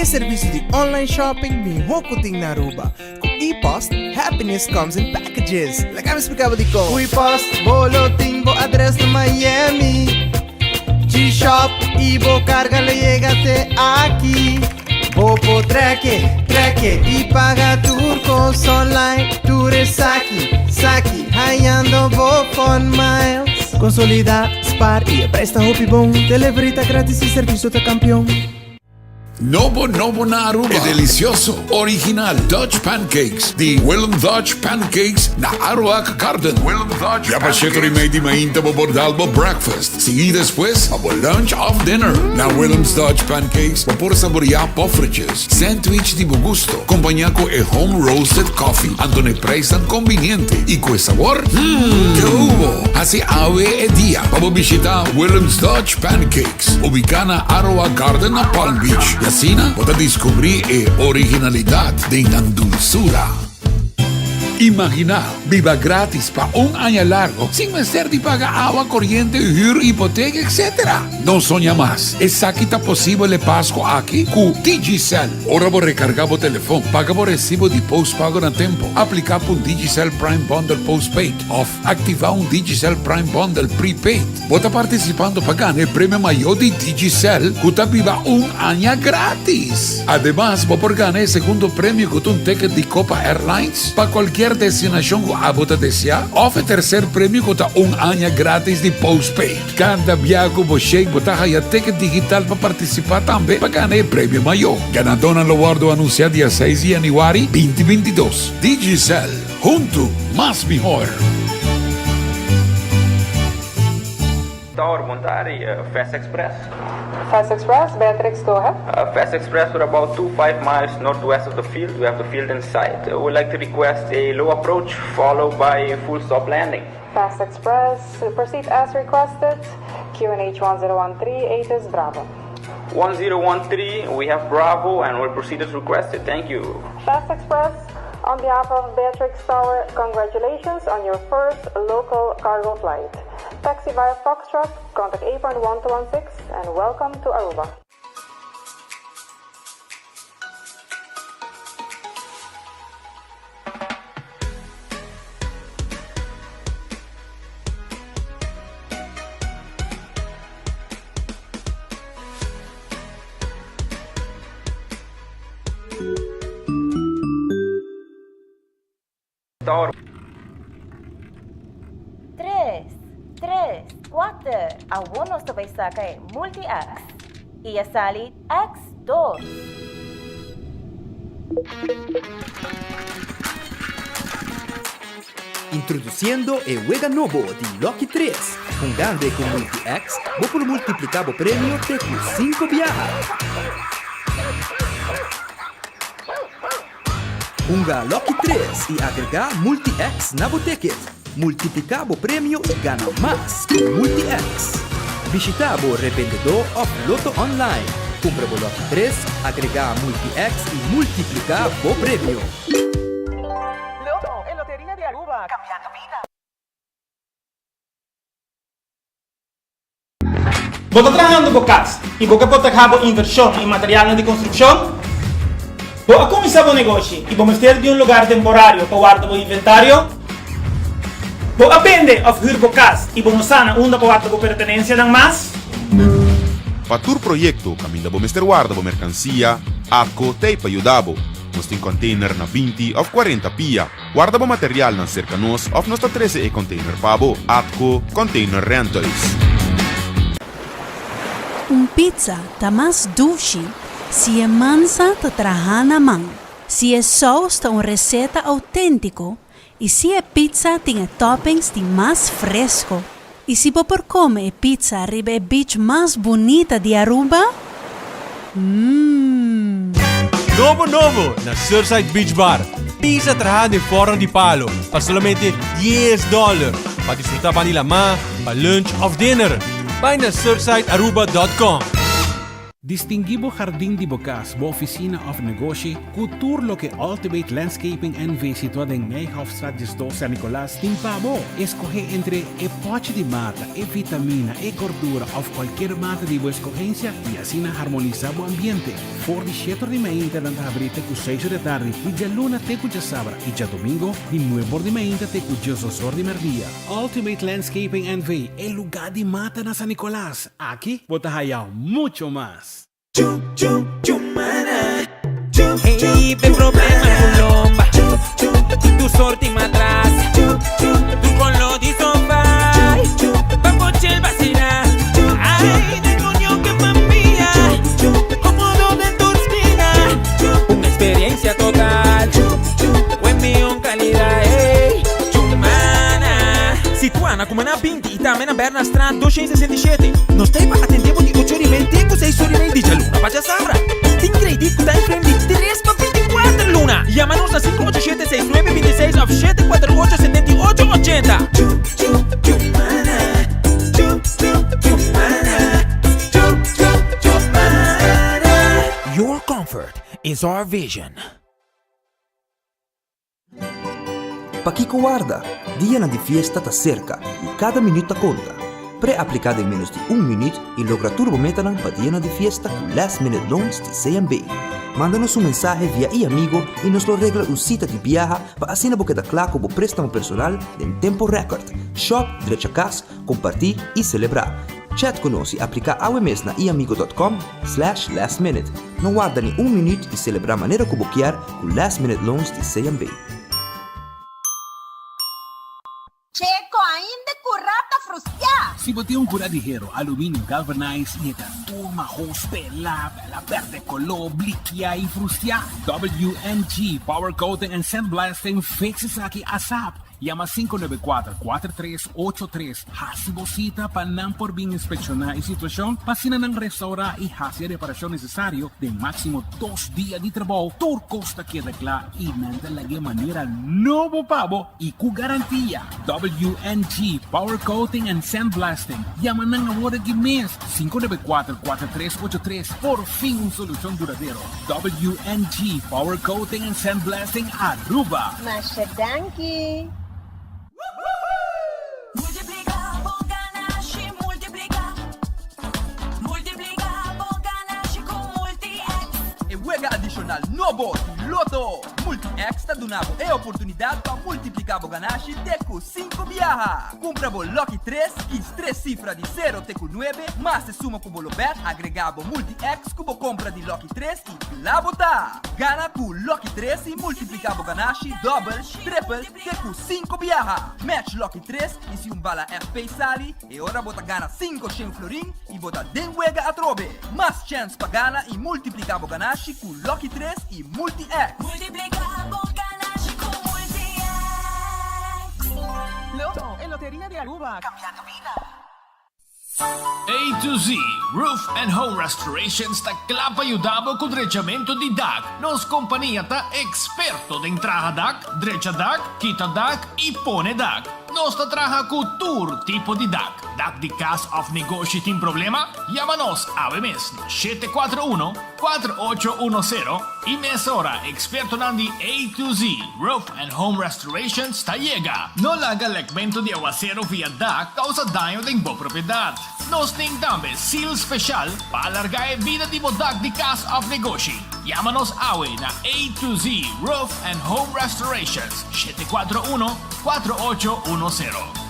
e servicio di online shopping miho cu tin na Aruba. Cu ePost, happiness comes in packages. Laga mi splica bo dicon. Cu ePost, bo lo tin bo adres na Miami. G-Shop y bo carga lo yega te aki. Bo por track e, track e y paga tur cos online. Tur esaki, saki, hayando bo fun miles. Consolida, spaar y e prijs ta hopi bon. Delivery ta gratis y servicio ta campeon. Nobo nobo na Aruba e delicioso, original Dutch Pancakes di Willem Dutch Pancakes na Aruac Garden. Ya pa shetor y mei di mainta bo por dal bo breakfast, sigui despues pa bo lunch of dinner. Na Willem's Dutch Pancakes bo por saborea poffertjes, sandwich di bo gusto, compaña cu e home roasted coffee, anto n'e prijsnan conviniente y cu e sabor, hmm, ke hubo! Haci awe e dia pa bo bishita Willem's Dutch Pancakes. Ubiká na Aroa Garden na Palm Beach i asina bo ta diskubrí e originalidat den nan dulsura. Imaginá biba grátis pa un aña largo sin mester di paga awa, koriente, hür, hipoteka, etc. No soña mas! Esaki ta posibel e Pasku aki ku Digicel. Ora bo rekargá bo telefon, paga bo resibo di postpago na tempo, apliká pa un Digicel Prime Bundle Postpaid òf aktivá un Digicel Prime Bundle Prepaid. Bo ta partisipando pa gana e premio mayó di Digicel ku ta biba un aña grátis! Ademas, bo por gana e segundo premio ku ta un ticket di Copa Airlines pa kualkier destinashon ku abo ta deseá òf e terser premio ku ta un aña grátis di postpaid. Kada bia ku bo shake bo ta haya ticket digital pa partisipá tambe pa gana e premio mayó. Ganadónan lo wòrdu anunsiá dia seis di yanüari binti 22. Digicel, huntu mas mihor! Tower, bon tardi, Fast Express. Fast Express, Beatrix, go ahead. Fast Express, we're about 2 5 miles northwest of the field. We have the field in sight. Uh, we'd like to request a low approach followed by a full stop landing. Fast Express, proceed as requested. QNH 1013, ATIS Bravo. 1013, we have Bravo and we'll proceed as requested. Thank you. Fast Express, on behalf of Beatrix Tower, congratulations on your first local cargo flight. Taxi via Foxtrot, contact apron 1216 and welcome to Aruba. Tres, tres, kuater, awor nos ta bai saka e Multi-X. I a sali X dos. Introduciendo e wega nobo di Lucky Tres. Hungando e cu Multi-X, bo por multiplica bo premio te cu cinco biaha. Hunga Lucky Tres y agrega Multi-X na bo ticket. Multiplica bo premio y gana mas cu Multi-X. Bishita bo rebendedor of Lotto Online. Cumpra bo Lucky Tres, agrega Multi-X y multiplica bo premio. Lotto, e loteria di Aruba, cambiando bida. Bo ta trahando bo kas i bo ke protehá bo invershon i materialnan di konstrukshon? Bo a kuminsá bo negoshi i bo mester di un lugar temporario pa warda bo inventario? Bo a bende òf hür bo kas i bo no sa na unda pa warda bo pertenensianan mas? Pa tur proyekto kaminda bo mester warda bo merkansia, ATCO t'ei pa yuda bo. Nos tin kònteiner na 20 òf 40 pia. Warda bo materialnan serka nos òf nos ta trese e kònteiner pa bo. ATCO Container Rentals. Un pizza ta mas dushi si e mansa ta traha na man, si e sous ta un receta autentico y si e pizza tin e toppings di mas fresco. Y si bo por come e pizza riba e beach mas bunita di Aruba? Mmm. Nobo nobo na Surfside Beach Bar. Pizza traha den forno di palo pa solamente dies dollar. Pa disfruta ban di lamá, pa lunch of dinner. Bai na surfsidearuba dot com. Distinguí bo hardin di bo kas, bo ofisina òf negoshi ku tur loke Ultimate Landscaping NV. situá den Nijhoffstraat 12 San Nicolas tin pa bo. Eskohé entre e pòchi di mata, e vitamina, e gordura òf kualkier mata di bo eskohensia i asina harmonisá bo ambiente. For di shete or di mainta nan ta habrí te ku seis or di atardi, di djaluna te ku djasabra i djadomingo di nuebe or di mainta te ku diesdos or di mèrdia. Ultimate Landscaping NV. E lugá di mata na San Nicolas. Aki bo ta haya mucho mas. Hey, pe problema cu lomba Tu sorti matras Tu color di sofa Pa pochel vacila Ay, demonio que familia Cómodo den tur esquina Un experiencia total Buen mion calidad Hey, Chumana Situa na Cumaná 20 y tambe na Bernastraat 267. Nos ta ei pa atendé bo di ocho ora y mei te ku seis ora y mei di djaluna pa djasabra. Tin kredit ku time frame di tres pa 24 luna. Yama nos na 587 6926 òf 748 78 80. Your comfort is our vision. Pakiko warda? Dianan di fiesta ta serka i kada minüt ta konta. Pre-apliká den ménos di un minüt i logra tur bo metanan pa dianan di fiesta ku Last Minute Loans di CMB. Manda nos un mensahe via iAmigo i nos lo regla un sita di biaha pa asina bo keda kla ku bo préstamo personal den tempo rèkòrt. Shòp, drecha kas, kompartí i selebrá. Chat ku nos i apliká awe mes na iamigo dot com slash last minute. No warda ni un minüt i selebrá manera ku bo kier ku Last Minute Loans di CMB. Checo ainda cu rata frustia. Si bo tin un cura di hero, aluminio galvanized y e ta tur mahos, pela, bela berde color, blikia y frustia, WNG Power Coating and Sandblasting fix esaki asap. Yama 594 4383 Hasi bo sita pa nan por bin inspekshoná e situashon pa asina nan restourá i hasi e reparashon nesesario den máksimo dos dia di trabou. Tur kos ta keda kla i nan ta lag'é manera nobo pa bo i ku garantia. WNG Power Coating and Sandblasting. Yama nan awor aki mes, 594 4383. Por fin un solushon duradero. WNG Power Coating and Sandblasting Aruba. Masha danki! Multiplica bo ganashi, multiplica. Multiplica bo ganashi cu Multi-X. E wega adishonal nobo di Lotto! Multi-X ta duna bo e oportunidat pa multipliká bo ganashi te ku sinku biaha. Kumpra bo Lucky tres, kis tres sifra di sero te ku nuebe, mas e suma ku bo lo bèt, agregá bo Multi-X ku bo kompra di Lucky tres i kla bo ta! Gana ku Lucky tres i multipliká bo ganashi dòbel, tripel, Te ku sinku biaha! Match Lucky tres i si un bala FP sali, e ora bo ta gana 500 florin i bo ta den wega atrobe! Mas chèns pa gana i multipliká bo ganashi ku Lucky tres i Multi-X! Multipliká bo ganashi ku Multi-X! Lotto, e loteria di Aruba, cambiando bida! A to Z Roof and Home Restorations ta kla pa yuda bo ku drechamentu di dak. Nos kompania ta eksperto den traha dak, drecha dak, kita dak i pone dak. Nos ta traha ku tur tipo di dak. Dak di kas òf negoshi tin problema? Yama nos awe mes na 741 4810 i mesora ekspertonan di A to Z Roof and Home Restorations ta yega. No laga lekmentu di awasero via dak kousa daño den bo propiedat. Nos tin tambe seal speshal pa alargá e bida di bo dak di kas òf negoshi. Yama nos awe na A to Z Roof and Home Restorations, 741 4810.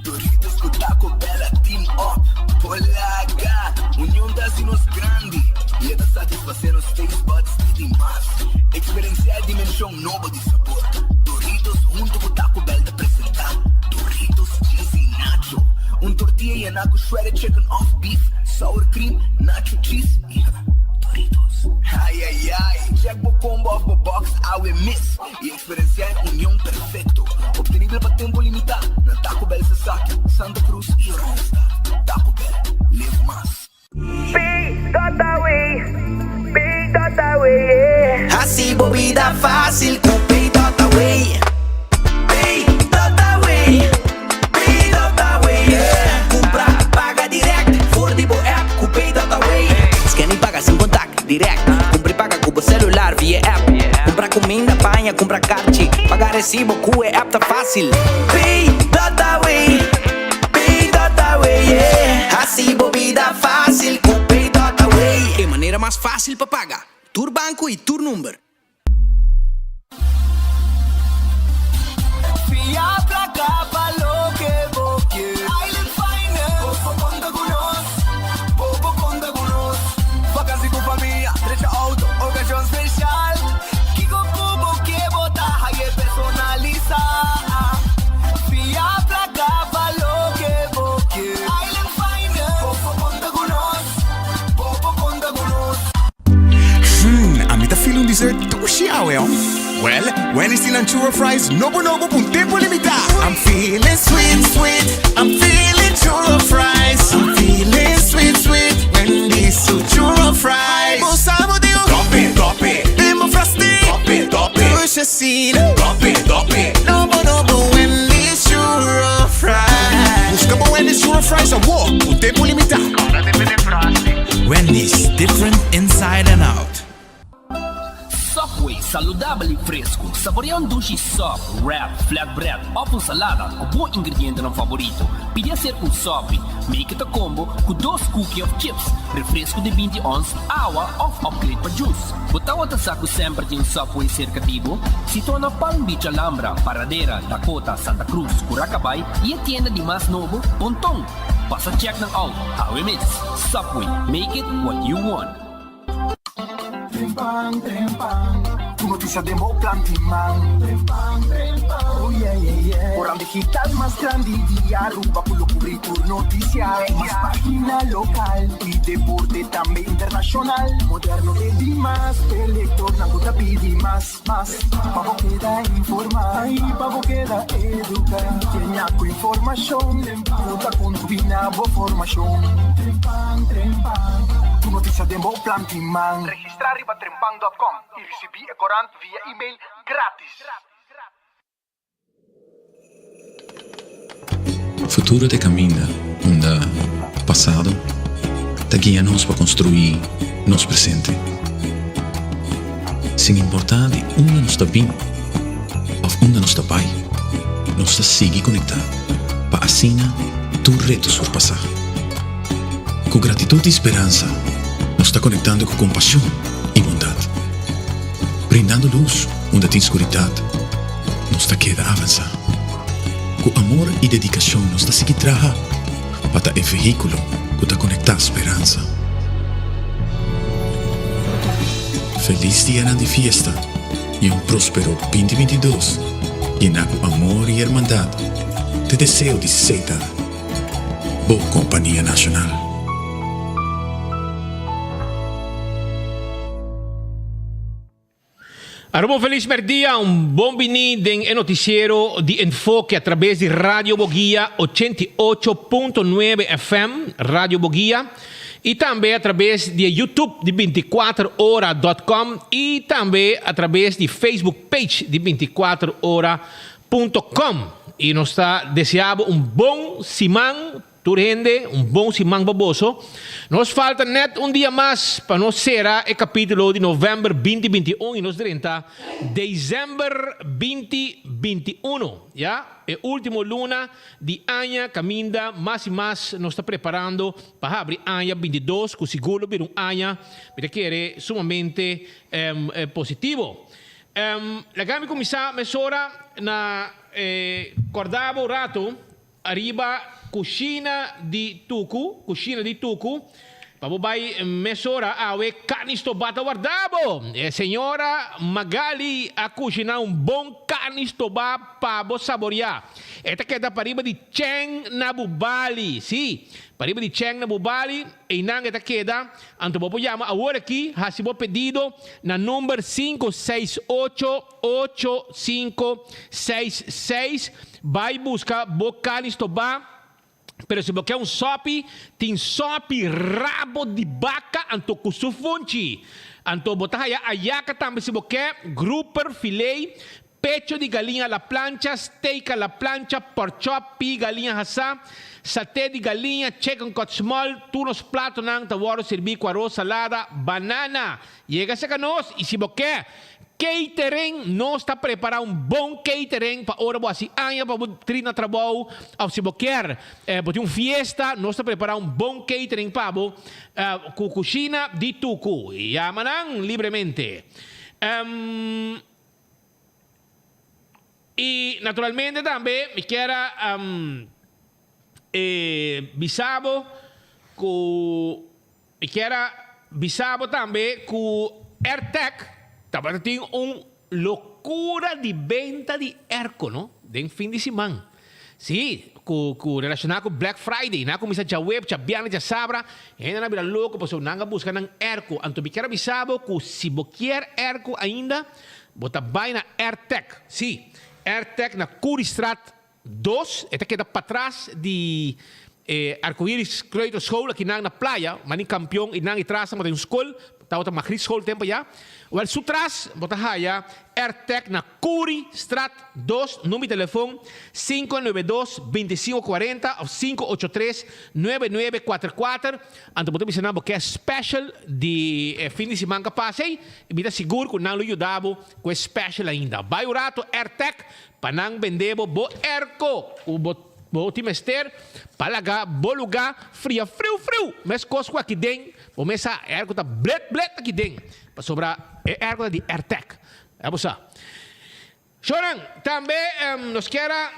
Doritos ku Taco Bell a team up Polaga! Union ta hasi nos grandi i e ta satisfasé nos taste buds di dimas. Eksperensiá e dimenshon nobo di sabor. Doritos huntu ku Taco Bell ta presentá Doritos Cheesy Nacho, un tortilla yená ku shredded chicken òf beef, sour cream, nacho cheese i Doritos. Ayayay! Check bo combo òf bo box awe mes i Eksperensiá e union perfekto, optenibel pa tempu limitá na Taco Bell Sasaki, Santa Cruz i Oranjestad. Taco Bell, live mas. Pay.away, Pay.away, yeah. Hasi bo bida fácil ku Pay.away. Pay.away, Pay.away, yeah. Kumpra, paga dirèkt. direct. Cumpra y paga cu bo celular via app. Cumpra cuminda, paña, cumpra carchi. Paga recibo cu e app ta facil. Pay dot away, pay dot away, yeah. Haci bo bida facil cu pay dot away. E manera mas facil pa paga. Tur banco y tur number. Fia placa pa loke bo kier. Island Finance. Bo por conta cu nos. Bo por conta cu nos. Vakantie cu famia, drecha auto, ocasion special. Kico cu bo kier bo ta haye personalisa. Fia placa pa loke bo kier. Island Finance. Bo por conta cu nos. Bo por conta cu nos. Hmm, ami ta feel un dessert dushi awe, oh. Well, Wendy's tin nan churro fries nobo nobo pa un tempo limita. I'm feeling sweet, sweet, I'm feeling churro fries. I'm feeling sweet, sweet, Wendy's su churro fries. Bo sa bo di un Tope, tope, den bo frosty. Tope, tope, dushi asina. Tope, tope, nobo nobo Wendy's churro fries. Busca bo Wendy's churro fries awor, un tempo limita. Wendy's, different inside and out. Subway, saludabel y fresco. Saborea un dushi sub, wrap, flatbread of un salada cu bo ingredientenan favorito. Pidi acerca un sopi, make it a combo cu dos cookie of chips, refresco di binti ons, awa of upgrade pa juice. Bo tawata sa cu semper tin un Subway cerca di bo? Situa na Palm Beach Alhambra, Paradera, Dakota, Santa Cruz, Curacabay y e tienda di mas nobo, Ponton. Pasa check nan out awe mes. Subway, make it what you want. Trempan, trempan, Tur noticia den bo plan di man. Trempan, trempan, oh yeah, yeah, yeah. Koran digital mas grandi di Aruba cu lo cubri tur noticia. Mas pagina local y deporte tambe internacional. Moderno e di mas, e lectornan cu ta pidi mas. Mas, pa bo keda informá i pa bo keda eduká. Keña ku informashon ku ta kontribuí na bo formashon. Trempan, trempan, tur notisia den bo plan tin man. Registrá riba trempan dòt kòm i risibí e korant via email grátis. Futuro ta e kaminda unda pasado ta guia nos pa konstruí nos presente. Sin importá di unda nos ta bin òf unda nos ta bai, nos ta sigui konektá pa asina tur reto surpasá. Ku gratitut i speransa nos ta konektando ku kompashon i bondat, brindando lus unda tin skuridat. Nos ta keda avansá. Ku amor i dedikashon nos ta sigui traha pa ta e vehíkulo ku ta konektá speransa. Felis dianan di fiesta i un próspero binti 22 yená ku amor i hermandat t'e deseo di Setar, bo kompania nashonal. Aruba un felis merdia, un bon bini den e noticiero di Enfoke a traves di Radio Boguia 88.9 FM, Radio Boguia, y tambe a traves di e YouTube di 24 ora dot com y tambe a traves di Facebook page di 24 ora punto com. Y nos ta desea bo un bon siman. Tur hende, un bon siman pa boso. Nos falta net un dia mas pa nos sera e capítulo di november 2021 y nos drenta december 2021, ya, e ultimo luna di aña caminda mas y mas nos ta preparando pa habri aña 22 cu sigur lo bira un aña, mi ta kere, sumamente positivo. Laga mi cuminsa mesora na corda bo un rato. Ariba kushina di tuku, kushina di tuku, pa bo bai mesora awe karni stobá ta warda bo. E señora Magali a kushiná un bon karni stobá pa bo saboriá. E ta keda pariba di Cheng na Bubali. Sí, pariba di Cheng na Bubali, einan e ta keda. Anto bo por yama awor aki, hasi bo pedido na number 568 8566 Bai buska bo kali stobá, pero si bo ke un sòpi, tin sòpi rabo di baka anto ku su funchi. Anto bo ta haya ayaka tambe si bo ke, grouper, filé. Pecho di galiña a la plancha, steak a la plancha, pork chop, pie galiña hasá, saté di galiña, chicken cut small, tur nos platonan ta wòrdu sirbí ku aros, salada, banana. Yega serka nos i si bo ke catering, nos ta prepará un bon catering pa ora bo hasi aña pa bo tri na trabou òf si bo kier bo tin un fiesta, nos ta prepará un bon catering pa bo ku kushina di tuku. Yama nan libremente. I naturalmente tambe mi kier a bisa bo ku mi kier a bisa bo tambe ku Airtec tabata tin un lokura di benta di airco no den fin di siman. Sí, ku ku relashoná ku Black Friday. Nan a kuminsá djaweb, djabièrnè, djasabra. Hendenan a bira loko pasobra nan a buska nan airco. Anto mi kier a bisa bo ku si bo kier airco ainda, bo ta bai na Airtec. Sí, Airtec na Curiestraat dos. E ta keda patras di e Arcoiris Kleuterschool akinan na playa. Mani Kampion i nan i tras nan bo ta un skol. Tabata Magriet School tempo ya. Wèl su tras bo ta haya Airtec na Curi Straat dos, number di telefon 592 25 40 of 583 9944. Anto bo ta bisa nan bo ke special di e fin di siman ka pasa ei y mi ta sigur cu nan lo yuda bo cu e special ainda. Bay un rato Airtec pa nan bende bo bo airco cu bo bo tin mester pa laga bo luga fria friu friu mescos cu aki den bo mes sa airco ta blet blet aki den pasobra e airco ta di Airtec. Ya bo sa. Shonan, tambe nos kier a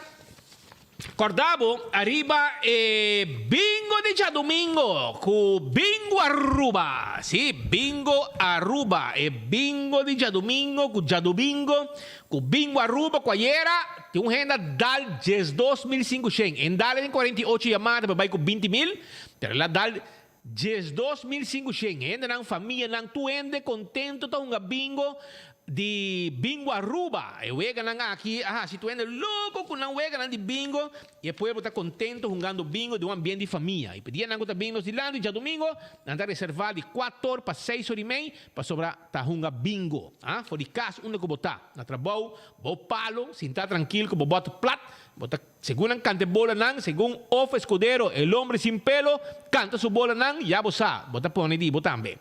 corda bo ariba e bingo di djadumingo cu Bingo Aruba. Si, Bingo Aruba. E bingo di djadumingo cu djadumingo cu Bingo Aruba cu ayera tin un hende a dal 12500. En dal den 48 yamada pa bay cu 20 mil, pero el a dal 12500 hendenan, famianan, tur hende contento ta hunga bingo di Bingo Aruba. E weganan aki a haci tur hende loco cu nan weganan di bingo y e pueblo ta contento hungando bingo den un ambiente di famia. Y pa dianan cu ta bin nos dilanti djadomingo, nan ta reserva di cuator pa seis ora y mei pasobra ta hunga bingo. Ah, for di cas unda cu bo ta, na trabou, bou palo, sinta trankil cu bo bot plat, bo ta. Segun nan kanta e bolanan, segun Of Escudero, el hombre sin pelo, kanta su bolanan, ya bo sa, bo ta pone di bo tambe.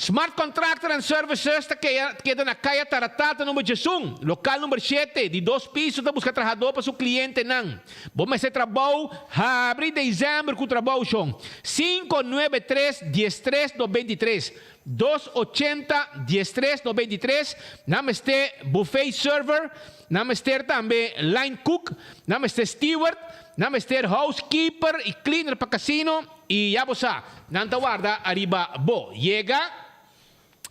Smart Contractor and Services ta keda na Kaya Taratata number 11, lokal number shete, di dos piso ta buska trahadó pa su klientenan. Bo mester trabou, habri december ku trabou shon. Sinku nuebe tres diestres 93, dos ochenta diestres 93, nan mester buffet server, Nan mester tambe line cook, nan mester steward, nan mester housekeeper y cleaner pa casino y ya bo sa, nan ta warda ariba bo. Yega,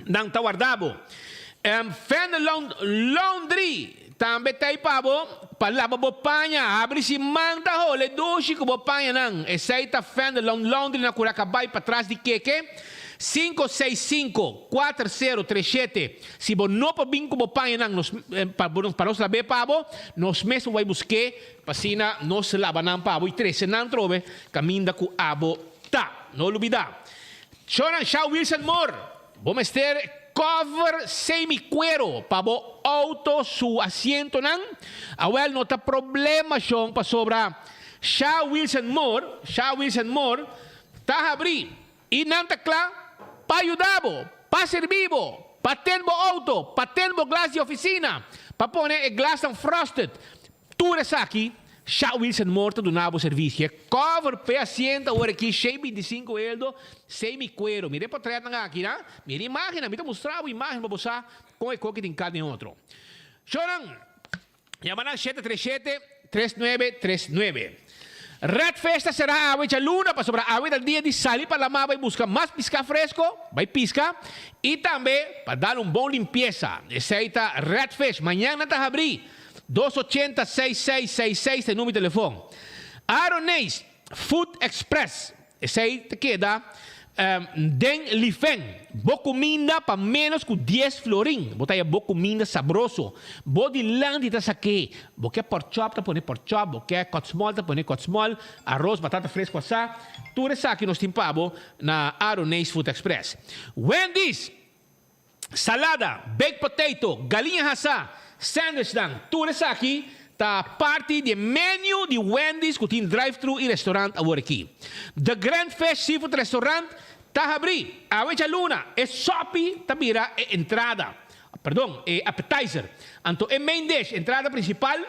nan ta warda bo. Fenelon Laundry tambe ta ey pa bo pa laba bo paña. Habri si man ta hole dushi cu bo pañanan. Esey ta Fenelon Laundry na Curacabay patras di Keke, 565 4037. Si bo no por bin ku bo pañanan nos pa pa nos lab'é pa bo, nos mes por bai busk'é pa asina nos laba nan pa bo i trese nan trobe kaminda ku abo ta. No lubidá. Shonan Shaw Wilson Moore, bo mester cover semi kuero pa bo outo su asientonan? Awèl no ta problema shon pasobra Shaw Wilson Moore, Shaw Wilson Moore, ta habrí I nan ta kla pa yuda bo, pa sirbi bo, pa ten bo outo, pa ten bo glas di ofisina, pa pone e glasnan frosted. Tur esaki, Sha Wilson Moore ta duna bo servisio. E cover p'e asiento awor aki, shei 25 eldo, semi cuero. Mira e potretnan aki, na? Mira e imagennan. Mi ta mustra bo imagen pa bo sa kon e koki tin kat den otro. Shownan. Yama nan shete tres shete, tres nuebe tres nuebe. Red Fish ta será awe djaluna pasobra awe ta dia di sali pa lamá bai buska mas piská fresko, bai piska, i tambe pa dal un bon limpiesa. Esei ta Red Fish. Mañan nan ta habrí. Dos ochenta seis seis seis seis ta e number di telefon. Aroneis Food Express. Esei ta keda den Lifen. Bo kuminda pa ménos ku dies florin. Bo ta haya bo kuminda sabroso. Bo dilanti ta sak'é. Bo ke porkchòp ta pone porkchòp, bo ke kòtsmòl ta pone kòtsmòl, aros, batata fresku asá. Tur esaki nos tin pa bo na Aroneis Food Express. Wendy's! Salada, baked potato, galiña hasá. Sandwichnan. Tur esaki ta parti di e menu di Wendy's ku tin drive-thru i restaurant awor aki. The Grand Fish Seafood Restaurant ta habrí awe djaluna. E sòpi ta bira e entrada, perdon, e appetizer. Anto e main dish, entrada principal,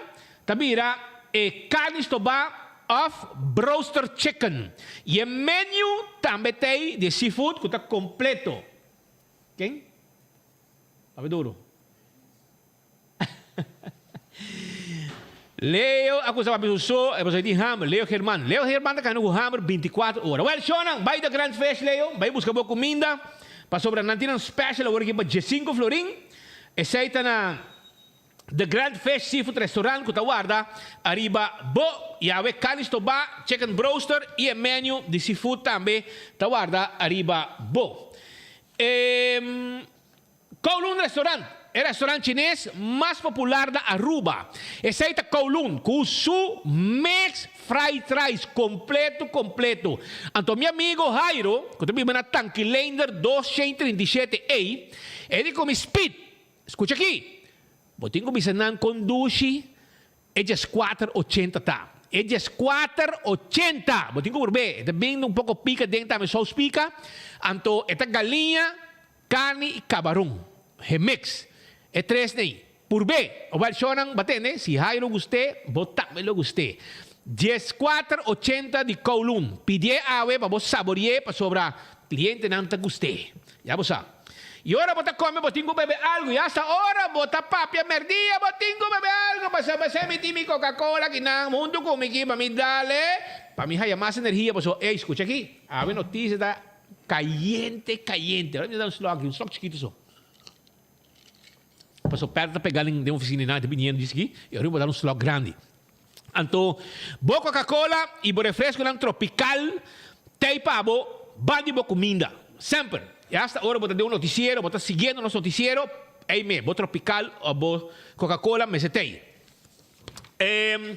ta bira e carni stobá òf broaster chicken. I e menu tambe t'ei di e seafood ku ta kompleto. Ken? Papia duro. Leo a kusa papia su so, e pasobra e tin hamber. Leo German. Leo German ta kanda ku hamber bintikuater ora. Wèl, shownan, bai The Grand Fish, Leo. Bai buska bo kuminda, pasobra nan tin nan special awor aki pa diesinku florin. Esei ta na The Grand Fish Seafood Restaurant ku ta warda ariba bo. Yawe carni stobá, chicken broaster i e menu di seafood tambe ta warda ariba bo. E Kowloon Restaurant, e restaurant chines mas popular na Aruba. Esei ta Kowloon ku su mix fried rice completo completo. Anto mi amigo Jairo, ku ta biba na Tankileinder 237 A, e di ku mi Speed, skucha aki, bo tin ku bisa nan kon dushi E dieskuater ochenta ta. E dieskuater ochenta! Bo tin ku purb'é. E ta bin un poko pika den tambe, sous pika. Anto e ta galiña, karni i kabaron. He mix. E tres nei. Purb'é. Owel shownan bo a tende, si Jairo gust'é, bo tambe lo gust'é. Dieskuater ochenta di Kowloon. Pidié awe pa bo sabori'é pasobra clientenan ta gust'é. Ya bo sa. I ora bo ta kome bo tin ku bebe algu, i asta ora bo ta papia merdia bo tin ku bebe algu, pasobra p'esei mi tin mi Coca-Cola kinan huntu ku mi ki pa mi dale pa mi haya mas energia, pasobra ey skucha aki, awe notisia ta kayente kayente, ora mi ta da un slok aki, un slok chikitu so, pasobra Pedro ta pega den ofisina i nan ta biniendo djis aki, i ora mi bo dal un slok grandi. Anto bo Coca-Cola y bo refresconan tropical t'ey pa bo ban di bo cuminda. Semper. Y hasta ora bo ta den un noticiero, bo ta siguiendo nos noticiero, ey me, bo tropical of bo Coca-Cola mester t'ey. E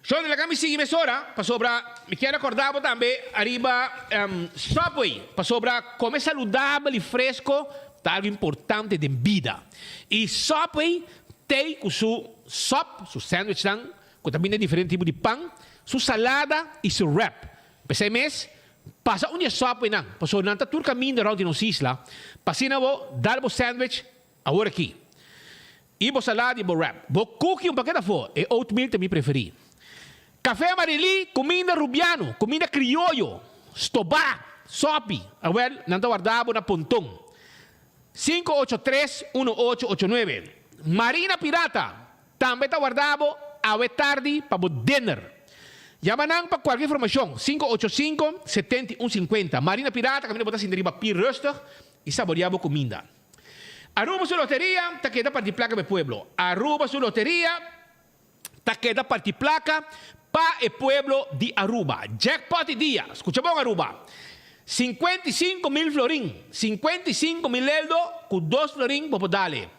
Shon, laga mi sigui mesora, pasobra mi kier recorda bo tambe ariba Subway, pasobra come saludabel y fresco ta algo importante den bida. Y Subway T'ei ku su sòp, su sandwichnan ku ta bini den diferente tipo di pan, su salada i su wrap. P'esei mes, pasa un di e sòpnan, pasobra nan ta tur kaminda rònt di nos isla, pa asina bo dal bo sandwich awor aki. I bo salada i bo wrap. Bo cookie un paket afó, e oatmeal ta mi preferí. Café Marilí, kuminda rubiano, kuminda krioyo, stobá, sòpi, awèl nan ta warda bo na ponton. 583 1889. Marina Pirata tambe ta warda bo awe tardi pa bo dinner. Yama nan pa kualke informashon, 585 71 50. Marina Pirata kaminda bo ta sinta riba pie rustig i saboria bo kuminda. Aruba su loteria ta keda parti plaka pa e pueblo. Aruba su loteria ta keda parti plaka pa e pueblo di Aruba. Jackpot di dia, scucha bon Aruba, 55 mil florin, 55 mil eldo cu dos florin bo por dale.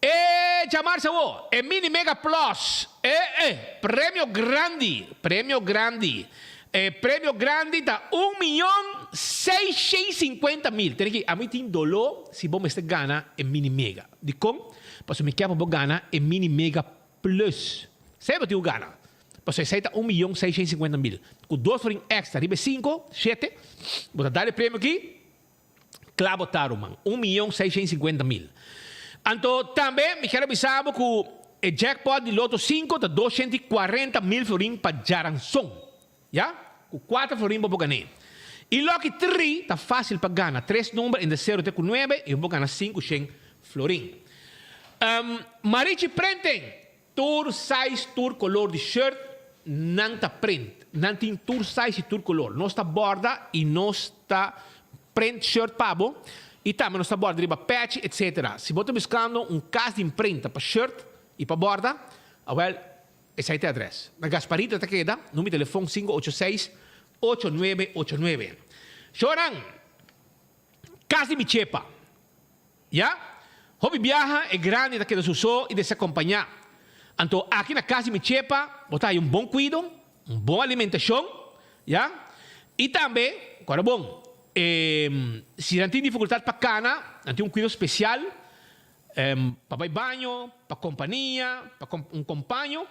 E djamarsa awo, e mini mega plus, e e premio grandi, premio grandi, e premio grandi ta un miyon 650 mil. Tene aki, ami tin dolo si bo mester gana e mini mega. Dikon? Pasobra mi kier pa bo gana e mini mega plus. Esei bo tin ku gana. Pasobra esei ta un miyon seishent sinkuenta mil. Ku dos florin èkstra riba e sinku, shete, bo ta dal e premio aki, kla bo ta ruman. Un miyon seishent sinkuenta mil. Anto tambe mi kier a bisa bo ku e jackpot di loto sinku ta 240 mil florin pa djaranson. Ya, ku kuater florin bo por gan'é. I loki tri ta fásil pa gana, tres number entre sero te ku nuebe i bo por gana 500 florin. Marichi Printing, tur size, tur kolor di shirt nan ta print. Nan tin tur size i tur kolor. Nos ta borda i nos ta print shirt pa bo i tambe nos ta borda riba pechi etcetera. Si bo ta buskando un kas di imprenta pa shirt i pa borda, awèl Esei ta e adres. Na Gasparito ta keda, number di telefon 586 8989. Shonan, kas di mi chepa. Ya, hopi biaha e grandi ta keda su so i desakompañá. Anto aki na kas di mi chepa bo ta haña un bon kuido, un bon alimentashon, ya, i tambe, ku ora bon, e si nan tin difikultat pa kana, nan tin un kuido spesial. Pa bai baño, pa kompania, pa un kompaño.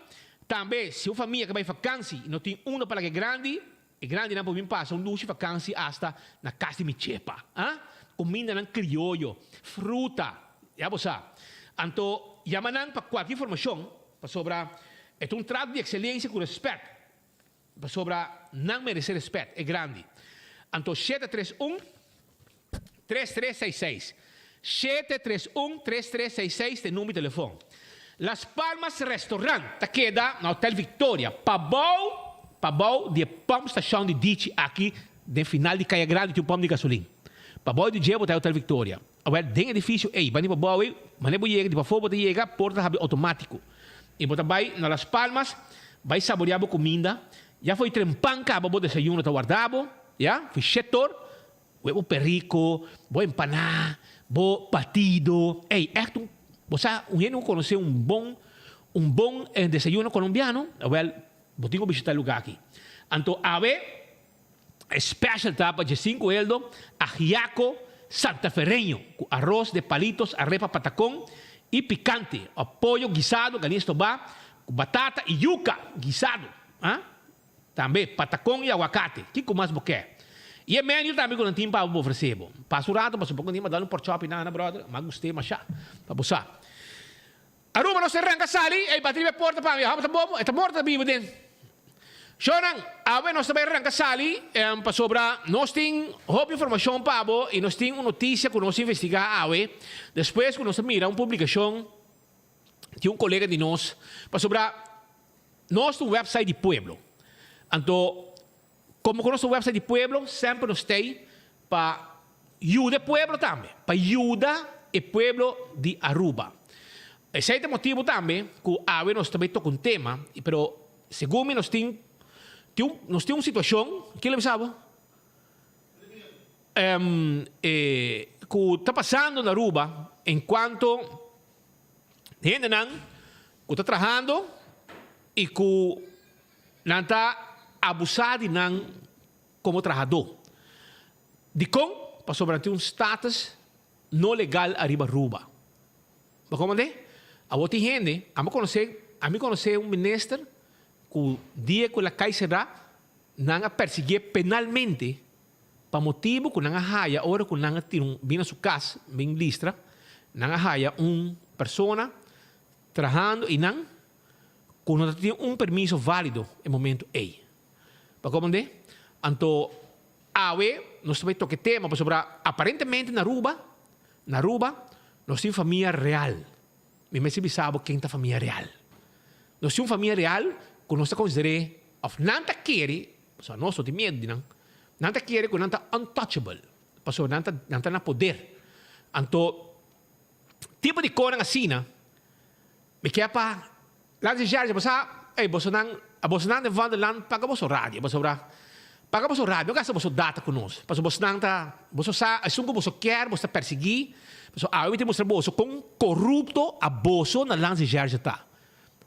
Tambe si un famia ke bai fakansi i no tin unda pa laga e grandi, e grandinan por bin pasa un dushi fakansi asta na kas di mi chepa. Ah? Kumindanan krioyo, fruta, ya bo sa. Anto yama nan pa kualke informashon, pasobra e ta un trato di ekselensia ku rèspèt. Pasobra nan merece respet, e grandi. Anto 731 3366. 731 3366 ta e number di telefon. Las Palmas Restaurant ta keda na Hotel Victoria, pabou pabou di e pump station di Dichi aki den final di Caya Grandi tin un pump di gasolin. Pabou di dje bo ta e Hotel Victoria. Awel den edificio ey, bani pabou ey, manera bo yega di pafó bo ta yega, porta ta habri automatico. Y bo ta bay na Las Palmas, bay saborea bo cuminda, ya fo'i trempan caba bo desayuno ta warda bo, ya, fo'i shetor, webo perico, bo empaná, bo batido, ey, echt un, bo sa, un hende cu conoce un bon, un bon desayuno colombiano, awel, bo tin cu bishita e lugar aki. Anto awe. E special ta pa djesinku eldo, ajiaco santafereño cu aros de palitos, arepa patacon y picante, of pollo guisado, galiña stobá, cu batata y yuca guisado. Ah? Tambe patacon y aguacate. Kico mas bo ke? Y e menu tambe cu nan tin pa bo ofrece bo. Pasa un rato, pasobra bo tin pa dal un porkchop y nana, brother. M'a gust'é masha. Pa bo sa. Aruba nos ta ranca sali, ey bati riba e porta pa mi, hòmber ta bobo, e ta morto ta biba den. Shownan, awe nos ta bay ranca sali, pasobra nos tin hopi informacion pa bo y nos tin un noticia cu nos investiga awe, despues cu nos a mira un publicacion di un colega di nos, pasobra nos ta un website di pueblo, anto como cu nos ta un website di pueblo, semper nos t'ey pa yuda e pueblo tambe, pa yuda e pueblo di Aruba. Esei ta e motibu tambe ku awe nos ta bai toka un tema, pero segun mi nos tin tin un nos tin un situashon, kin lo bisa bo? Ku ta pasando na Aruba en kuanto hendenan ku ta trahando i ku nan ta abusá di nan komo trahadó. Dikon? Pasobra nan tin un status no legal ariba Aruba. Bo komand'é? Awor tin hende, ami konosé, ami konosé un minister ku dia ku el a kai será, nan a persiguié penalmente pa motibu ku nan a haya ora ku nan a tira un, bin na su kas, bin listra, nan a haya un persona trahando i nan ku no ta tin un permiso válido e momento ei. Pa komand'é? Anto awe nos ta bai toka e tema pasobra aparentemente na Aruba, na Aruba nos tin famia real. Mi mester bisa bo ken ta famia real. Nos tin un famia real ku nos ta konsider'é òf nan ta kere, pasobra nos no tin miedu di nan, nan ta kere ku nan ta untouchable pasobra nan ta nan ta na poder. Anto tipo di konan asina Mi ke pa Lanse Sherje bo sa ey bosonan a bosonan den Vondelland paga boso radio pasobra paga boso radio no gasta boso data ku nos pasobra bosonan ta boso sa esun ku boso kier boso ta persigi pasobra awe mi ta mustra boso kon korupto a boso na Lanse Sherje ta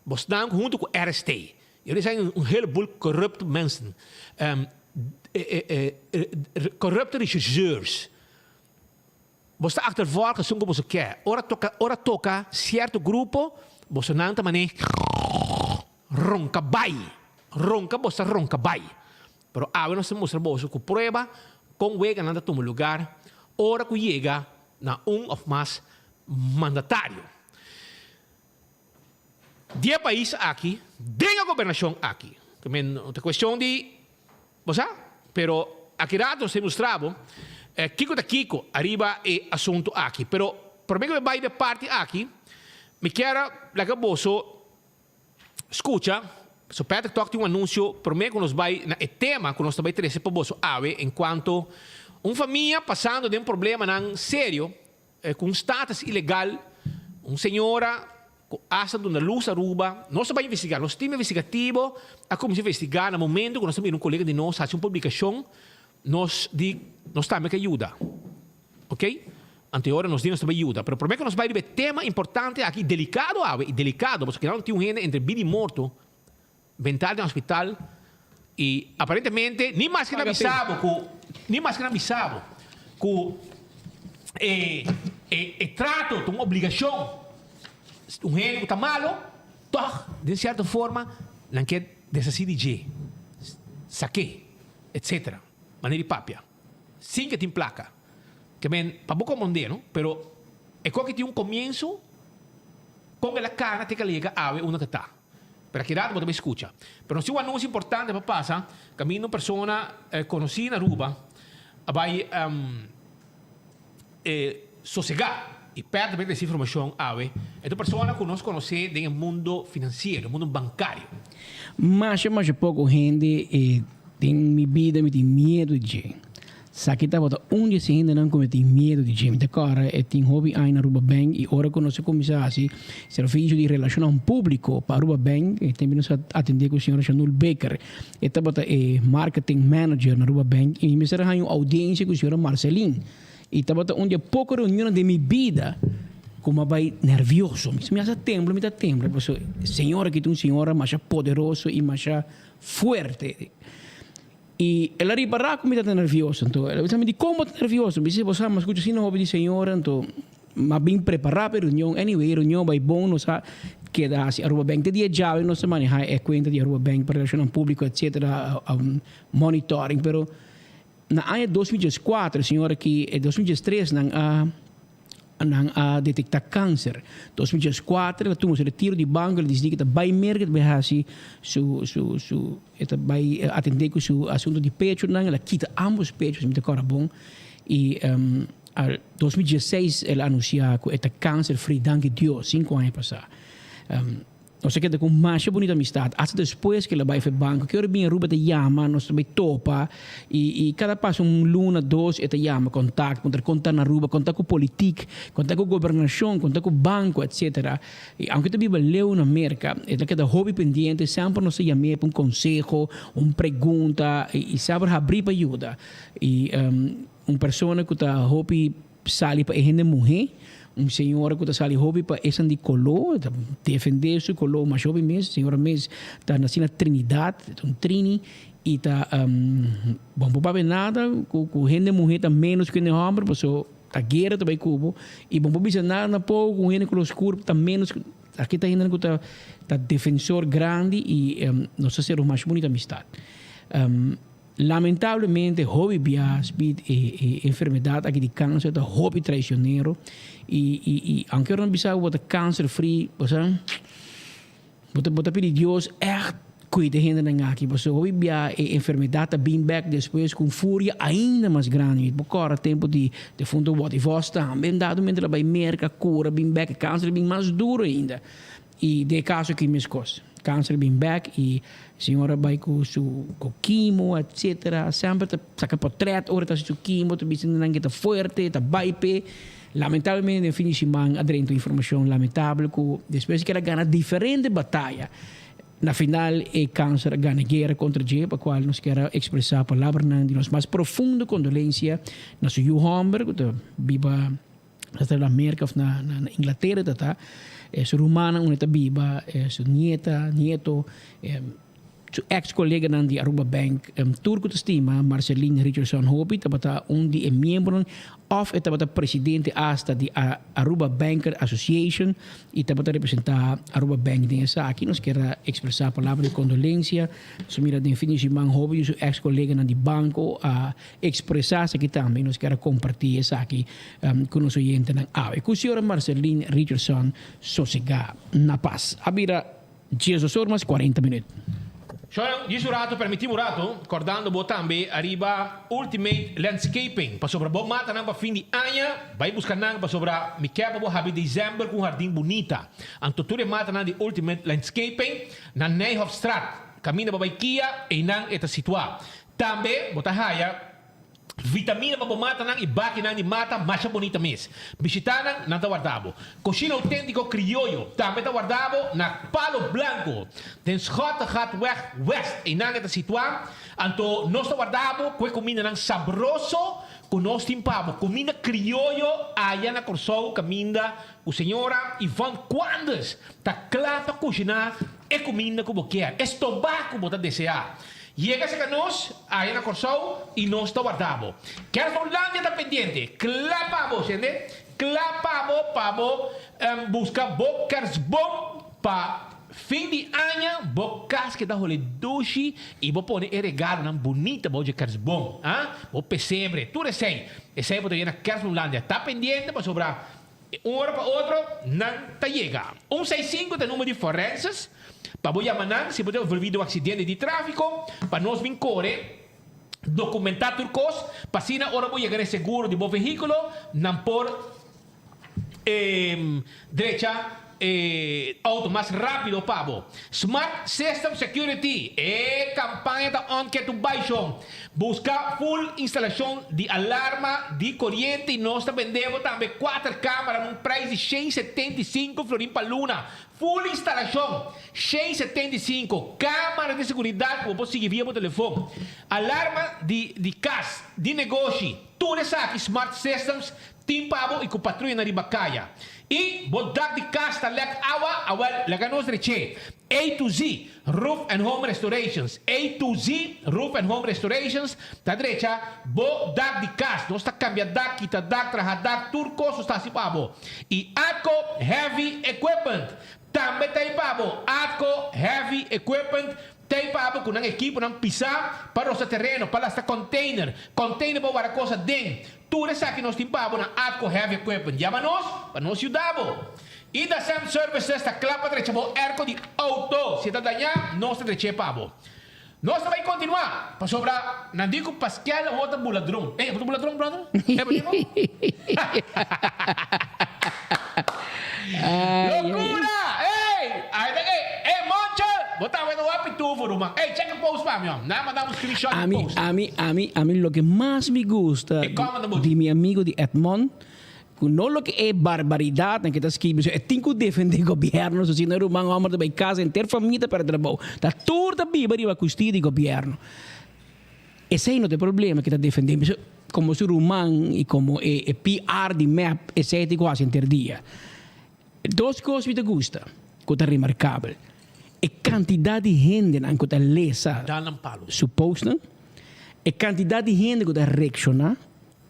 bosonan hunto ku RST jullie zijn un heleboel corrupte mensen corrupte regisseurs. Boso ta achtervolg esun ku boso ke. Ora toka ora toka sierto grupo, bosonan ta manera ronka bai. Ronka boso ta ronka bai. Pero awe nos ta mustra boso ku prueba kon weganan ta tuma lugar ora ku yega na un òf mas mandatario. Di e pais aki, den e gobernashon aki. Ta men no ta kuestion di, bo sa, pero aki rato nos ta mustra bo kiko ta kiko ariba e asuntu aki. Pero prome ku mi bai den parti aki, mi kier a laga boso skucha, so Patrick tok tin un anunsio prome ku nos bai na e tema ku nos ta bai trese pa boso awe enkuanto un famia pasando den problemanan serio Cu un status ilegal, un señora cu hasta duna luz Aruba, nos a bay investiga, nos team investigativo a cuminsa investiga na momento cu nos a mira un colega di nos haci un publicacion, nos di nos tambe ke yuda, ok, anto e ora nos di nos ta bay yuda, pero prome cu nos bay riba e tema importante aki, delicado awe, y delicado, pasobra kinan tin un hende entre bida y morto, Benta den hospital y aparentemente ni maske nan bisa bo cu ni maske nan bisa bo cu e e trato ta un obligashon. Un hende ku ta malo, tòg den sierto forma nan ke deshasí di dje, sak'é, etsetera. Manera di papia. Sin ke tin plaka. Ke men, pa bo komprondé, no? Pero e koki tin un komienso, kon el a kana te ke a yega awe unda ke ta. Pero aki rato bo ta bay scucha. Pero nos tin un anuncio importante pa pasa, caminda un persona conoci na Aruba a bay sosega y perde bay recibi informacion awe. E ta un persona cu nos conoce den e mundo financiero, e mundo bancario. Masha masha poco hende den mi bida mi tin miedo di dje. Saki tabata un di e hendenan ku mi tin miedu di dje. Mi ta kòrda e tin hopi aña na Aruba Bank i ora ku nos a kuminsá hasi servisio di relashonnan públiko pa Aruba Bank, e tempu nos a atendé ku señora Shanul Baker. E tabata e marketing manager na Aruba Bank i mi mester a haña un oudiensia ku señora Marcelin. I tabata un di e poko reunionnan den mi bida ku mi a bai nèrvioso. Mi hasta tembla, mi ta tembla pasobra e señora aki ta un señora masha poderoso i masha fuerte. I el a ripará ku mi tabata nervioso. Anto el a bisa mi, Dikon bo ta nervioso? Mi si, Bo sa, mi a skucha asina hopi di señora, anto mi a bin prepará pa e reunion. Anyway, e reunion a bai bon, nos a keda hasi Aruba Bank. Te dia djawe nos ta manehá e kuenta di Aruba Bank pa relashonnan públiko etsetera, monitoring. Pero na aña 2014, señora ki, 2013 nan a. Nan a detektá kanser. 2004 el a tuma su retiro di banko, el a disidí ku e ta bai Merka, e ta bai hasi su su su e ta bai atendé ku su asuntu di pechunan, el a kita ámbos pechu si mi ta kòrda bon. I al 2016 el a anunsiá ku e ta kanser free, danki Dios, sinku aña pasá. Nos a keda ku masha bunita amistad. Asta despues ku el a bai for e banko, ki ora e bin Aruba e ta yama, nos ta bai topa i i kada pas un luna, dos e ta yama kontakt, puntra kon ta na Aruba, kon ta ku politik, kon ta ku gobernashon, kon ta ku banko, etsetera. I aunke e ta biba leu na Merka, e ta keda hopi pendiente, semper nos ta yam'é pa un konseho, un pregunta i i semper habrí pa yuda. I un persona ku ta hopi Sali pa e hende muhé, un señora ku ta sali hopi pa esan di koló, e ta defendé su koló mas hopi mes, señora mes ta nasí na Trinidad, e ta un trini i ta bon por papia nada ku ku hende muhé ta ménos ku hende hòmber paso ta guera ta bai ku bo i bon por bisa nada tampoco ku un hende koló skur ta ménos ku aki ta hendenan ku ta ta defensor grandi i nos ta ser un mas bunita amistad. Lamentablemente hopi bia speed e e enfermedad aki di cancer ta hopi traicionero y y y aunke ora nan bisa bo ta cancer free bo sa bo ta bo ta pidi Dios echt cuida e hendenan aki pasobra hopi bia e enfermedad ta bin bek despues cu un furia ainda mas grandi bo corda tempo di defunto Watty Vos tambe un dado momento el a bay Merca cura bin bek e cancer a bin mas duro ainda. Y den e caso aki mescos. Cancer bin bek y señora bay cu su cu quimo etcetera. Semper ta saca potret ora ta haci su quimo ta bisa nan ke ta fuerte ta bay p'e. Lamentablemente den fin di siman a drenta un informacion lamentabel cu despues di ke el a gana diferente bataya na final e cancer a gana guera contra dje pa cual nos kier a expresa palabranan di nos mas profundo condolencia na su yu homber cu ta biba Ta na Merka of na Inglatera ta ta. Su rumannan unda e ta biba, su nieta, nieto, su ex koleganan di Aruba Bank, tur ku ta stima Marceline Richardson hopi tabata un di e miembronan of e tabata presidente asta di Aruba Banker Association y tabata representa Aruba Bank den esaki. Nos kier a expresa palabra di condolencia. Nos a mira den fin di siman hopi di su ex koleganan di banco a Expresá esaki tambe nos kier a compartí esaki cu nos oyentenan awe. Cu señora Marceline Richardson sosegá na pas. A bira diesdos or mas cuarenta minuut. Señora, djis un rato, permití mi un rato, cordando bo tambe ariba Ultimate Landscaping, pasobra bo matanan pa fin di aña, bai busca nan pasobra mi kier pa bo habi december cu un hardin bunita. Anto tur e matanan di Ultimate Landscaping na Nijhofstraat, caminda pa bai Kia, eynan e ta situa. Tambe bo ta haya vitamina pa bo matanan y bakinan di mata masha bonita mes. Bishita nan, nan ta warda bo. Coshina Autentico Crioyo tambe ta warda bo na Palo Blanco, den Schottegatweg West. Eynan e ta situa. Anto nos ta warda bo cu e cumindanan sabroso cu nos tin pa bo. Cuminda crioyo aya na Corsou caminda cu señora Yvonne Quandes ta cla pa cushina e cuminda cu bo kier, e stoba cu bo ta desea. Yega serka nos aya na Kòrsou i nos ta warda bo. Kerstboomlandia ta pendiente. Kla pa bo, sende. Kla pa bo. bo pa bo buska bo kerstboom pa fin di aña bo kas keda hole dushi i bo pone e regalonan bunita bou dje kerstboom, ah, bo pesebre, tur esei. Esei bo ta yena Kerstboomlandia. Ta pendiente pasobra un ora pa otro nan ta yega. Un seis sinku ta e number di forenses pa bo yama nan si bo ta envolvi den un aksidente di trafiko pa nos bin kore Documentá tur cos pa asina ora bo yega na e seguro di bo vehiculo nan por drecha e auto mas rapido pa bo. Smart System Security, e campaña ta on ke tu bay shon. Busca full instalacion di alarma di coriente y nos ta bende bo tambe cuater camera na un prijs di 175 florin pa luna. Full instalashon, 675 kámara di seguridat ku bo por sigui via bo telefon, alarma di di kas, di negoshi, tur esaki Smart Systems tin pa bo i ku patruyanan riba kaya. I bo dak di kas ta lèk awa? Awèl, laga nos rech'é. A to Z Roof and Home Restorations, A to Z Roof and Home Restorations ta drecha bo dak di kas. Nos ta kambia dak, kita dak, traha dak, tur kos nos ta hasi pa bo. I Atco Heavy Equipment tambe ta ei pa bo. Atco Heavy Equipment ta ei pa bo ku nan ekiponan pisá pa rosa tereno, pa lasta container, container pa wara kos aden. Tur esaki nos tin pa bo na Atco Heavy Equipment. Yama nos pa nos yuda bo. Ida Sam Services ta kla pa drecha bo airco di auto. Si e ta dañá, nos ta drech'é pa bo. Nos ta bai kontinuá, pasobra nan di ku Paskel awor ta bula dron. Ey, abo ta bula dron, brother? Ey, bo dico? Locura! Ey! Ay ta ey, ey Moncho! Bo ta wena wak pitufo, ruman. Ey, check e post pa mi, hom. Nan manda un screenshot di Ami, post. ami, ami, ami loke mas mi gusta E comment ta di mi amigo di Edmond, Ku no loke e barbaridatnan ke ta skibi so e tin ku defende gobierno so si no ruman homber ta bai kas henter famia ta perde trabou ta tur ta biba riba kustia di gobierno esei no ta e problema ke ta defende so komo su ruman i komo e PR di mep esei tin ku hasi henter dia dos kos mi ta gusta ku ta remarkabel e kantidat di hendenan ku ta lesa su postnan e kantidat di hende ku ta reakshona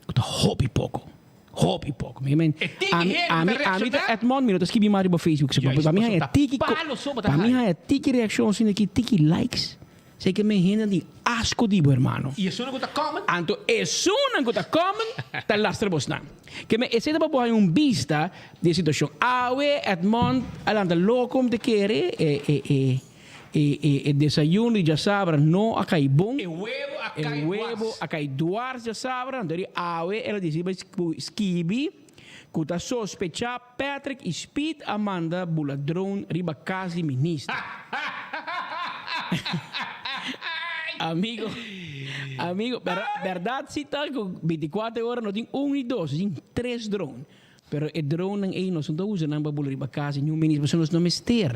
ku ta hopi poko. Hopi poko. Mi men, E tiki ami, hende ta ami, ami ta reacciona. Edmond, mi no ta skibi mas riba Facebook. So, Juist, pa mi pasobra haya ta tiki, palo so bo ta pa mi haya. haya tiki reaccion asina aki, tiki likes. Sei ke men hende di asco di bo, hermano. I esunnan ku ta comment? Anto esunnan ku ta comment ta lastra bosnan. Ke men esei ta pa bo haya un bista di e situacion. Awe Edmond a lanta loco om te kere e, e, e. E e e desayuno di djasabra no a kai bon. E webo a kai E webo dwars. a kai dwars djasabra. Anto di awe el a disi bai skibi ku ta sospechá Patrick i Speed a manda bula drone riba kas di minister. Amigo, amigo, bèrdat si ta ku bintikuater ora no tin un ni dos, tin tres drone. Pero e dronenan ei nos no ta usa nan pa bula riba kas di niun minister pasobra nos no mester.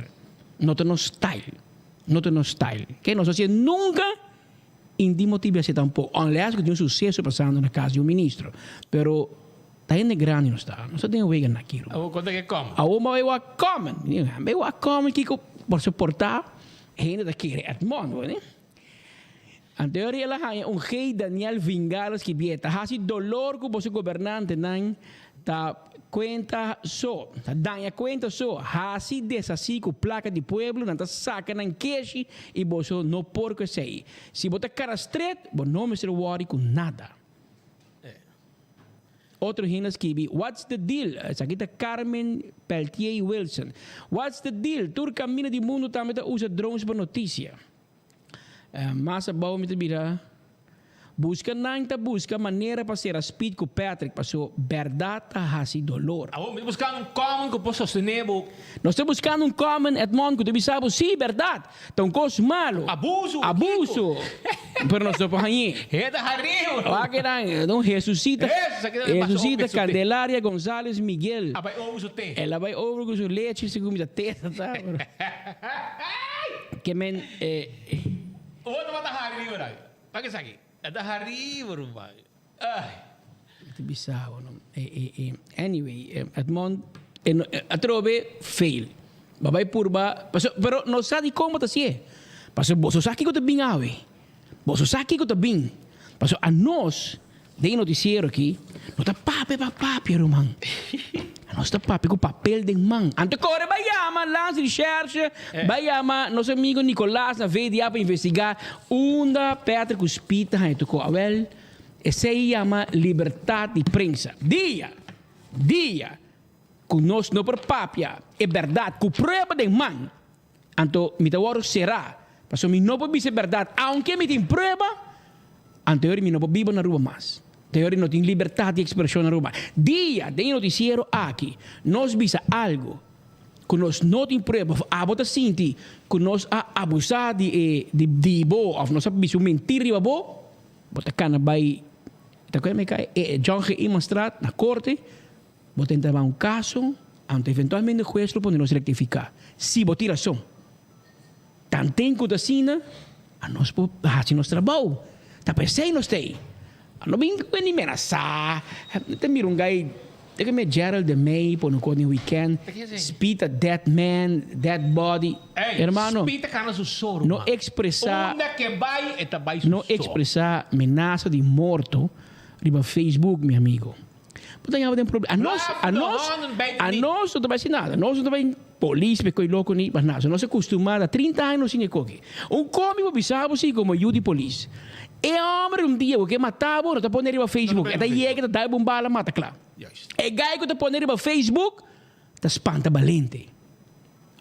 No ta nos style. No ta nos style. Ke nos no hasié nunka i no tin motibu di hasié tampoko unless ku tin un suseso pasando na kas di un ministro. Pero ta hende grandi nos ta. Nos ta den wega na aki ruman. Awor konta ke kòmen? Awor bo a bai wak kòmen. Bai wak kòmen kiko por soportá hende ta kere Edmond, bo. Anterior el a haña un G. Daniel Vingalo skibié, Ta hasi dolor ku boso gobernantenan ta kuenta so, ta daña kuenta so, hasi deshasí ku plaka di pueblo, nan ta saka nan keshi i boso no por ku esei. Si bo ta kara stret, bo no mester wòri ku nada. Otro hende a skibi, What's the deal? Esaki ta Carmen Peltier Wilson. What's the deal? Tur kaminda di mundu tambe ta usa drones pa notisia. Mas abou mi ta bira busca nan ta busca manera pa cera speed cu Patrick paso berdad ta haci dolor. Awor mi ta buscando un comment cu por sostene bo. Nos ta buscando un comment Edmond cu ta bisa bo si berdad ta un cos malo. Abuso Abuso pero nos no por hañ'e. He ta hari bro. Wak eran don Jesucita Jesucita Candelaria Gonzalez Miguel. A bay over cu su te. El a bay over cu su lechi segun mi ta te ta ta pero. Ke men e. Ora bo ta hari riba nan. Pa ke esaki? E ta hari bo ruman. Ay. Ta bisa bo no. E e e anyway Edmond e no atrobe fail. Bo a bai purba paso pero no sa di kon bo ta hasié. Paso boso sa kiko ta bin awe. Boso sa kiko ta bin. Paso anos den e noticiero aki no ta papia pa papia ruman. Nos ta papia ku papel den man. Anto kore bai yama Landsrecherche, bai yama nos amigo Nicolas na VDA pa investigá unda Patrick ku Speed ta haña tokó. Awèl, esei yama libertat di prensa. Dia, dia ku nos no por papia e bèrdat ku prueba den man, anto mi ta wòrdu será, pasobra mi no por bisa e bèrdat aunke mi tin prueba. Anto yori mi no por biba na Aruba mas. Anto yori no tin libertad di expresion na Aruba. Dia den e noticiero aki nos bisa algo cu nos no tin prueba of abo ta sinti cu nos a abusa di e di bo of nos a bisa un mentira riba bo, bo ta cana bay ta cu e cay e John G. Imanstraat na corte, bo ta entraba un caso anto eventualmente huez lo pone nos rectifica si bo tin razon. Tanten ku ta asina, anos por hasi nos trabou. Ta p'esei nos ta ei. No bin ku ni menasá. Mi ta mira un gai, ta keme Gerald de Mey pone un kos den weekend, Speed a dead man, dead body. Ey, Hermano, Speed ta kana su so, no ruman. ekspresá, Unda ke bai, e ta bai su no so. ekspresá menasa di morto riba Facebook, mi amigo. Bo ta yama den problema. Anos, anos, anos no ta bai haci nada. Nos no ta bai polis pe coi loco ni mas nada. Nos a costuma ta 30 aña nos sin e coki. Un comi bo bisa bo si como yu di polis. E homber un dia bo ke mata bo no ta pone riba Facebook. E ta yega ta dal bo un bala mata cla. E guy cu ta pone riba Facebook ta spanta balente.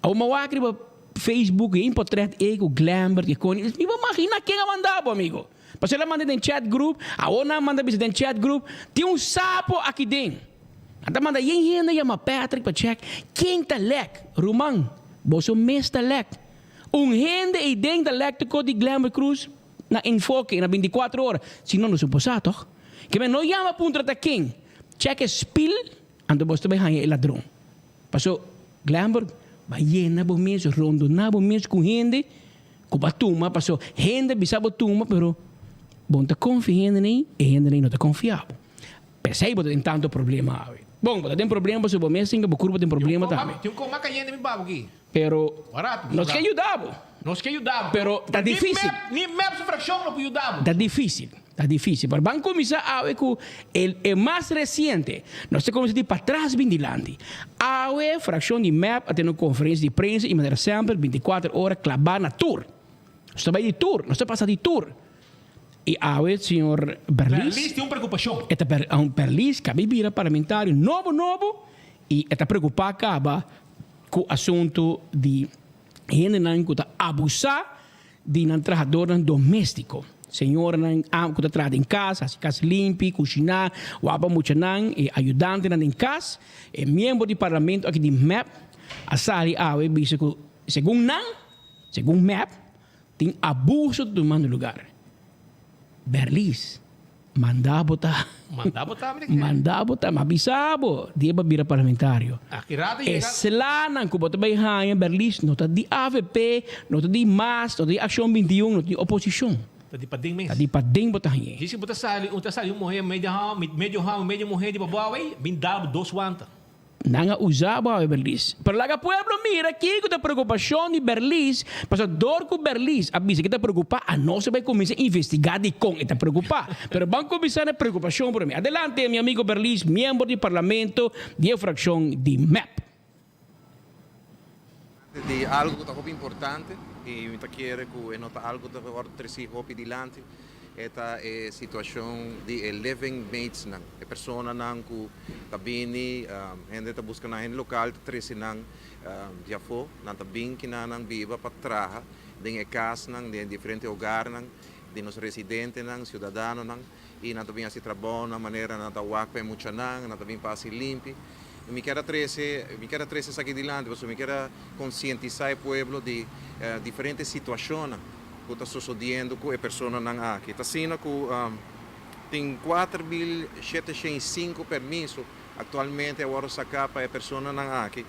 Awor mi a wak riba Facebook e portret ey cu Glembert y Connie. Mi por magina ken a manda bo amigo. Pasobra el a manda den chat group, awor nan a manda bisa den chat group, tin un sapo aki den. Nan ta manda yen hende yama Patrick pa check ken ta lek. Ruman, boso mes ta lek. Un hende ey den ta lek tocó di Glembert Cruz na Enfoke na 24 ora. Si no, nos no por sa toch. Ke men no yama puntra ta ken. Check e spiel, anto boso ta bay haña e ladron. Paso, Glenberg, ba yena bo mes, rondona bo mes ku hende ku ba tuma, paso hende bisa bo tuma, pero bo no ta konfia hende nei, e hende nei no ta konfia bo. P'esei bo ta den tantu problema awe. Bon, bo ta den problema pasobra bo mes tin ku bo kurpa den problema tambe. Tin un koma kayente mi babo aki. Pero nos ke yuda bo. Nos ke yuda bo. Pero ta dificil. Ni mep su fraccion no por yuda bo. Ta dificil. Ta dificil. Pero ban cuminsa awe cu e e mas reciente. Nos ta cuminsa di patras bin dilanti. Awe fraccion di mep a tene un conferencia di prensa y manera semper 24 ora claba na tur. Nos ta bay di tur. Nos ta pasa di tur. Y awe señor Berlis. Berlis tin un preocupacion. E ta Berlis cabe bira parlamentario nobo nobo y e ta preocupa caba ku asuntu di hendenan ku ta abusá di nan trahadornan doméstiko, señoranan ku ta traha den kas, hasi kas limpi, kushiná, wak pa muchanan, e ayudantenan den kas. E miembro di parlamento aki di mep a sali awe bisa ku segun nan, segun mep, tin abuso ta tumando lugar. Berlis. Manda bo ta. Manda bo ta, meneer. Manda bo ta. Ma bisa bo, dia bo bira parlamentario. Aki rato yega. E slanan ku bo ta bai haña Berlis no ta di avp, no ta di mas, no ta di Akshon 21, no ta di oposishon. Ta di paden mes. Ta di paden bo ta hañ'é. Djis bo ta sali, un ta sali un muher medio hòmber, medio hòmber, medio muher di babou ei, bin dal bo dos wanta. Nan a usa bo awe Berlis. Pero laga pueblo mira kiko ta preokupashon di Berlis, pasobra dor ku Berlis a bisa ke ta preokupá, anos a bai kuminsá investigá dikon e ta preokupá. Pero ban kuminsá na e preokupashon promé. Adelante mi amigo Berlis, miembro di parlamento di e frakshon di mep. Di algo ku ta hopi importante i mi ta kere ku e no ta algo ku ta wòrdu tresí hopi dilanti. E ta e situashon di e living matesnan, e personanan ku ta bini, hende ta buska nan, hende lokal ta trese nan di afó, nan ta bin kinan nan biba pa traha den e kasnan, den e diferente hogarnan di nos residentenan, siudadanonan, i nan ta bin hasi trabounan manera nan ta wak pa e muchanan, nan ta bin pa hasi limpi. I mi kier a trese, mi kier a trese esaki dilanti pasobra mi kier a konsientisá e pueblo di diferente situashonnan ku ta sosodiendo ku e personanan aki. Ta asina ku tin 4705 permiso aktualmente a wòrdu saká pa e personanan aki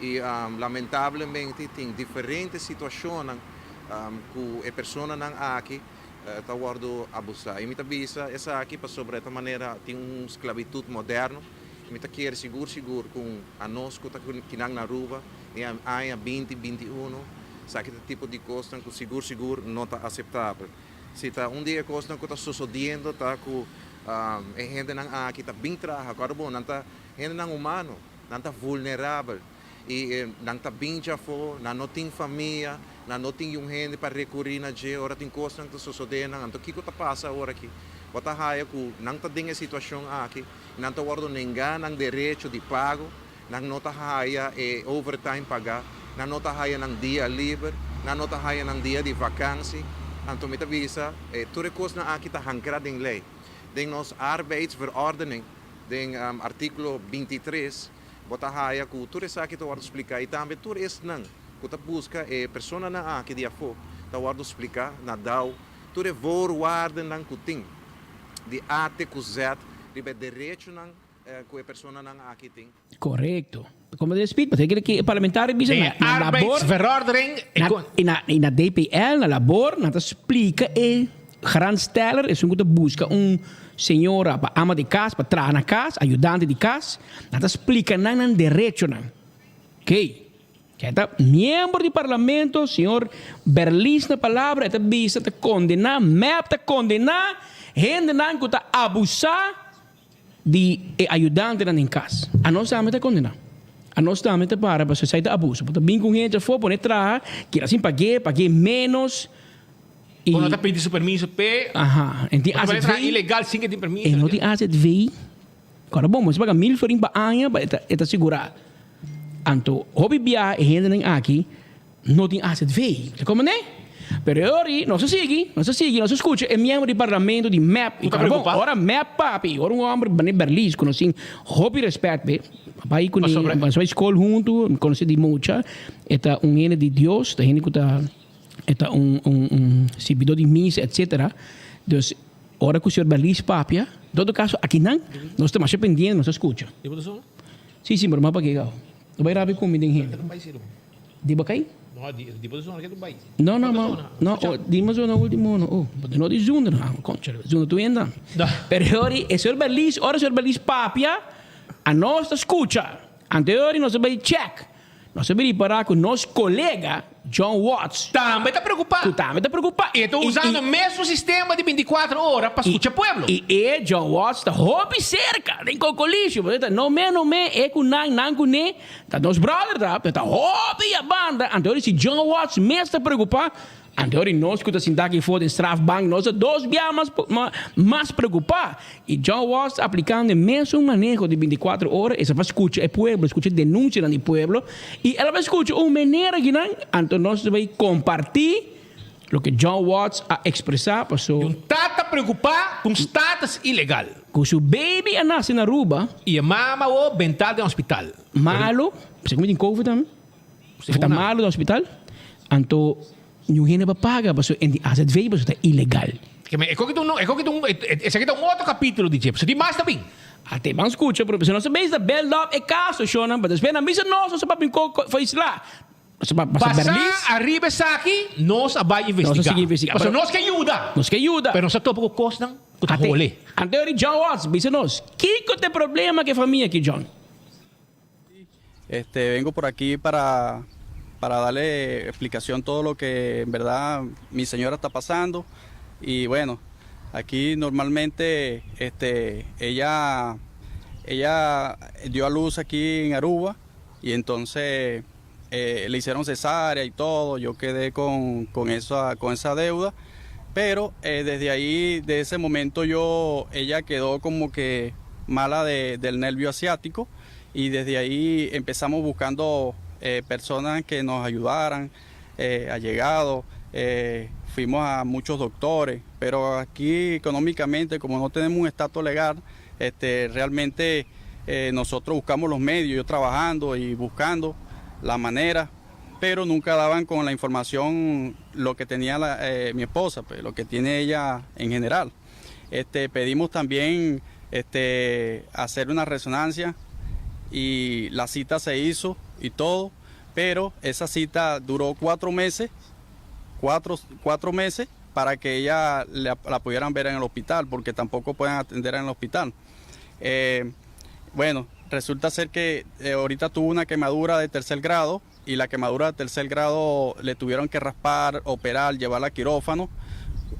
i lamentablemente tin diferente situashonnan ku e personanan aki ta wòrdu abusá. I mi ta bisa esaki pasobra e ta manera tin un sklabitut moderno. Mi ta kere sigur sigur ku anos ku ta kinan na Aruba den aña 2021 esaki ta tipo di kosnan ku sigur sigur no ta aseptabel. Si ta un di e kosnan ku ta sosodiendo ta ku e hendenan aki ta bin traha, kòrda bo nan ta hendenan humano. Nan ta vulnerabel i nan ta bin djafó, nan no tin famia, nan no tin yun hende pa rekurí na dje ora tin kosnan ta sosodé nan. Anto kiko ta pasa awor aki? Bo ta haya ku nan ta den e situashon aki i nan ta wòrdu nengá nan derecho di pago, nan no ta haya e overtime pagá, nan no ta haya nan dia liber, nan no ta haya nan dia di vakansi. Anto mi ta bisa, tur e kosnan aki ta hankrá den lei. Den nos arbeidsverordening, den artíkulo bintitres, bo ta haya ku tur esaki ta wòrdu spliká i tambe tur esnan ku ta buska e personanan aki di afó ta wòrdu spliká na dao tur e voorwaardennan ku tin di A te ku Z riba e derechonan ku e personanan aki tin. Korekto. Como de speed, pasobra kere ki e parlamentario bisa na na labor Arbeidsverordening na na i na DPL na labor nan ta splika e garantsteller esun ku ta buska un señora pa ama di kas pa traha na kas ayudante di kas nan ta splika nan nan derechonan ok kei ta miembro di parlamento señor Berlis na palabra e ta bisa ta kondena mep ta kondena hendenan ku ta abusa di e ayudantenan den kas. Anos tambe ta kondená. Anos tambe ta para pasobra esei ta abuso. Bo ta bin ku un hende afó pone traha, keda sin pag'é, pag'é ménos i. Bo no ta pidi su permiso p'e. Aha. En tin Bo ta pone azv. traha ilegal sin ke tin permiso. E no tin azv. Kòrda bon, bo mester paga mil florin pa aña pa e ta sigurá. Anto hopi biaha e hendenan aki no tin azv. Ta komprendé? Pero e ora ei nos a sigui, nos a sigui, nos a skucha e miembro di parlamento di mep. I ta kòrda bon, preokupá? ora mep papia i ora un hòmber manera Berlis ku nos tin hopi rèspèt p'e, bai kuné, Pasobra. nos bai skol huntu, mi konosé di mucha, e ta un hende di Dios, ta hende ku ta e ta un un un sirbidó di misa etsetera. Dus ora ku señor Berlis papia, en todo kaso akinan nos ta masha pendiente, nos ta skucha. Di bo ta sona? Si, si, pero mas pa ke gau. No bai rabia ku mi den hende. Di bo kai? No, di di bo zona ke tu bai. No, no, ma no, oh, di mo zona ultimo no. Oh, no di zunda no, concha, zunda tu enda. Pero ori, e señor Berlis, ora señor Berlis papia, a nos ta scucha. Ante ori nos ta bai check. Nos ta bai ripara cu nos colega John Watts. Tambe ta preocupa. Cu tambe ta preocupa. E ta usando mesun sistema di binticuatro ora pa scucha pueblo. I e John Watts ta hopi cerca den Cocolicio. Pasobra ta no me no me, e cu nan, nan cu ne. Ta nos brother ta, pero ta hopi a banda, anto ori si John Watts mes ta preocupa, anto ori nos cu ta sinta aki for den strafbank nos ta dos bia mas mas preocupa. Y John Watts ta aplicando e mesun maneho di binticuatro ora, esa pa scucha e pueblo, scucha e denuncianan di pueblo, y el a bay scucha un manera akinan, anto nos ta bay comparti loke John Watts a expresa paso. Di un tata preocupa cu un status ilegal. Cu su baby a nace na Aruba. Y e mama awor benta den hospital. Malo, segun mi tin covid tambe, e ta malo den hospital, anto niun hende pa paga paso en di azv paso ta ilegal. E koki ta un, e koki ta un, esaki ta un otro capitulo di dje, paso tin mas ta bin. Ate ban scucha, pero paso nos a bezig ta build up e caso shownan, pa despues nan bisa nos, nos a papia un koki for isla. Basá ariba esaki, nos a bai investigá. Pasobra nos ke yuda. Nos ke yuda. Pero nos a topa ku kosnan ku ta hole. Anto ori John Watts bisa nos, Kiko ta e problema ku e famia aki, John? Este, vengo por aquí para, para darle explicación todo lo que en verdad mi señora está pasando. Y bueno, aquí normalmente este, ella, ella dio a luz aquí en Aruba y entonces eh, le hicieron cesárea y todo, yo quedé con, con, esa, con esa deuda, pero eh, desde ahí, de ese momento yo, ella quedó como que mala de, del nervio asiático y desde ahí empezamos buscando eh, personas que nos ayudaran, eh, allegados, eh, fuimos a muchos doctores, pero aquí económicamente, como no tenemos un estatus legal, este, realmente eh, nosotros buscamos los medios, yo trabajando y buscando la manera, pero nunca daban con la información lo que tenía la, eh, mi esposa, pues, lo que tiene ella en general. Este, pedimos también este, hacer una resonancia y la cita se hizo y todo, pero esa cita duró cuatro meses, cuatro, cuatro meses para que ella la, la pudieran ver en el hospital, porque tampoco pueden atender en el hospital. Eh, bueno, resulta ser que eh, ahorita tuvo una quemadura de tercer grado y la quemadura de tercer grado le tuvieron que raspar, operar, llevarla a quirófano.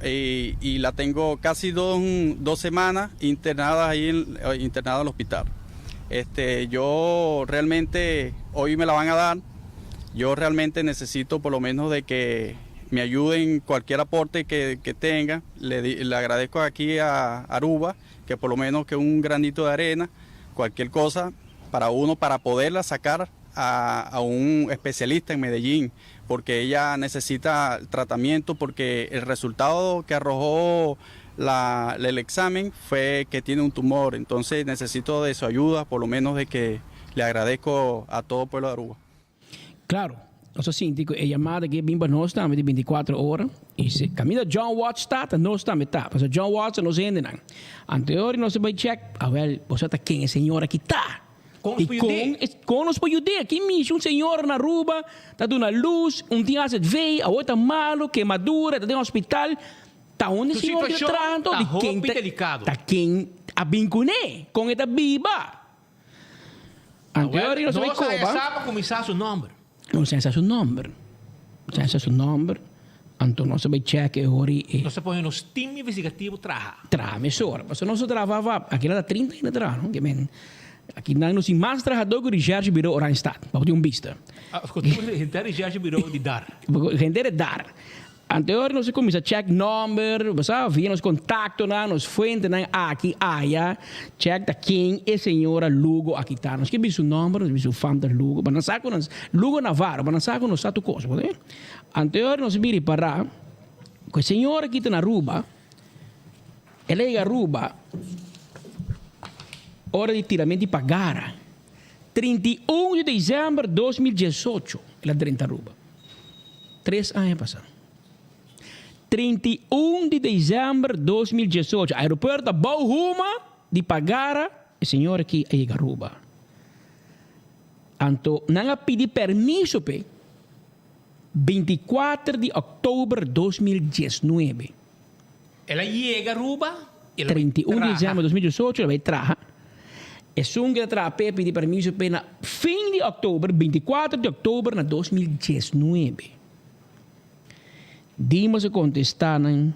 Y, y la tengo casi dos, dos semanas internada ahí en, eh, internada al hospital. Este, yo realmente, hoy me la van a dar, yo realmente necesito por lo menos de que me ayuden cualquier aporte que, que tenga. Le, le agradezco aquí a Aruba que por lo menos que un granito de arena, cualquier cosa para uno, para poderla sacar a, a un especialista en Medellín, porque ella necesita tratamiento, porque el resultado que arrojó la, el examen fue que tiene un tumor, entonces necesito de su ayuda, por lo menos de que le agradezco a todo el pueblo de Aruba. Claro, nos a sinti cu e yamada aki a bin pa nos tambe di binticuatro ora y si caminda John Watts ta, ta nos tambe ta, pasobra John Watts ta nos hendenan. Anteor nos a bay check, awel, bo sa ta ken e señor aki ta? Con nos Y por con yud'é? e, con nos por yud'é? Ki mishi un señor na Aruba ta duna luz, un tin azv, awor ta malo, kemadura, ta den hospital. Ta unda Su señor ki ta situacion traha anto? ta Di ken hopi ta, delicado. ta ken a bin cun'é? Con e ta biba? Anterior nos a bay Nos a coba. sa pa cuminsa su nomber. Nos a sa su nomber. Nos a sa su nomber. Anto nos a bay check e ora y e. Nos a pone nos team investigativo traha. Traha mesora. Pasobra nos a traha aki nan ta 30 hende traha no. Ke men aki nan nos tin mas trahador ku Recherche Bureau Oranjestad. Pa bo tin un bista. Henter Recherche Bureau di dar. Henter e dar. Anteor nos a cuminsa check nomber, bo sa, via nos contactonan, nos fuentenan aki, aya, check ta ken e señora Lugo aki ta. Nos ke bisa su nomber, nos bisa su fam ta Lugo, pa nan sa cu nos, Lugo Navarro, pa nan sa cu nos sa tur cos, bo ta mira. Anteor nos a bira ripara cu e señora aki ta na Aruba, el a yega Aruba ora di tiramento di pagara, 31 di december 2018 el a drenta Aruba. Tres aña pasá. 31 di december 2018, aeropuerto a bou huma di Pagara, e señor aki a yega Aruba. Anto nan a pidi permiso p'e 24 di october 2019. El a yega Aruba y el a bai 31 di traha. december 2018 el a bai traha. Esun ku ta traha p'e pidi permiso p'e na fin di october, 24 di october na 2019. Dimas a contesta nan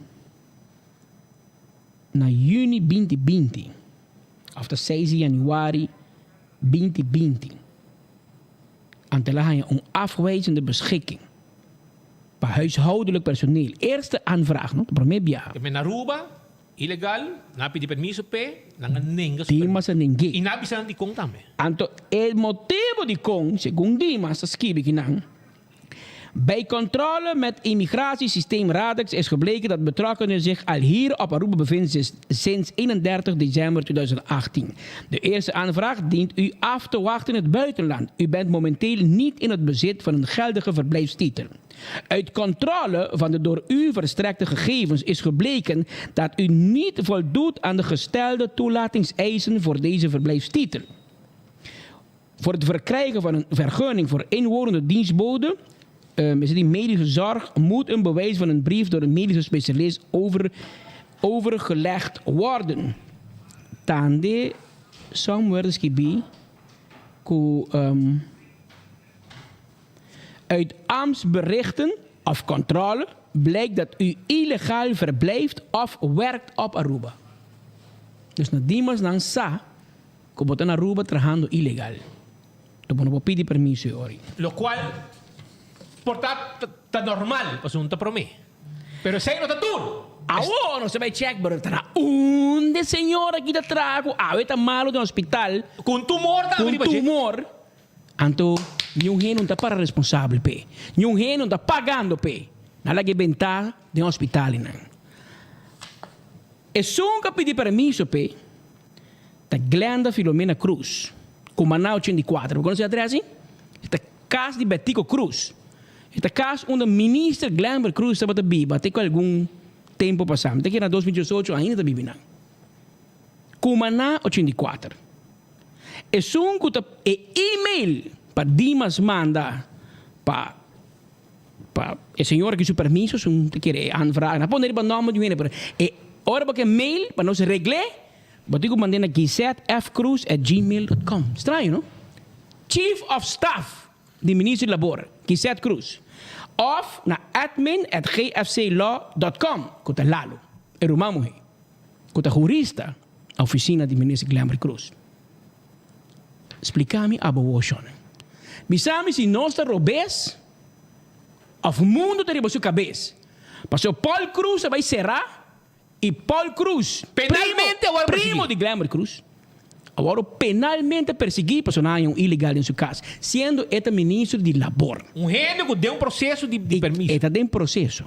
na juni 2020 of ta 6 di januari 2020. Anto el a haña un afwijzende beschikking pa huishoudelijk personeel. Eerste aanvraag, no? Ta promé biaha. E men Aruba, ilegal, nan a pidi permiso p'e, nan a nenga su Dimas a neng'é. I nan a bisa nan dikon tambe. Anto e motibo dikon, segun Dimas ta skibi kinan, Bij controle met immigratiesysteem Radex is gebleken dat betrokkenen zich al hier op Aruba bevindt sinds 31 december 2018. De eerste aanvraag dient u af te wachten in het buitenland. U bent momenteel niet in het bezit van een geldige verblijfstitel. Uit controle van de door u verstrekte gegevens is gebleken dat u niet voldoet aan de gestelde toelatingseisen voor deze verblijfstitel. Voor het verkrijgen van een vergunning voor inwonende dienstbode, um, is die medische zorg, moet een bewijs van een brief door een medische specialist over, overgelegd worden. Tande somewhere skibi ku um, uit ambtsberichten of controle blijkt dat u illegaal verblijft of werkt op Aruba. Dus na Dimas nan sa Ku bo ta na Aruba trahando ilegal. To bo no por pidi permiso e ori. Locual por ta ta normal pasobra un ta prome. Pero esey no ta tur. Awor nos ta bay check pero ta na unda e señor aki ta traha cu awe ta malo den hospital. Cu un tumor tambe riba Cu dje. un tumor. Anto niun hende no ta para responsabel p'e. Niun hende no ta pagando p'e. Nan laga e benta den hospital einan. Esun cu a pidi permiso p'e. Ta Glenda Filomena Cruz, Cumaná 84. Bo conoce e adres ei? E ta cas di Betico Cruz. E ta cas unda Minister Glenbert Cruz tabata biba te cu algun tempo pasa. Mi ta kere na 2018 ainda ta biba einan. Cumaná 84. Esun cu ta e email pa Dimas manda pa pa e señora ki su permiso, esun ta kere e aanvraag. Nan a pone riba nomber di un hende pero e ora bo ke mail pa nos regle. Bo tin ku mand'é na gisetfcruz@gmail dot com. Straño, no? Chief of Staff di Minister di Labor, Gisette Cruz. Òf na admin at gfclaw dot com, ku ta Lalo, e ruman muhé, ku ta hurista na ofisina di Minister Glenbert Cruz. Splica mi abo woshon. Bisa mi si nos ta robes of mundo ta riba su cabes. Pasobra Paul Croes a bay cera y Paul Croes, Penalmente a worde primo di Glenbert Croes, a worde penalmente persegui pasobra nan a haña un ilegal den su cas, siendo e ta ministro di labor. Un hende cu den un proceso di permiso. E ta den proceso.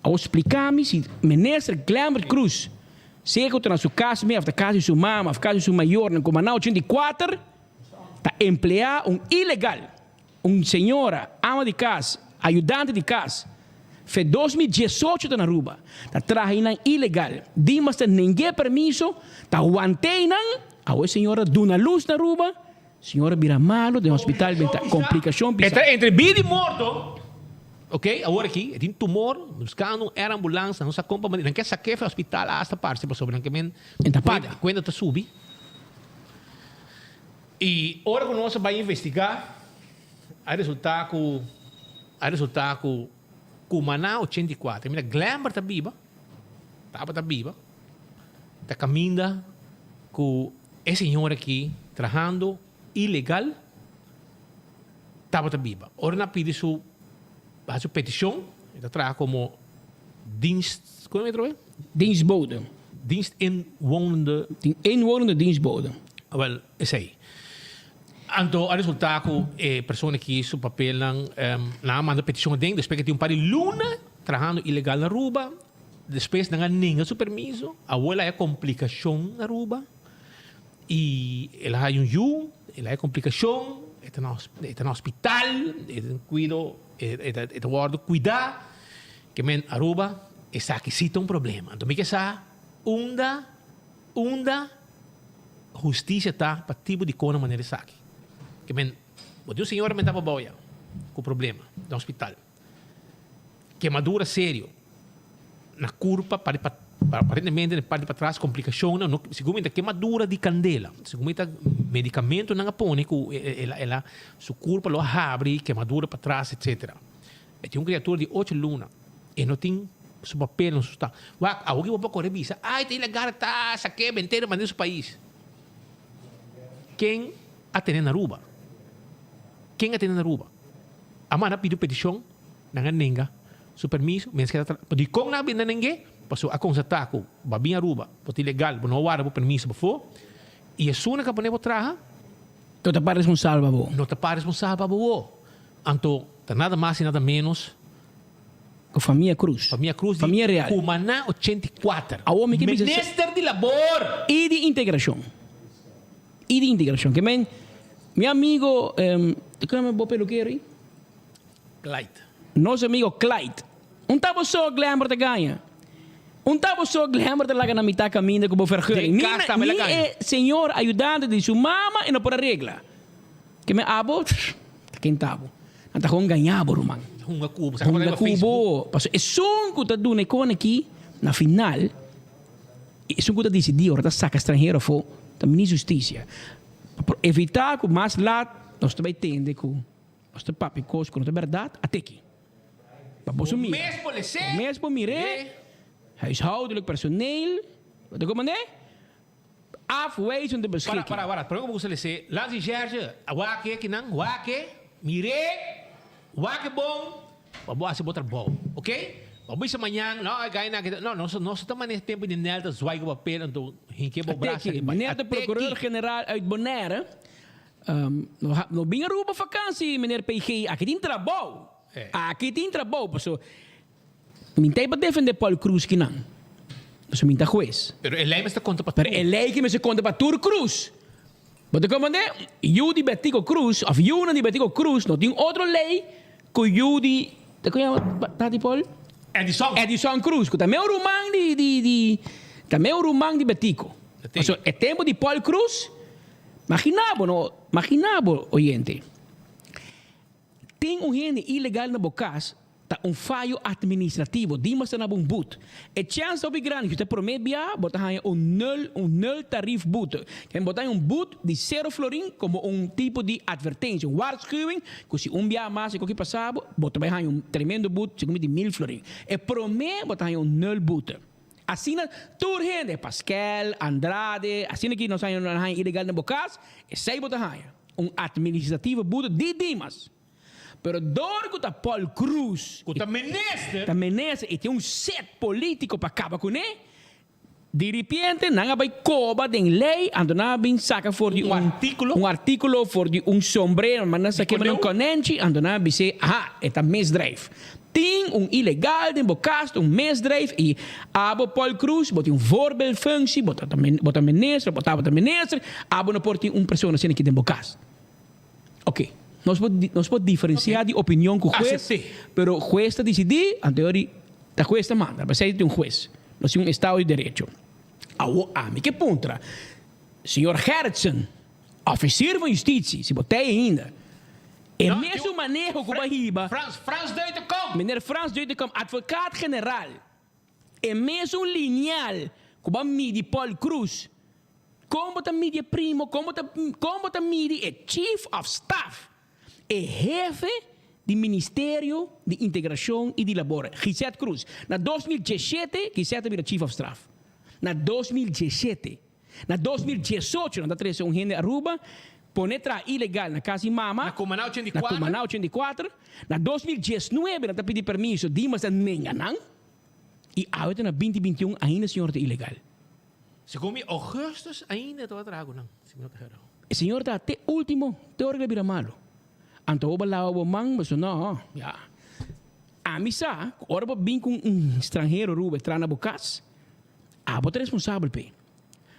Awor splica mi si minister Glenbert Croes Sea ku ta na su kas mes òf ta kas di su mama òf kas di su mayornan ku maná 84 ta empleá un ilegal, un señora, ama di kas, ayudante di kas, fe 2018 ta na Aruba, ta traha einan ilegal, dimas ta neng'é permiso, ta want'é einan, awor e señora duna lus na Aruba, Señora bira malo den hospital benta complicacion E pisa. ta entre bida y morto, ok, awor aki e tin tumor, buscando un air ambulance, nan no sa con pa manda, nan ke saké for hospital hasta parce pasobra nan ke men E ta paga. cuenta ta subi. Y ora cu nos a bay investiga a resulta cu a resulta cu Cumaná 84, mira Glenber ta biba, tabata biba, ta caminda cu E señor aki trahando ilegal tabata biba. Ora nan a pidi su haci su peticion, e ta traha como dienst, como e otro vez? Dienstbode. Dienst inwonende. Inwonende dienstbode. Wel, esey. Anto a resulta cu e persona aki su papelnan, nan a manda peticion aden, despues ke tin un par di luna trahando ilegal na Aruba, Despues nan a nenga su permiso, awor el a haya complicacion na Aruba y el a haya un yu, el a haya complicacion, e ta na e ta na hospital, e ta den cuido, e ta e ta wordo cuida, ke men Aruba esaki si ta un problema. Anto mi ke sa unda unda husticia ta pa tipo di cona manera esaki. Ke men bo tin un señora menta pa bao ya cu problema den hospital. Kemadura serio na kurpa, aparentemente na e parti patras komplikashonnan, no, segun mi ta kemadura di kandela, segun mi ta medikamentonan a pone ku el a su kurpa lo a habri, kemadura patras etsetera. E tin un kriatura di ocho luna, e no tin su papel, no su sta. Wak, awoki bo por kore bisa, ay ta ilegal ta sak'é bent'é mand'é su pais. Ken a tene na Aruba? Ken a tene na Aruba? A manda pidi un petishon, nan a nenga su permiso, mens keda tra. Dikon nan a bin na neng'é? Pasobra a konstatá ku bo a bin Aruba, bo ta ilegal, bo no a warda bo permiso pafó, i esun ku a pone bo traha. No ta para responsabel pa bo. No ta para responsabel pa bo. Anto ta nada mas i nada ménos. Ku famia Cruz. Famia Cruz di Famia Real. Cumaná 84. Awor mi ke bisa. Minister di Labor! I di Integrashon. I di integracion. Ke men, mi amigo, kon yama bo pelukero ei? Clyde. Nos amigo Clyde. Un ta bo so Glenbert ta gaña. Un ta bo so Glenbert ta laga na mitad caminda cu bo vergunning. Den cas tambe la Ni gaña. e señor ayudante di su mama e no por a regla. Ke men abo, ta ken ta bo. Nan ta gewoon gaña bo ruman. Hunga cu bo. Sa Hunga cu bo. Pasobra esun cu ta duna e con aki, na final. Esun ku ta disidí ora ta saka stranhero afó ta Minister di Hustisia. Pa por evitá ku mas lat nos ta bai tende ku nos ta papia kos ku no ta bèrdat, at'e aki. Pa boso mira. Bo mes por les'é. Bo mes por mir'é. Huishoudelijk personeel. Bo ta komprendé? Afwijzende beschikking. Para, para, para. Promé ku bo kusa les'é, Lansi Sherge, wak e kinan, wak e, mir'é, wak e bon. Pa bo hasi bo trabou, ok? Pa bo bisa mañan, no, e gainan aki ta, no, nos, nos ta maneha tempu di Nel ta zwaai ku papel, anto hinke bo brasa Ateki, riba. meneer de procureur generaal uit Bonaire, no ha, no bin Aruba vakantie, meneer PG, aki tin trabou, aki tin trabou, paso mi ta pa defende Paul Croes kinan, paso mi ta hues. Pero e lei mester konta pa tur. Pero e lei ki mester konta pa tur Croes. Bo ta comprende? Yu di Betico Croes of yunan di Betico Croes no tin otro ley cu yu di, ta con yama Tati Paul? Edison. Edison Croes, cu ta meu ruman di, di, di, ta meu ruman di Betico. Pasobra e tempo di Paul Croes, magina bo no, magina bo oyente. Tin un hende ilegal na bo kas ta un fayo atministrativo, dimas ta na bo un but. E chèns ta hopi grandi ku ta promé bia bo ta haña un nul un nul tarief boete. Ken bo ta haña un but di sero florin komo un tipo di atvertensia, un waarschuwing ku si un bia mas e koki pasa bo, bo ta bai haña un tremendo but segun mi di mil florin. E promé bo ta haña un nul boete. Asina tur hende, Paskel, Andrade, asina ki nos haña nan haña ilegal den bo kas, esei bo ta haña. Un administratieve boete di Dimas. Pero dor ku ta Paul Croes. Ku ta minister. Ta minister i tin un set politico pa kaba kuné, di ripiente nan a bai koba den lei, anto nan a bin saka for di un. Un artíkulo. Un artíkulo for di un sombrero, ma nan sak'é pa un konènchi, anto nan a bis'é, aha, e ta misdrijf. Tin un ilegal den bo kas, un misdrijf, i abo Paul Croes, bo tin un voorbeeldfunctie, bo ta bo ta minister, bo tabata minister, abo no por tin un persona asina aki den bo kas. Ok, nos por nos por diferencia di opinion cu hues, pero hues ta dicidi, anto yori ta hues ta manda, p'esey tin un hues, nos tin un estado di derecho. Awo ami ke puntra, señor Gerritsen, oficier van justitie, si bo t'ey ainda, e mesun maneho cu bo a hiba, Frans, Frans Deutekom! Meneer Frans Deutekom, advocaat generaal, E mesun lineal ku bo a midi Paul Croes, kon bo ta midi e primo, kon bo ta kon bo ta midi e chief of staff, e hefe di Ministerio di Integrashon i di Labor, Gisette Croes. Na 2017 Gisette a bira chief of staff. Na 2017. Na 2018 nan ta trese un hende Aruba pone traha ilegal na kas di mama Na Cumaná na Cumaná 84. Na 2019 nan ta pidi permiso Dimas ta nenga nan y awe ta na 2021 ainda señor ta ilegal. Segun mi Augustus ainda tabata traha ku nan si mi no ta hera. E señor ta te ultimo te ora ku el a bira malo. Anto bo laba bo man bo no ya. Ami sa ku ora bo bin ku un stranhero Aruba e traha na bo kas Abo ta responsabel p'e.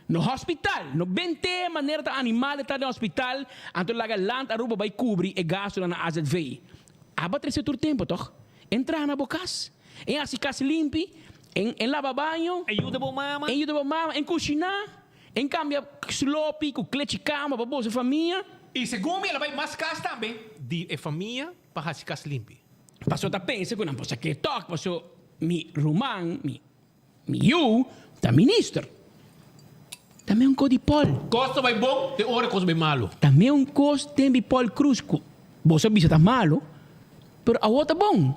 No hospital, no bent'e manera ta animal e ta den hospital, anto laga Land Aruba bai cubri e gastonan na azv. Abo a trece tur tempo toch? En traha na bo cas, en haci cas limpi, en en laba baño, En yuda bo mama. En yuda bo mama, en cushiná, en cambia slopi cu klechi cama pa boso famia. Y segun mi el a bai mas cas tambe di e famia pa haci cas limpi. Paso ta pensa cu nan por saké toch, paso mi ruman, mi. Mi yu ta minister. Ta meun kos di Paul. Kos ta bai bon te ora kos bai malu. Ta meun kos den bi Paul Croes ku boso a bisa ta malu, pero awor ta bon.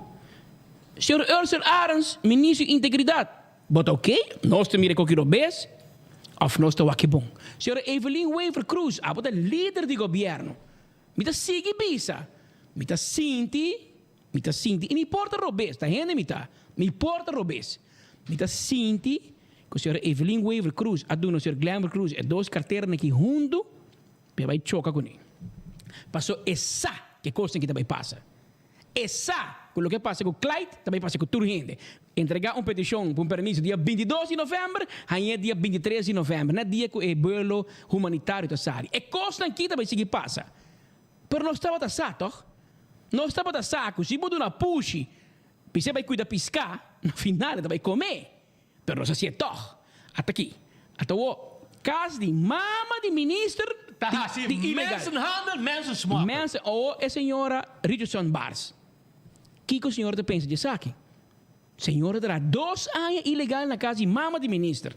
Señor Ursel Arends, minister di integridat, bo ta oke? Nos ta mira koki robes of nos ta wak e bon? Señora Evelyn Wever Croes, abo ta lider di gobierno. Mi ta sigui bisa, mi ta sinti Mi ta sinti, i mi por ta robes, ta hende mi ta, mi por ta robes. Mi ta sinti ku señora Evelyn Wever Croes a duna señor Glenver Croes e dos karteranan aki huntu pa e bai choka kuné. Paso e sa ke kosnan aki ta bai pasa. E sa ku loke a pasa ku Clyde ta bai pasa ku tur hende. Entregá un petishon pa un permiso dia 22 di novèmber, hañ'é dia 23 di novèmber, na dia ku e buelo humanitario ta sali. E kosnan aki ta bai sigui pasa. Pero nos tabata sa, tòg? Nos tabata sa ku si bo duna pushi, bis'é bai kuida piská, na final e ta bai komé. Pero nos hasié tòg. Ata aki. Ata awor, kas di mama di minister Ta hasi di ilegal. mensenhandel, mensensmokkel. Mensen, awor e señora Richardson Bars. Kiko señora ta pensa di esaki? Señora ta traha dos aña ilegal na kas di mama di minister.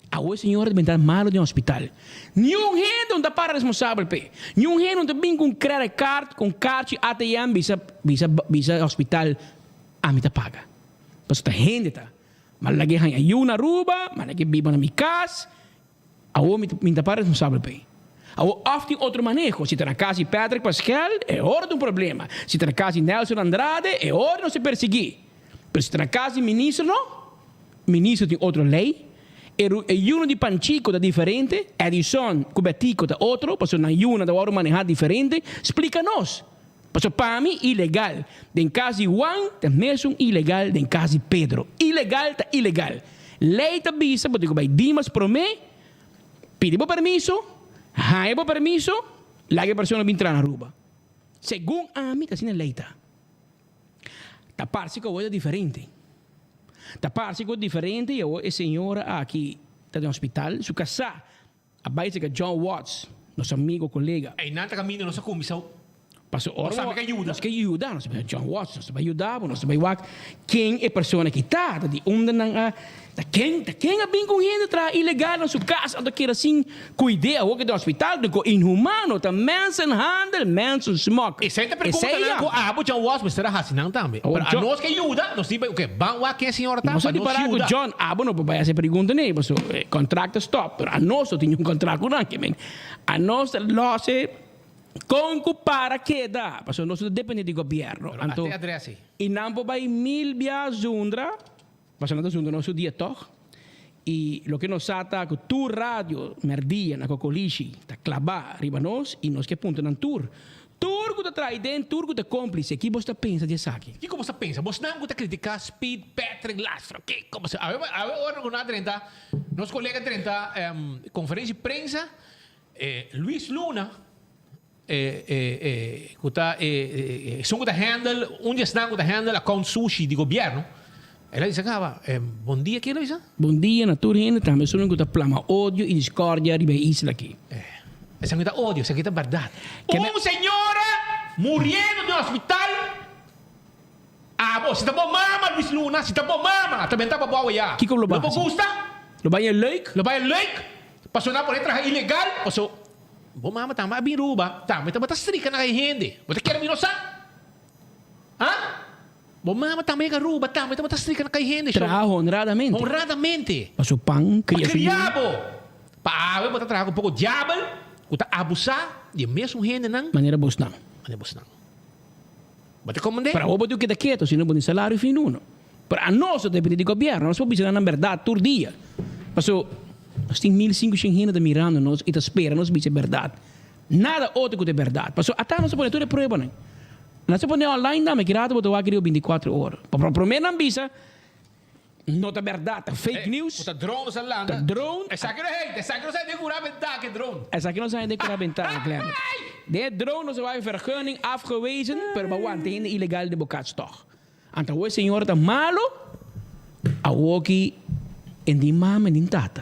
Awe señor ta benta malo den hospital. Niun hende no ta para responsabel p'e. Niun hende no ta bin ku un credit card, ku un karchi ATM bisa bisa bisa hospital ami ta paga. Pasobra ta hende ta. Ma lag'e haña yu na Aruba, ma lag'e biba na mi kas. Awo mi mi ta para responsabel p'e. Awo òf tin otro maneho. Si ta na kas di Patrick Paskel e ora ta un problema. Si ta na kas di Nelson Andrade e ora nos ta persiguí. Pero si ta na kas di minister no. Minister tin otro ley. E ru e yunan di Panchico ta diferente, Edison cu Betico ta otro, pasobra nan yunan ta wòrdu maneha diferente. Splica nos. Pasobra pa mi ilegal den cas di Juan ta mesun ilegal den cas di Pedro. Ilegal ta ilegal. Ley ta bisa bo tin cu bay Dimas prome, pidi bo permiso, haña bo permiso, laga e persona bin traha na Aruba. Segun ami ta asina ley ta. Ta parse ku awor ta diferente. Ta parse ku diferente i awor e señora aki ta den hospital. Su kasá a bai serka John Watts, nos amigo, kolega. Einan ta kaminda nos a kuminsá. Paso ora Nos sabi ke yuda. Nos ke yuda, nos ta John Watts, nos ta bai yuda bo, nos ta bai wak ken e persona ki ta, ta di unda nan a, ta ken, ta ken a bin ku un hende traha ilegal na su kas, anto keda sin kuid'é, awor ke ta na hospital, ta ku inhumano, ta mensenhandel, mensensmok. Esei ta preguntanan ku abo John Watts mester a hasi nan tambe. Awor Pero John. anos ke yuda, nos tin bai, oke, ban wak ken e señora ta Nos pa a di nos para ku yuda. John, abo no por bai hasi e pregunta nei, paso e kontrakt a stòp, pero anos no tin un kontrakt ku nan, ke men anos ta lòs e. Kon ku para keda, pasobra nos no ta depende di gobièrnu. Pero Anto, ate adres ei. i nan por bai mil bia zundra, pasobra nan ta zundra nos su dia tòg. I loke nos sa ta ku tur radio mèrdia na Kokolishi ta klabá riba nos i nos ke puntra nan tur. Tur ku ta traha den, tur ku ta kómplise, ki bos ta pensa di esaki? Kiko bos ta pensa? Bosnan ku ta kritiká Speed, Patrick, Lastra, kiko bos ta. Awe awe ora ku nan a drenta, nos kolega a drenta konferensia di prensa, Luis Luna, ku ta esun ku ta handle, un di esnan ku ta handle account sushi di gobièrnu, el a bisa kaba, bon dia, ke el a bisa? Bon dia na tur hende, tambe esunnan ku ta plama odio i discordia riba e isla aki. Esaki ta odio, esaki ta bèrdat. Un señora muriendo den hospital, abo, si ta bo mama Luis Luna, si ta bo mama, ta benta pa bo awe ya. Kiko lo Lo bo gusta? Lo bai e leuk? Lo bai e leuk? Paso nan por e traha ilegal, paso bo mama tambe a bin Ruba, tambe tabata strika na e hende. Bo ta kere mi no sa? Ha? Bo mama tambe yega Ruba, tambe tabata strika na kai hende. Traha honradamente. Honradamente. Pa su pan, Pa kria su yu. kria bo. Pa awe bo ta traha ku poko diabel ku ta abusa di e mesun hendenan. Manera bosnan. Manera bosnan. Bo ta komprende? Pero awor bo tin ku keda ketu, si no bo tin salario fin uno. Pero anos ta depende di gobièrnu, anos por bisa nan nan bèrdat tur dia. Paso nos tin mil sinkushen hende ta mirando nos i ta spera nos bisa e bèrdat. Nada otro ku ta e bèrdat. Paso ata nos a pone tur e pruebanan. Nos a pone online tambe, ki rato bo ta wak riba bintikuatro ora. Pa promé nan bisa no ta bèrdat, ta fake news. Ku ta drone nos a landa. Ta drone. Esaki no hei, esaki no sa den kura bentana ke drone. Esaki no sa den kura bentana, Clement. Den e drone nos a wak vergunning afgewezen, pero bo a wanta hende ilegal den bo kas tòg. Anto awo e señora ta malo, awoki en di mama en di tata,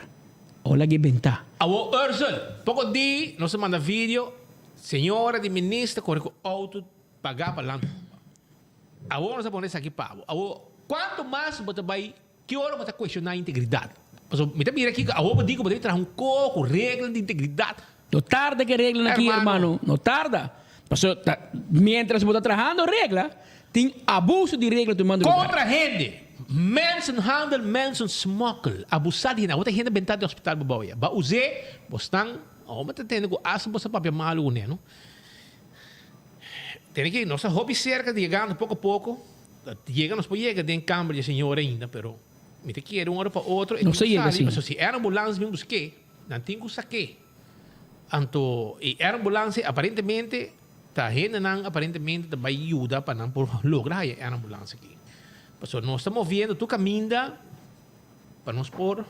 awo lag'e benta. Awo Ursel, poko di nos a manda video, señora di minister kore ku auto paga pa Land Rover. Awo nos a pone esaki pa bo. Awo kuantu mas bo ta bai, ki ora bo ta kuestioná integridat? Pasobra mi ta mira aki ku awo bo di ku bo debe traha un kos ku regla di integridat. No tarda ke reglanan aki, hermano. No tarda. Pasobra ta mientras bo ta trahando regla, tin abuso di regla tumando lugar. Kontra hende. Mensenhandel, mensensmokkel. Abusá di hende. Awor ta hende bentá den hospital bo bou ya. Ba us'é, bo stan, awor bo ta tende ku asta bo sa papia malu kuné, no? Tene ki nos ta hopi serka di yegando poko poko. Yega nos por yega den kamber di e señor ainda, pero mi ta kere un ora pa otro e tin Nos ta ku yega, sali. sí. Pasobra si e ambulans bin busk'é, nan tin ku sak'é. Anto e air ambulance aparentemente ta hendenan aparentemente ta bai yuda pa nan por logra haya e air ambulance aki. Pasobra nos ta moviendo tur caminda pa nos por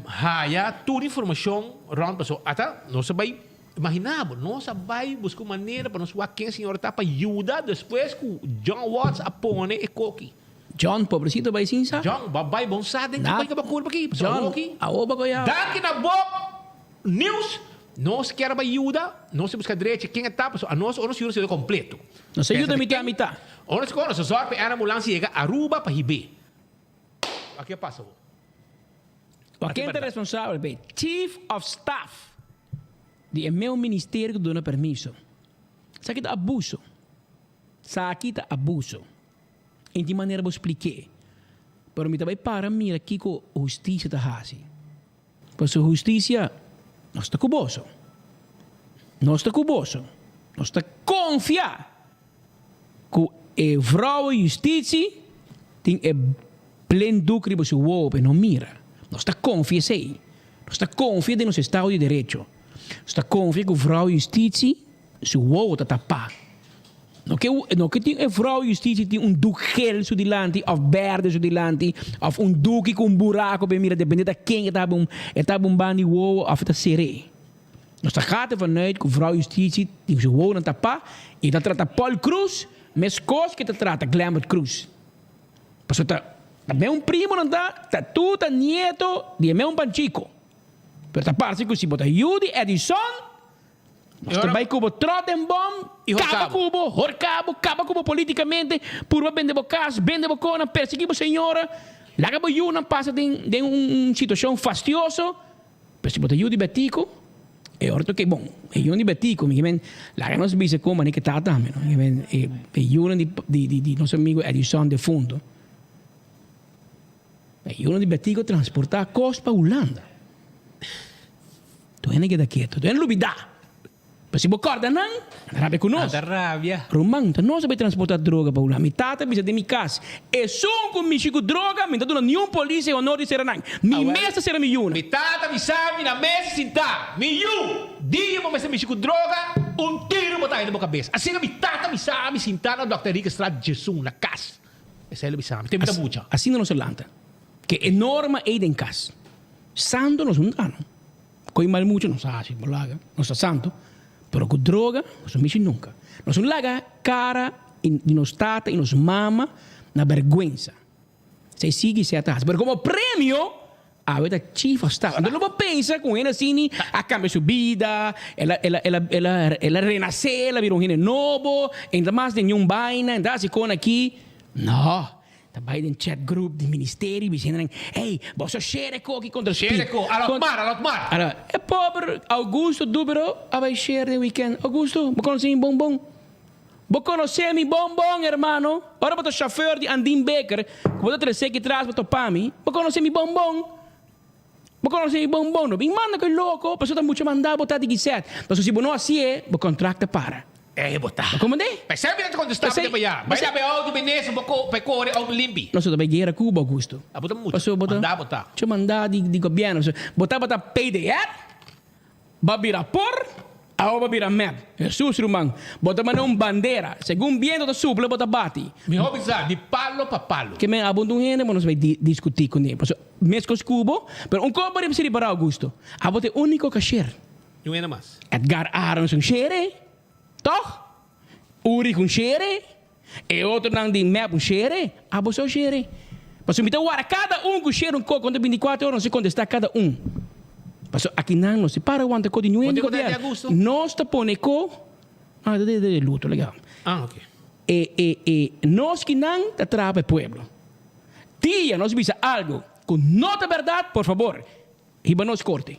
haya tur informacion rond pasobra ata nos a bai imagina bo nos a bai busca un manera pa nos wak ken señor ta pa yuda despues cu John Watts a pone e koki. John, pobrecito bai sin sa. John, ba bai bon sa den Na. ki bai culpa ki. John, Awo ki. awo ba goya. Danki na bo news. Nos kier bai yuda, nos ta busca drechi ken e ta, pasobra anos ora nos yuda nos yuda completo. Nos a yuda mitad mitad. Ora nos nos a zorg pa e ambulance yega Aruba pa hib'é. Wak ke a pasa awo? Wak ken ta responsabel p'e? Chief of Staff di e meu ministerio ku duna permiso. Esaki ta abuso. Esaki ta abuso. En tin manera bo splik'é. Pero mi ta bai para mira kiko hustisia ta hasi. Pasobra hustisia, nos ta ku boso. Nos ta ku boso. Nos ta konfia ku e vrouwe justisi tin e blinddoek riba su wowo pa e no mira. Nos ta konfia esei. Nos ta konfia den nos estado di derecho. Nos ta konfia ku vrouwe justisi Su wowo ta tapá. No ke no ke tin e vrou justicia tin un doek gel su dilanti of berde su dilanti of un doeki ku un buraco pe mira depende ta ken e ta habri un e ta habri un banda di wowo of e ta ser'é. Nos ta gaat ervan uit ku vrou justicia tin su wowonan tapá i ta trata Paul Croes meskos ke ta trata Glenbert Croes. Pasobra ta ta meun primonan ta ta tur ta nieto di e meun panchico. Pero ta parse ku si bo ta yu di Edison. Nos ta bai ku bo trot den bom, kaba ku bo, horka bo, kaba ku bo politikamente, purba bende bo kas, bende bo konan, persegui bo señora, laga bo yunan pasa den den un situashon fastioso. Pero si bo ta yu di Betico, e ora ta oke. Bon, e yunan di Betico, mi ke men, laga nos bisa kon manera ke ta tambe, no? Mi ke men, e e yunan di di di nos amigo Edison defunto, e yunan di Betico transporta kos pa Hulanda. Tur hende keda ketu, tur hende lubidá. Pero si bo kòrda nan, nan ta rabia ku nos. Nan ta rabia. Ruman, ta nos a bai transportá droga pa Hulanda. Mi tata a bisa den mi kas, Esun ku mishi ku droga, mi no ta duna niun polis e honor di sera nan. Mi mes ta sera mi yunan. Mi tata a bisa mi na mesa sintá, Mi yu, dia bo mester mishi ku droga, un tiru bo ta haña den bo kabes. Asina mi tata a bisa mi sintá na Dòkter Enriquestraat Djesun na kas. Esei lo bisa mi. Te mi ta bucha. Asina nos a lanta. Ke e norma ei den kas. Santo nos un ta no. Koe mal mucho nos a haci, bo laga, nos ta santo, pero cu droga nos no mishi nunca. Nos no laga cara di nos tata y nos mama na berguensa. Esey sigui sea ta haci, pero como premio awe ta chief of staff. Anto lo bo pensa cu un hende asini a cambia su bida, el a, el a, el a, el a, el a renace, el a bira un hende nobo, e no ta mas den niun baina, e no ta haci con aki. No. Ta bai den chat group di ministerio bisiendo nan, Ey, boso share e koki kontra Speed. Share e ko, a Lotmar, a Lotmar. Ara, e pober Augusto Dubero a bai share den weekend. Augusto, bo konosé mi bon bon. Bo konosé mi bon bon, hermano. Ora bo ta chauffeur di Andin Baker, ku bo ta trese aki tras pa topa mi, bo konosé mi bon bon. Bo konosé mi bon bon. No bin manda ku e loko, pasobra ta mucha mandá bo ta di Gisèt. Pasobra si bo no hasié, bo kontrakt ta para. Ey bo ta. Bo komandé? P'esei mi ta kontestá bo tempu ya. Bai laba e outo bini bo ko pa e kore outo limpi. Nos ta bai guera ku bo Augusto. A bo ta mucha. Pasobra bo ta. Mandá bo ta. Mucha mandá di di gobièrnu. Pasobra bo tabata PDR, bo a bira por, awor bo a bira mep. Hesus ruman. Bo ta manda un bandera. Segun biento ta supla bo ta bati. Mihó bisa di palo pa palo. Ke men abunda un hende bo nos bai di diskutí kuné. Pasobra meskos ku bo, pero un kos bo riba ripará Augusto. Abo ta e úniko kasher. Niun hende mas. Edgar Arends un shere, toch? Ulrich un shere, e otronan di mep un shere, abo so shere. Pasobra mi ta wara kada un ku shere un koko konta bintikuater ora nos ta kontestá kada un. Pasobra akinan nos ta para wanta ko di niun hende gobièrnu. Nos ta pone ko, ah ta de luto legal. Ah ok. E e e nos kinan ta traha pa e pueblo. Dia nos bisa algo ku no ta bèrdat, por fabor, Hiba nos korte.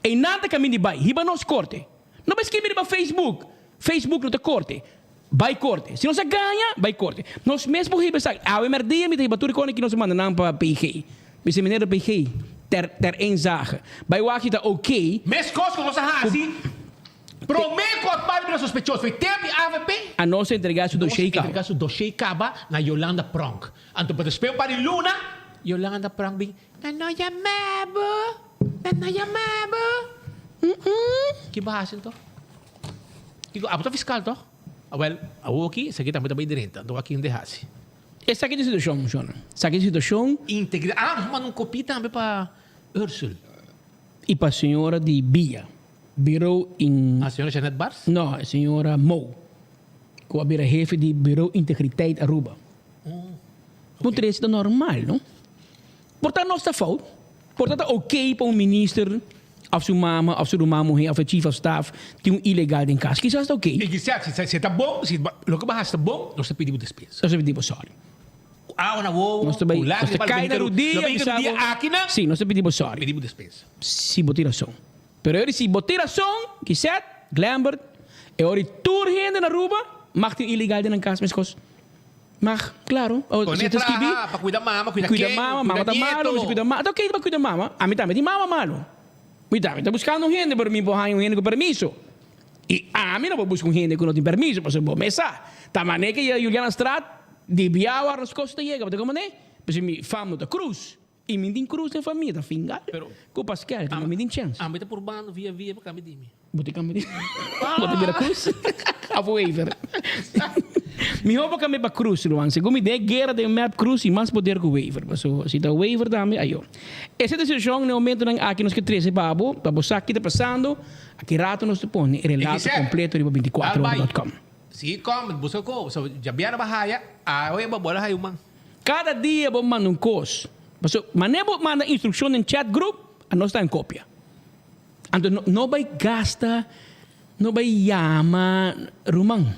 Einan ta kaminda di bai. Hiba nos korte. No bai skibi riba Facebook. Facebook no ta korte. Bai korte. Si nos a gaña, bai korte. Nos mes por hiba esaki. Awe merdia mi ta hiba tur e kòne ki nos a manda nan pa PG. Mi si meneer de PG, ter ter inzage. Bai wak si ta oké. Meskos ku nos a hasi promé ku a bai bira sospechoso. E tempu di avp. A nos a entrega su doshé kaba. Nos a entrega su doshé kaba na Yolanda Pronk. Anto pa despues un par di luna, Yolanda Pronk bin. Nan no yama bo, nan no yama bo. Ki bo hasi anto? Kiko, abo ta fiskal toch? Awel, awoki esaki tambe ta bai drenta, anto wak kin de hasi. Esaki ta situashon, Shona. Esaki ta situashon. Integridad. Ah, nos manda un kopi tambe pa Ursel. I pa señora di Bia. Bureau in. Ah, señora Jeanette Bars? No, señora Mou. Ku a bira hefe di Bureau Integriteit Aruba. Bo trese ta normal, no? Por ta nos ta fout. Por ta ta ok pa un minister of su mama of su ruman muher of e chief of staff tin un ilegal den cas. Kisas ta ok. I kisas si si ta bon, si loke bo haci ta bon, nos ta pidi bo despensa. Nos ta pidi bo sorry. Cu awa na wowo, Nos ta bay, cu nos ta lagrima, cay na rudia, lo bin bisa rudia bo. aki nan. Si, nos ta pidi bo sorry. Pidi bo despensa. Si bo tin rason. Pero e ora si bo tin rason, Gisette, Glambert, e ora tur hende na Aruba mag tin ilegal den nan cas mescos. Mag, claro. O, Pone si ta skibi, traha pa cuida mama, cuida cuida ken, mama, cuida mama ta malo, nieto. mi si cuida mama. Ta ok pa cuida mama. Ami tambe tin mama malo. Mi tambe ta buscando un hende, pero mi por haña un hende cu permiso. Y ami no por busca un hende cu no tin permiso, pasobra bo mes sa. Ta manera que Juliana Straat di biawa nos cos ta yega, bo ta comprende? Pasobra mi fam no ta cruz. Y mi tin cruz den famia, ta fingal cu Paskel, cu mi tin chens. Ami ta purbando via via pa cambia di mi. Bo ta cambia di Bo ta bira cruz of waver? Miho bo cambia pa cruz, Luan. Segun mi den e guera den map cruz tin mas poder cu waver. Paso si ta waver tambe ayo. Esa decision na e momentonan aki nos ke trece pa bo, pa bo sa ki ta pasando. Aki rato nos ta pone e relato completo riba binticuatro ora dot com. Si com, busca co, so djabièrnè bo haya, awe bo bola haya un man. Kada dia bo manda un kos. Pasobra manera bo manda instrukshon den chat group, anos ta en kopia. Anto no bai gasta. No bai yama ruman.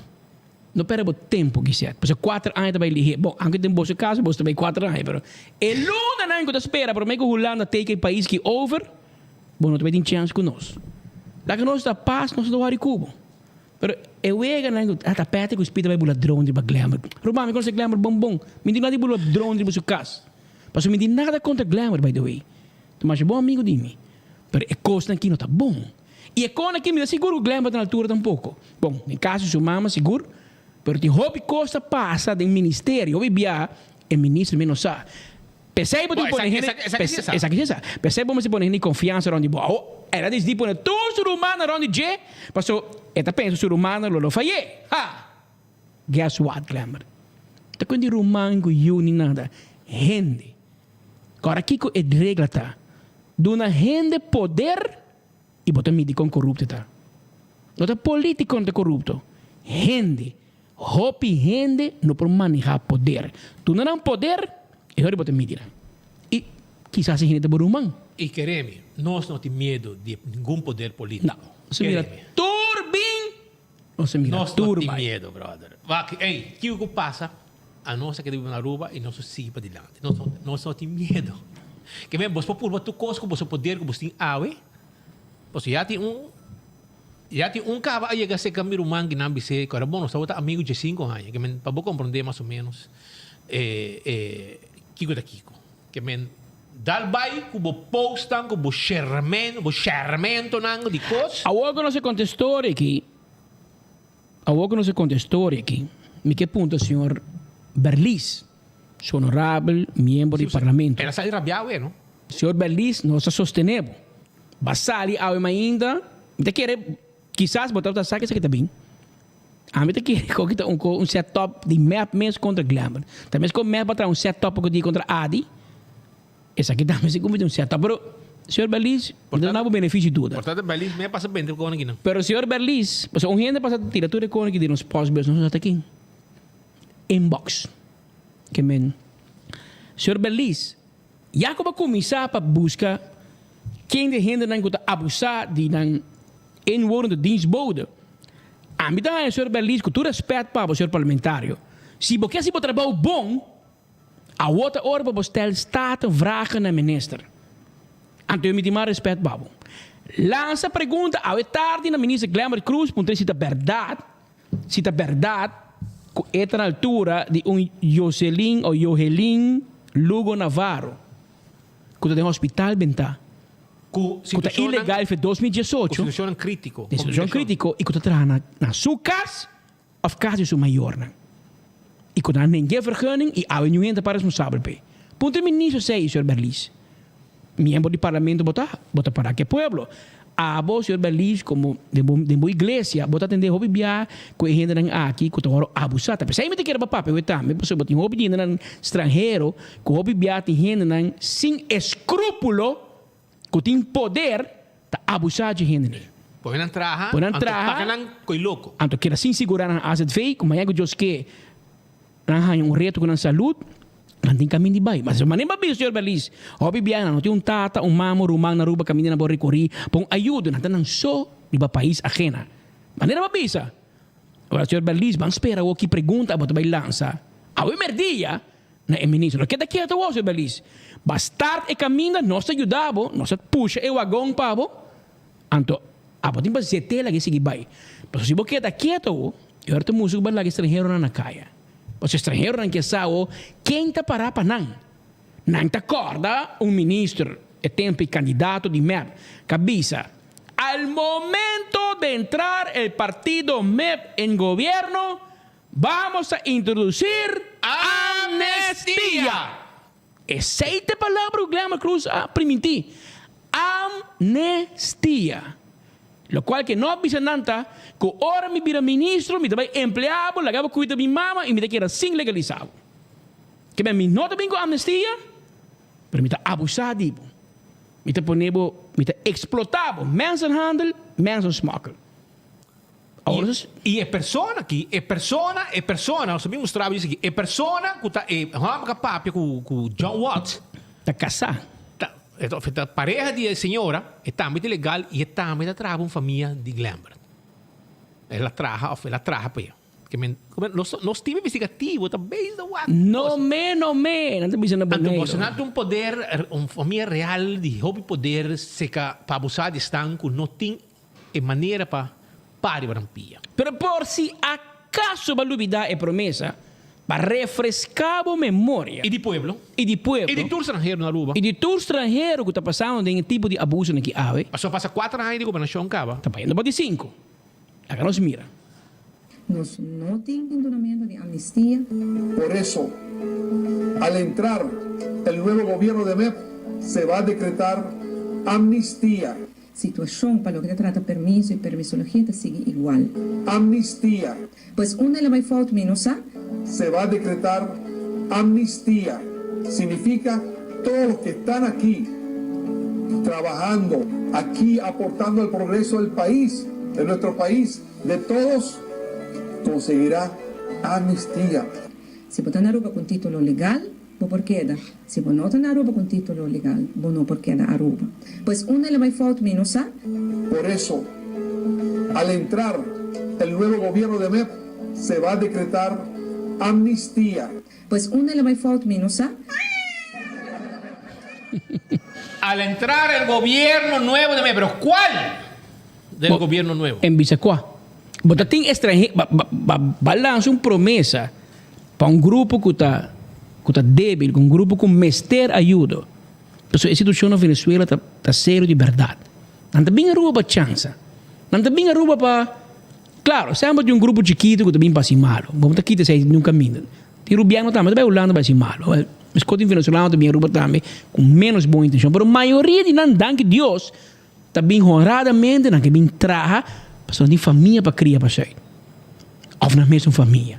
No perde bo tempo Gisette. Pasobra kuater aña ta bai lihé. Bon, anke den boso kaso boso ta bai kuater aña, pero e lunanan ku ta spera promé ku Hulanda take e pais ki over, bo no ta bai tin chèns ku nos. Laga nos ta pas, nos ta wòri ku bo. Pero e weganan ku ta pète ku spita bai bula drone riba Glamour. Ruman, mi konosé Glamour bon bon. Mi no tin nada di bula drone riba su kas. Pasobra mi tin nada kontra Glamour, by the way. Ta masha bon amigu di mi. Pero e kosnan aki no ta bon. I e kon aki mi ta sigur ku Glenn ta na altura tampoko. Bon, den kaso di su mama sigur, pero tin hopi kos ta pasa den ministerio, hopi bia e minister mes no sa. P'esei bo tin pone hende, esaki si e sa. P'esei bo mester pone hende di konfiansa rònt di bo. Awo, el a disidí pone tur su rumannan rònt di dje, paso e ta pensa su rumannan lo lo fay'é. Ha! Guess what, Glenn? Ta kon di ruman ku yu ni nada. Hende. Kòrda kiko e regla ta. Duna hende poder i bo ta midi kon korupto e ta. No ta politikonan ta korupto, hende. Hopi hende no por manehá poder. Duna nan poder i ora bo ta midi nan. I kisas e hende ta bo ruman. I kere mi, nos no tin miedu di ningun poder politiko. No. Nos a mira tur bin, nos a mira Nos no tur tin bai. miedu, brother. Wak, ey, kiko ku pasa? Anos a keda biba na Aruba i nos a sigui padilanti. Nos no, nos no tin miedu. Ke men, bos por purba tur kos ku boso poder ku bos tin awe, pasobra ya tin un, ya tin un kaba a yega serka mi ruman ki nan bis'é ku era bon, nos tabata amigu diesinku aña. Ke men, pa bo komprondé mas o ménos e, e kiko ta kiko. Ke men, dal bai ku bo postnan, ku bo shermen, bo shermentonan di kos. Awor ku nos a konta e storia aki, Awor ku nos a konta e storia aki, mi ke punta señor Berlis, su honorabel miembro di parlamento. El a sali rabiá awe, no? Señor Berlis, nos ta sostené bo. Ba sali awe mainta, mi ta kere, kisas bo tabata sa esaki ta bin. Ami ta kere ku aki ta un un set up di mep mes kontra Glenber. Ta mes ku mep a traha un set up ku di kontra Adi. Esaki tambe si cumpli un cierto pero señor Berlis no ta duna bo beneficio duda. Por tanto Berlis me pasa bente con aki nan. Pero señor Berlis pasobra un hende pasa tira tur e con aki di nos postbus nos no sa ta ken. Inbox. Ke men. Señor Berlis ya cu bo a cuminsa pa busca ken di e hendenan cu ta abusa di nan inwonende dienstbode ami ta haña señor Berlis cu tur respet pa bo señor parlamentario si bo ke haci bo trabao bon Awor ta ora pa bo stel Staten vragen na minister. Anto yo mi tin mas respet pa bo. Lansa pregunta awe tardi na minister Glenbert Croes puntra si ta berdad, si ta berdad cu e ta na altura di un Joselin o Johelin Lugo Navarro cu ta den hospital benta Cu cu ta ilegal fe 2018, Cu situacionnan critico. Den situacion critico y cu ta traha na su cas Of cas di su mayornan. Y cu nan nen ge vergunning y awe niun hende ta para responsabel p'e. Punto e ministro esey, señor Berlis. Miembro di parlamento bo ta, bo ta para cu e pueblo. Abo, señor Berlis, como den bo den bo iglesia, bo ta atende hopi bia cu e hendenan aki cu ta worde abusa. Ta p'esey mi ta kere pa papia awe tambe, pasobra bo tin hopi di hendenan stranhero cu hopi bia tin hendenan sin escrupulo Ku tin poder ta abusá dje hendenan. Pone nan traha, Pone nan anto traha, paga nan ko'i loko. Anto keda sin sigurá nan azv, ku mañana ku Dios ke nan haña un reto ku nan salud, nan tin kamin di bai. Mas manera bo a bisa señor Berlis, hopi biaha nan no tin un tata, un mama, un ruman na Aruba kaminda nan por rekorí pa un ayudo, nan ta nan so riba pais ajena. Manera bo a bisa. Ora señor Berlis, ban spera awor ki pregunta abo ta bai lansa awe merdia. Na e ministro, no keda ketu awor, señor Berlis. Ba start e kaminda, nos ta yuda bo, nos ta pusha e wagon pa bo, anto abo tin pa zet'é laga e sigui bai. Pasobra si bo keda ketu awor, e ora ta mustra ku bo a laga e stranheronan na kaya. Pasobra e stranheronan ke sa awor ken ta pará pa nan. Nan ta kòrda un minister, e tempu e kandidato di mep, ku a bisa, Al momento de entrar el partido mep en gobierno, Vamos a introducir amnestia! Esey ta e palabra cu Glenmar Cruz a priminti. Amnestia. Locual ke no a bisa nan ta cu ora mi bira ministro mi ta bay emplea bo, laga bo cuida mi mama y mi ta keda sin legalisa bo. Ke men mi no ta bin cu amnestia, pero mi ta abusa di bo. Mi ta pone bo, mi ta explota bo. Mensenhandel, mensensmokkel. I e persona aki, e persona, e persona, nos ta bin mustra bo esaki, e persona ku ta e hòmber ku a papia ku ku John Watts. Ta kasá. Ta, e ta pareha di e señora, e tambe ta ilegal i e tambe ta traha pa un famia di Glenbert. El a traha of el a traha pa e. Ke men, nos, nos team investigativo ta bezig ta wak. No me, no me, nan ta bisa na Anto Boneiru. boso nan tin un poder, un famia real di hopi poder seka pa abusá di esnan ku no tin e manera pa para riba nan pia. Pero por si akaso bo a lubidá e promesa, pa refreská bo memoria. I di pueblo. I di pueblo. I di tur stranhero na Aruba. I di tur stranhero ku ta pasando den e tipo di abusonan ki awe. Pasobra pasa kuater aña di gobernashon kaba. Ta bayendo pa di sinku. Laga nos mira. Nos no tin un dunamento di amnistia. Por eso, al entrar el nuevo gobierno de mep, se va a decretar amnistía. Situacion pa loke ta trata permiso y permisologia ta sigui igual. Amnistía. Pues unda el a bay fout mi no sa. Se va a decretar amnistía. Significa todos los que están aquí trabajando, aquí aportando al progreso del país, de nuestro país, de todos, conseguirá amnistía. Si bo ta na Aruba cu un titulo legal, bo por keda. Si bo no ta na Aruba cu un titulo legal, bo no por keda Aruba. Pues unda el a bay fout mi no sa. Por eso, al entrar el nuevo gobierno de mep, se va a decretar amnistía. Pues unda el a bay fout mi no sa. Al entrar el gobierno nuevo de mep, pero cual del gobierno nuevo? En bisa cua? Bo ta tin extranhe, ba, ba, ba, ba lansa un promesa pa un grupo cu ta, cu ta debil, un grupo cu mester ayudo. Pasobra e situacion na Venezuela ta, ta serio di berdad. Nan ta bin Aruba pa chansa. Nan ta bin Aruba pa, claro, semper tin un grupo chikito cu ta bin pa haci malo. Bo no ta kita esey nunca minda. Tin rubiano tambe ta bay Hulanda pa haci malo. Wel, mescos tin venezolano ta bin Aruba tambe cu menos bon intencion. Pero mayoria di nan, danki Dios, ta bin honradamente, nan ke bin traha pasobra nan tin famia pa cria pa esey. Of nan mes un famia.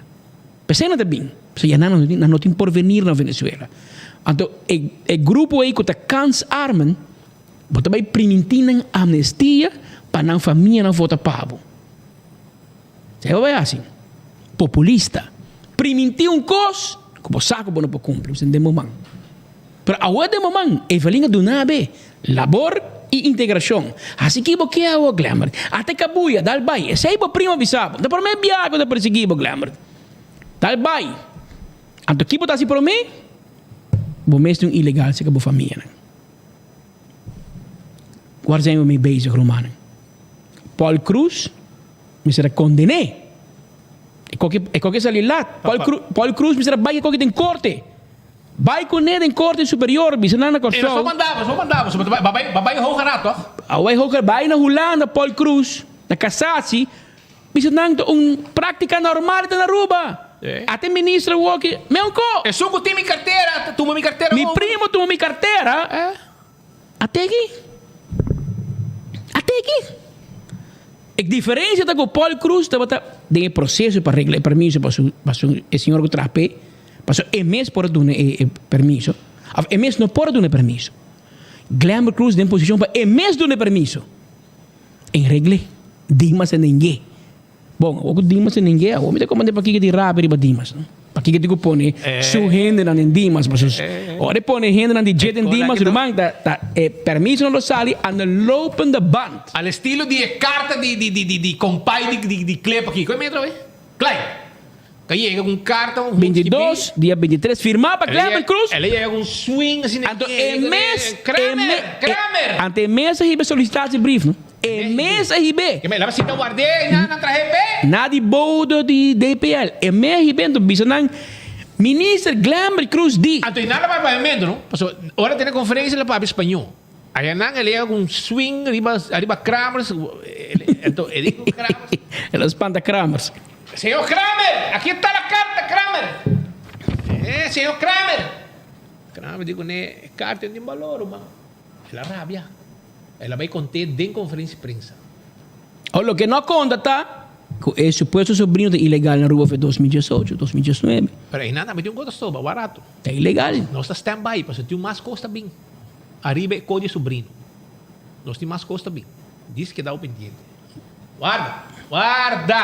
P'esey nan ta bin. Pasobra ya nan nan no tin porvenir na Venezuela. Anto e e grupo ey cu ta kansarmen, bo ta bay priminti nan amnestia pa nan famianan vota pa bo. Esei bo bai hasi? Populista. Primintí un kos ku bo sa ku bo no por kumpli, bo den bo man. Pero awor den bo man, Evelyn a duna be labor i integrashon. Hasi ki bo ke awor, Glenbert. Ata e kabuya, dal bai. Esei bo primo a bisa bo. Ta promé biaha ku ta persiguí bo, Glenbert. Dal bai. Anto ki bo ta hasi promé? Bo mes ta un ilegal serka bo famianan. Waar zijn we mee bezig, rumannan? Paul Croes mester a kondené. E koki, e koki a sali lat. Paul Cru, Paul Croes mester a bai e koki den korte. Bai kuné den korte superior, bisa nan na E no Kòrsou. so mandaba, so mandaba. So ba bai, ba bai Hoge Raad, toch? A bai Hoge, bai na Hulanda, Paul Croes, na Cassatie, bisa nan ta un práktika normal ta na Aruba. Ata e minister awoki, Melco! Esun ku tin mi kartera, ta tuma mi kartera Mi over. primo tuma mi kartera. Ate aki. Ate aki. E diferencia ta cu Paul Croes tabata den e proceso pa regla e permiso pa su, pa su, e señor cu traha p'e, pasobra e mes por a duna e, e permiso, of e mes no por a duna e permiso. Glenbert Croes den posicion pa e mes duna e permiso. En regl'e. Dimas a neng'e. Bon, awor ku Dimas ta neng'é, awor mi ta komand'é pakiko di rabia riba Dimas, no? Pakiko tin ku pone su hendenan den Dimas? Pasobra ora e pone hendenan di dje den Dimas, ruman, ta ta e permisonan lo sali aan de lopende band. Al estilo di e karta di di di di kompay di di di Klep aki. Koe metro awe? Klei. Ka yega ku un karta un hunchi bi. 22, dia 23, firmá pa Clement Cruz. El a yega ku un swing asina. Anto e mes, e mes, Kramer! Anto e mes a hiba e solicitatiebrief, no? E mes a hib'é. E la sita ward'é i nan a trahe p'é. Na di boudo di DPL. E mes a hib'é, anto bisa nan, Minister Glenbert Croes di. Anto i nan a bai papiamentu, no? Pasobra ora tene conferencia el a papia spañó. Aya nan el yega ku un swing riba ariba Kramers, anto e di ku Kramers. El a spanta Kramers. Señor Kramer, aki ta la karta, Kramer. Eh, señor Kramer. Kramer di kuné, e karta no tin balor, ruman. El a rabia. El a bai kont'é den konferensia di prensa. O loke no a konta ta ku e supuesto sobrino ta ilegal na Aruba for 2018, 2019. Pero einan tambe tin un kos ta stoba, warato. Ta ilegal. Nos ta stand by pasobra tin mas kos ta bin ariba e kos di e sobrino. Nos tin mas kos ta bin. Dis keda bo pendiente. Warda! Warda!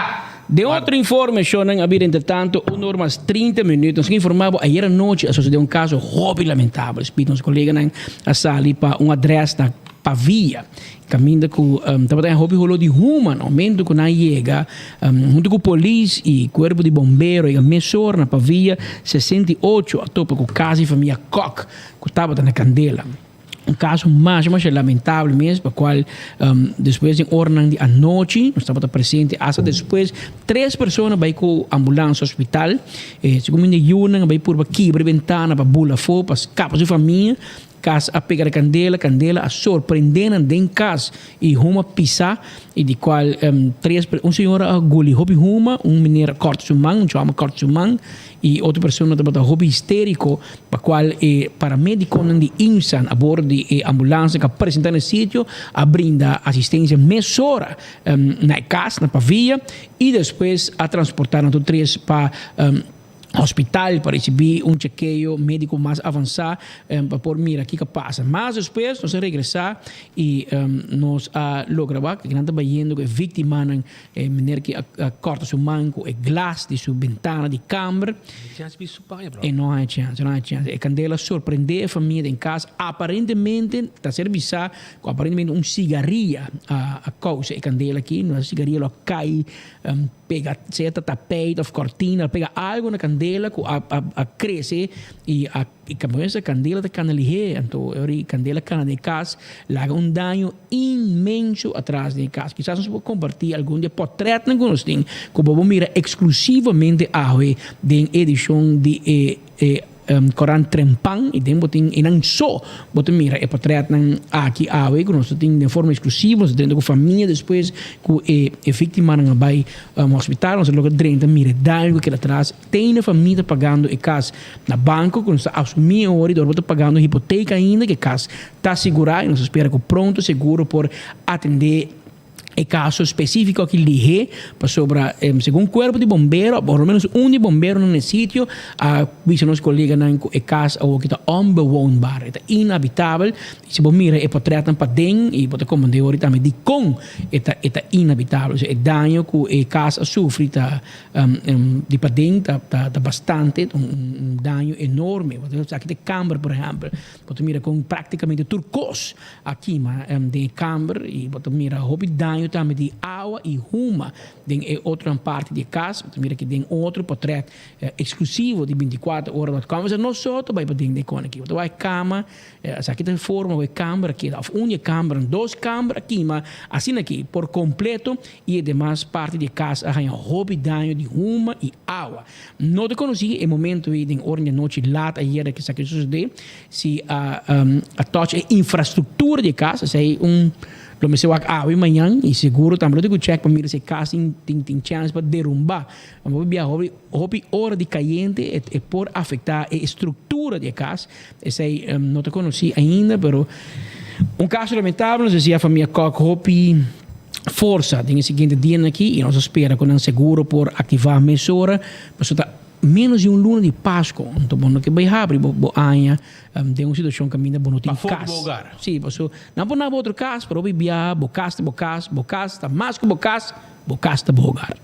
Den otro informe, shownan a bira entretanto un or mas 30 minuut. Nos a informa bo ayer anochi a sosode un caso hopi lamentabel. Speed nos coleganan a sali pa un adres na Pavia, caminda cu tabata e hopi holo di huma. Na momento cu nan yega hunto cu polis y cuerpo di bombero yega mesora na Pavia 68 a topa cu casa di famia Kok cu tabata na candela. Un caso masha masha lamentable mes pa cual despues den oranan di anochi nos tabata presente hasta despues tres persona bay cu ambulance hospital segun mi yunan a bay purba kibra e bentana pa bula afo pa scapa su famia cas a pega na candela candela a sorprende nan den cas y huma pisa y di cual tres un señora a guli hopi huma un meneer a corta su man un chama a corta su man Y otro persona tabata hopi histerico pa cual e paramediconan di IMSAN a bordo di e ambulance cu a presenta na e sitio a brinda asistencia mesora na e cas na Pavia y despues a transporta nan tur tres pa hospital pa ricibi un chekeo medico mas avansa pa por mira kico a pasa. Mas despues nos a regresa y nos a logra wak cu nan ta bayendo cu e victimanan. E meneer ki a corta su man cu e glas di su bentana di kamber. E no haña chance, e no haña chance. E candela sorprende e famia den cas. Aparentemente, ta ser bisa cu aparentemente un sigaria a causa e candela aki. No e sigaria lo a cay pega sea ta tapijt of cortina, pega algo na candela cu a crece y a. E kabesa kandela ta kana lihé, anto e ora e kandela kana den e kas, laga un daño inmenso atras den e kas. Kisas nos por kompartí algun di e pòtrètnan ku nos tin, ku bo por mira eksklusivamente awe den edishon di e e korant Trempan, i den bo tin einan so bo ta mira e pòtrètnan aki awe ku nos ta tin den forma eksklusivo. Nos ta drenta ku famia despues ku e e víktimanan a bai hospital, nos ta logra drenta mira e daño ku a keda atras. Tene famia ta pagando e kas na banko ku nos ta asumí e ora i dor bo ta pagando hipoteka ainda ku e kas ta sigurá i nos ta spera ku pronto seguro por atendé e kaso spesífiko aki lihé pasobra segun kuerpo di bombero o por lo menos un di bomberonan na e sitio a bisa nos koleganan ku e kas awoki ta onbewoonbaar e ta inhabitabel i si bo mira e potrètnan paden i bo ta komprendé ora tambe dikon e ta e ta inhabitabel e daño ku e kas a sufri ta Di paden ta ta bastante, ta un daño enorme. Aki ta e kamber por ehèmpel, bo ta mira kon praktikamente tur kos a kima den e kamber i bo ta mira hopi daño tambe di awa i huma den e otronan parti di e kas. Bo ta mira aki den otro potrèt eksklusivo di bintikuater ora dòt kòm. Esei no so ta bai paden den e kòne aki. Bo ta wak e kama. Esaki ta e forma ku e kamber a keda, òf un di e kambernan, dos kamber a kima asina aki por kompleto i e demas parti di e kas a haña hopi daño di huma i awa. No ta konosí e momento ei den ora di anochi lat ayera ku esaki a sosodé, si a a touch e infrastruktura di e kas, esei un lo mester wak awe mañan i seguro tambe lo tin ku chèk pa mira si e kas tin tin chèns pa derumbá. Hopi bia hopi hopi ora di kayente e por afektá e struktura di e kas. Esei no ta konosí ainda, pero un kaso lamentabel, nos deseá famia Kok hopi forsa den e siguiente dianan aki i nos ta spera ku nan seguro por aktivá mesora, pasobra ta ménos di un luna di Pasko, anto bo no ke bai habri bo aña den un situashon kaminda bo no tin kas. Sí, pasobra nan por na bo otro kas, pero hopi biaha bo kas ta bo kas, bo kas ta mas ku bo kas, bo kas ta bo hogar.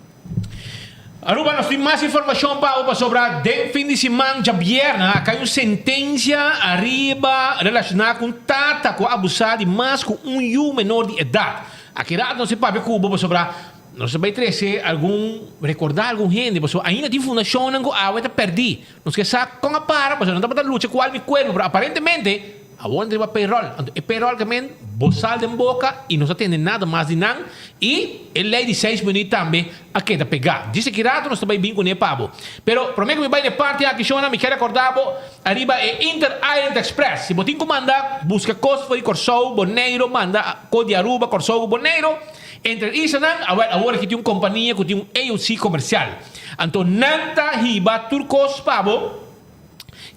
Aruba nos tin mas informacion pa bo pasobra den fin di siman djabièrnè a cay un sentencia ariba relaciona cu un tata cu a abusa di mas cu un yu menor di edad. Aki rato nos ta papia cu bo pasobra nos ta bay trece algun recorda algun hende pasobra ainda tin fundacionnan cu awe ta perdi. Nos ke sa con a para pasobra nan tabata lucha cu alma y cuerpo pero aparentemente Awor nan riba payroll. Anto e payroll ke men bo sal den boka i no sa tende nada mas di nan i e lei di seis minuut tambe a keda pegá. Djis aki rato nos ta bai bin kuné pa bo. Pero promé ku mi bai na e parti aki shona mi kier rekordá bo ariba e Inter Island Express. Si bo tin ku manda buska kos for di Kòrsou, Boneiru, manda kos di Aruba, Kòrsou ku Boneiru entre e islanan, awèl awor aki tin un kompania ku tin un AOC komersial. Anto nan ta hiba tur kos pa bo.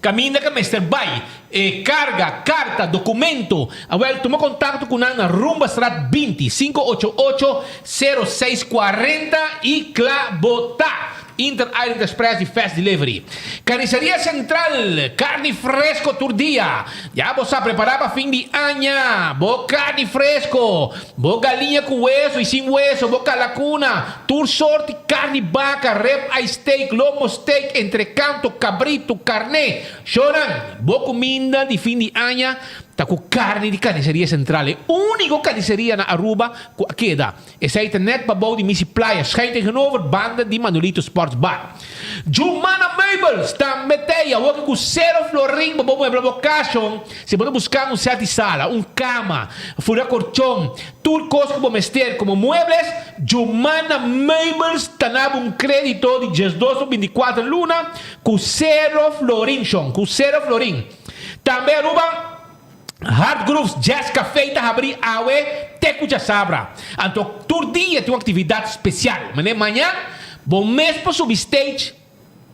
Caminda ca mester bay, e carga, carta, documento. Awel, tuma contacto cu nan na Rumbastraat 20, 588 06 40 y cla bo ta. Inter Island Express di Fast Delivery. Carniceria Central, carni fresco tur dia. Ya bo sa prepara pa fin di aña. Bo carni fresco, bo galiña cu weso y sin weso, bo calacuna, tur sorti carni baca, rib eye steak, lomo steak, entrecanto, cabrito, carne. Shownan, bo cuminda di fin di aña ta cu carni di Carniceria Central, e unico carniceria na Aruba cu a keda. Esei ta net pabou di Misi Playa, schuin tegenover banda di Manolito Sports Bar. Jumana Meubels tambe t'ei awoki ku sero florin pa bo muebla bo kashon. Si bo ta buskando un set di sala, un kama, fura korchon, tur kos ku bo mester komo muebles, Jumana Meubels ta na bo un kredito di diesdos pa bintikuater luna ku sero florin shon, ku sero florin. Tambe Aruba. Hard Grooves Jazz Café ta habrí awe te ku djasabra. Anto tur dia tin un aktividat spesial. Manera mañan bo mes por subi stage,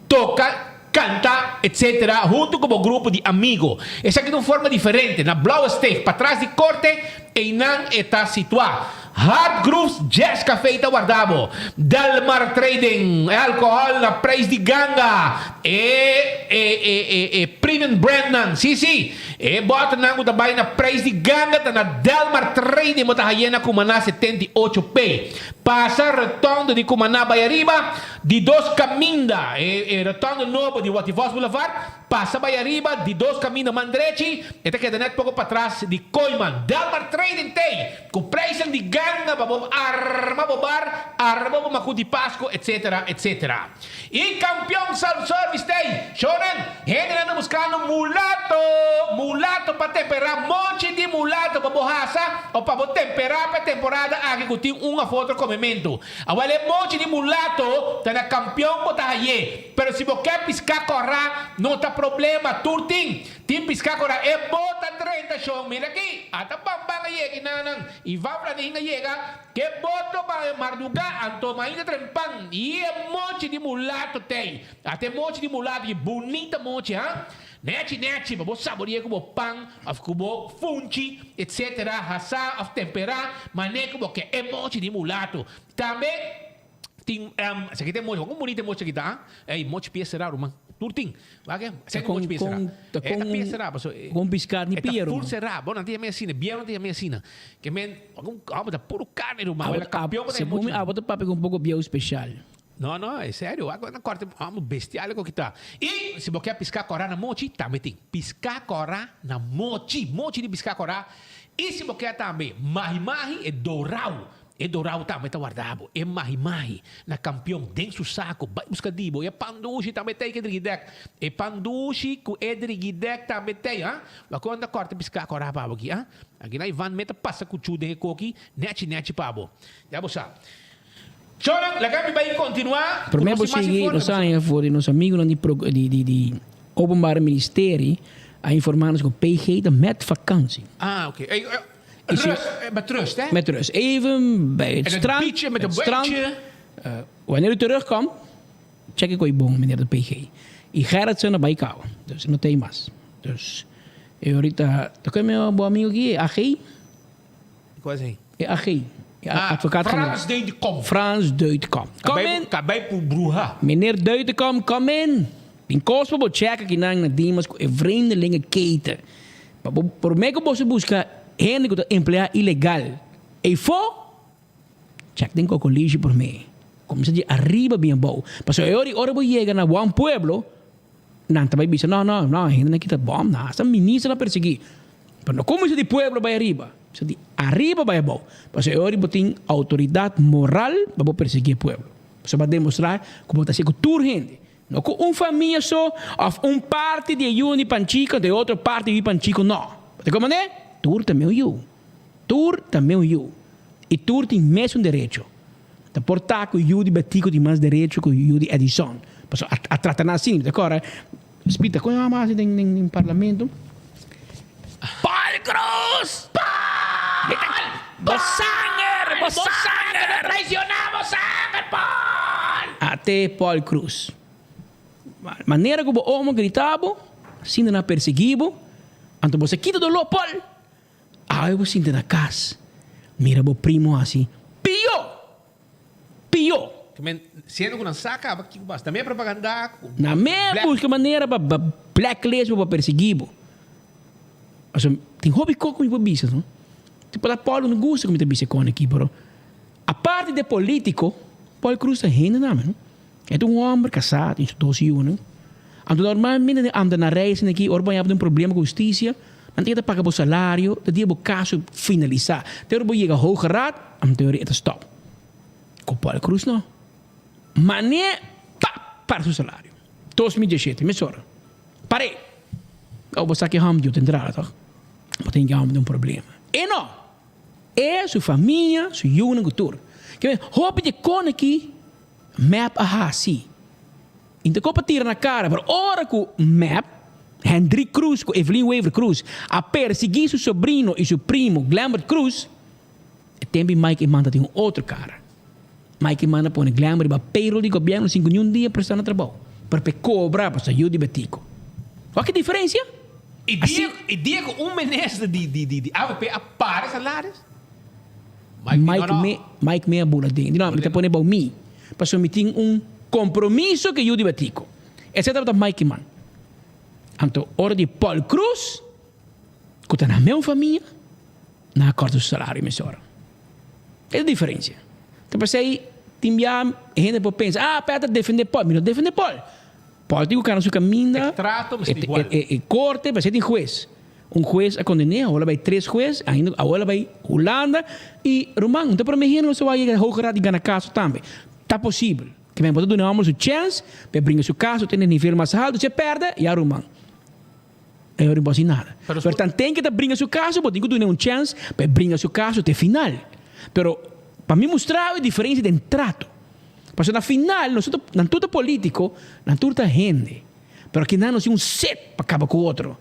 toka, kanta, etc. Huntu ku bo grupo di amigo. Esaki ta un forma diferente. Na Blauwe Steeg, patras di korte, einan e ta situá. Hard Grooves Jazz Café ta warda bo. Delmar Trading, e alcohol na prijs di ganga. E e e e e premium brandnan, si si. E bòternan ku ta bai na prijs di ganga ta na Delmar Trading bo ta haye na Cumaná 78 P. Pasa rotonde di Cumaná bai ariba, di dos caminda, e e rotonde nobo di Wativos Boulevard. Pasa bai ariba di dos caminda man drechi, e ta keda net poco patras di Kooiman. Delmar Trading t'ey, cu prijsnan di ganga pa bo arma bo bar, arma bo macu di Pasco, etc. Etc. Y Campeon Self Service t'ey, shownan, hendenan ta buscando mulato, mulato pa tempera, mochi di mulato pa bo hasa o pa bo tempera pa e temporada aki cu tin un of otro comemento. Awel e mochi di mulato ta na Campeon bo ta haye. Pero si bo ke piská kòrá, no ta problema, tur tin. Tin piská kòrá, e bot a drenta shon, mira aki, ata Bamban a yega i nannan, Ivan Flanín a yega, ke bot lo ban e mardugá, anto mainta trempan, i e mochi di mulato t'ei. Ata e mochi di mulato aki, bunita mochi, ha? Nèchi nèchi, pa bo sabore'é ku bo pan òf ku bo funchi, etsetera, hasá òf temperá, manera ku bo ke e mochi di mulato. Tambe. Tin um, esaki ta e mochi, wak un bunita e mochi aki ta, ah. Ey, mochi pia será, ruman. Tur tin. Wak e, esaki Ta mochi pia será. con, ta E ta con, pia será, paso e, con piscad ni e ta pia, full ruman. será. Bo nan ta yama asina, bieu nan ta yama asina. Ke men, wak un, abo ta puro carne, ruman. Abo, Wela campeon abo, pa ta e segun mochi mi, abo ta papia cu un poco bieu special. No, no, e serio. Wak nan corta, amo bestial cu kita. Y si bo ke pisca cora na mochi, tambe tin. Pisca cora na mochi, mochi di pisca cora. Y si bo ke tambe mahi mahi, e dorao. E dorao tambe ta warda bo. E mahi mahi na kampion den su sako. Bai buska di bo. E pan dushi tambe t'ei ku e drigidèk. E pan dushi ku e drigidèk tambe t'ei, ha. Wak unda kòrta piská kòrá pa bo aki, ha. Aki na Ivan me ta pasa kuchú den e koki nèchi nèchi pa bo. Ya bo sa. Chònan, laga mi bai kontinuá ku Promé nos bo tin mas sigui, informe. nos a haña for di nos amigunan di di di di Openbare Ministerie a informá nos ku PG ta mèt vakansi. Ah, oké. Ey, Y si- Rust, eh, met rust, hè? Met rust. Even bij het En het strand. beachje met het een strand. bootje. Eh, wanneer u terugkomt, check ik ooit bon, meneer de PG. Y Gerritsen erbij kou. Dus no tem mas. Dus, e ahorita, ta con mi bo amigo aquí, AG? Cuál es ahí? E AG. E Ah, advocaat Frans generaal. Deutenkom. Frans Deutenkom. Kom in. Kabij voor Bruha. Meneer Deutenkom, kom in. Tin kos pa bo check akinan na Dimas ku e vreemdelingen keten. Pa bo promé ku boso buska hende ku ta empleá ilegal eifó, check den kokolishi promé. Kuminsá di ariba bin abou. Pasobra e ora ora bo yega na wan pueblo, nan ta bai bisa, no, no, no, e hendenan aki ta bòm, nan hasta minister a persiguí. Pero no kuminsá di pueblo bai ariba, kuminsá di ariba bai abou. Pasobra e ora bo tin outoridat moral pa bo persiguí e pueblo. Pasobra bo a demostrá ku bo ta hasi ku tur hende. No ku un famia so òf un parti di e yu di Panchiko anto e otro parti di Panchiko no. Bo ta komprendé? Tur ta meu yu. Tur ta meu yu. I tur tin mesun derecho. Ta por ta ku yu di Betico tin mas derecho ku yu di Edison. Pasobra a trata nan asina. Mi ta kòrda Spita, kon yama asi den den parlamento? Paul Cruz! Paul! Bo sanger! Bo sanger! No traicioná bo sanger, Paul! Ate Paul Cruz. Manera ku bo omo grita bo, asina nan a persiguí bo, anto bo sa kita doló, Paul! Awe bo sinta na kas, mira bo primo hasi pió! Pió! Ke men, siendo ku nan sa kaba kiko basa. Tambe propaganda ku. Nan me buska manera pa pa blacklist bo, pa persegui bo. Pasobra tin hopi kos ku mi por bisa no. Tipo ta Paul no gusta ku mi ta bisa e kon aki pero aparte di e politico, Paul Croes ta hende tambe no. E ta un homber kasá, tin su dos yunan. Anto normalmente den ambtenarij esei aki ora bo haña bo den un problema ku hustisia, nan ta keda paga bo salario te dia bo kaso finalisá. Te ora bo yega Hoge Raad, anto e ta stòp. Ku Paul Croes no. Mane pap para su salario. 2017, mesora. Par'é! Awor bo sa ke hòmber di otro entrada tòg? Bo tin ke hòmber den un problema. E no! E, su famia, su yunan ku tur. Ke men, hopi di e kon aki mep a hasi. I ta kopa tira na kara, pero ora ku mep, Hendrik Croes ku Evelyn Wever Croes a persiguí su sobrino i su primo Glembert Croes, E tempu i Mike Eman ta tin un otro kara. Mike Eman a pone Glenn riba payroll di gobièrnu sin ku niun dia prestá na trabou, pero p'e kobra pa su yu di Betico. Wak e diferensia? E dia e dia ku un minister di di di avp a para e salaris, Mike di Mike no no. me Mike me a bula den. Di no, mi ta pone bou mi, pasobra mi tin un kompromiso ku e yu di Betico. Esei tabata Mike Eman. Anto ora di Paul Croes, ku ta na meu famia, Nan a kòrta su salario mesora. E ta diferensia. Ta p'esei tin bia hende por pensa, ah, Pet ta defendé Paul. Mi no defendé Paul. Paul tin ku kana su kaminda. E trato mester igual. E korte, p'esei tin hues. Un hues a kondené, awor a bai tres hues, ainda awor a bai Hulanda. I ruman, no ta promé hende ku a yega Hoge Raad i gana kaso tambe. Ta posibel. Ke men bo ta duna e hòmber su chèns pa e bringa su kaso te na e nivel mas haltu. Si e pèrdè, ya ruman. E ora bo hasi nada. Pero tanten ke ta bringa su kaso, bo tin ku dun'e un chèns pa e bringa su kaso te final. Pero pa mi mustra e diferensia den trato. Pasobra na final nos tur ta, nan tur ta polítiko, nan tur ta hende. Pero akinan nos tin un set pa kaba ku otro.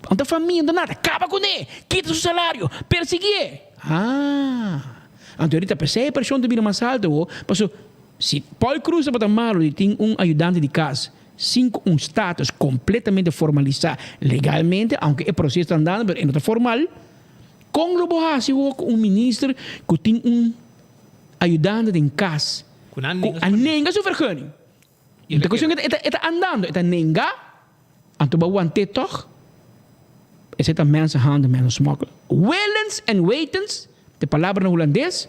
Nan ta famia, nan ta nada. Kaba kuné! Kita su salario! Persiguié! Ah! Anto ahorita p'esei e preshon ta bira mas alto awo, pasobra si Paul Croes tabata malo di tin un ayudante di kas, Sin cu un status completamente formalisa legalmente, aunke e proceso ta andando, pero e no ta formal, con lo bo haci awor cu un minister cu tin un ayudante den cas Cu nan cu a nenga su vergunning? E ta cuestion cu e ta andando, e ta nenga, anto bo a want'é toch? Esey ta mensen handen, mensen smokkel. Willens en wetens, de palabra na Hulandes,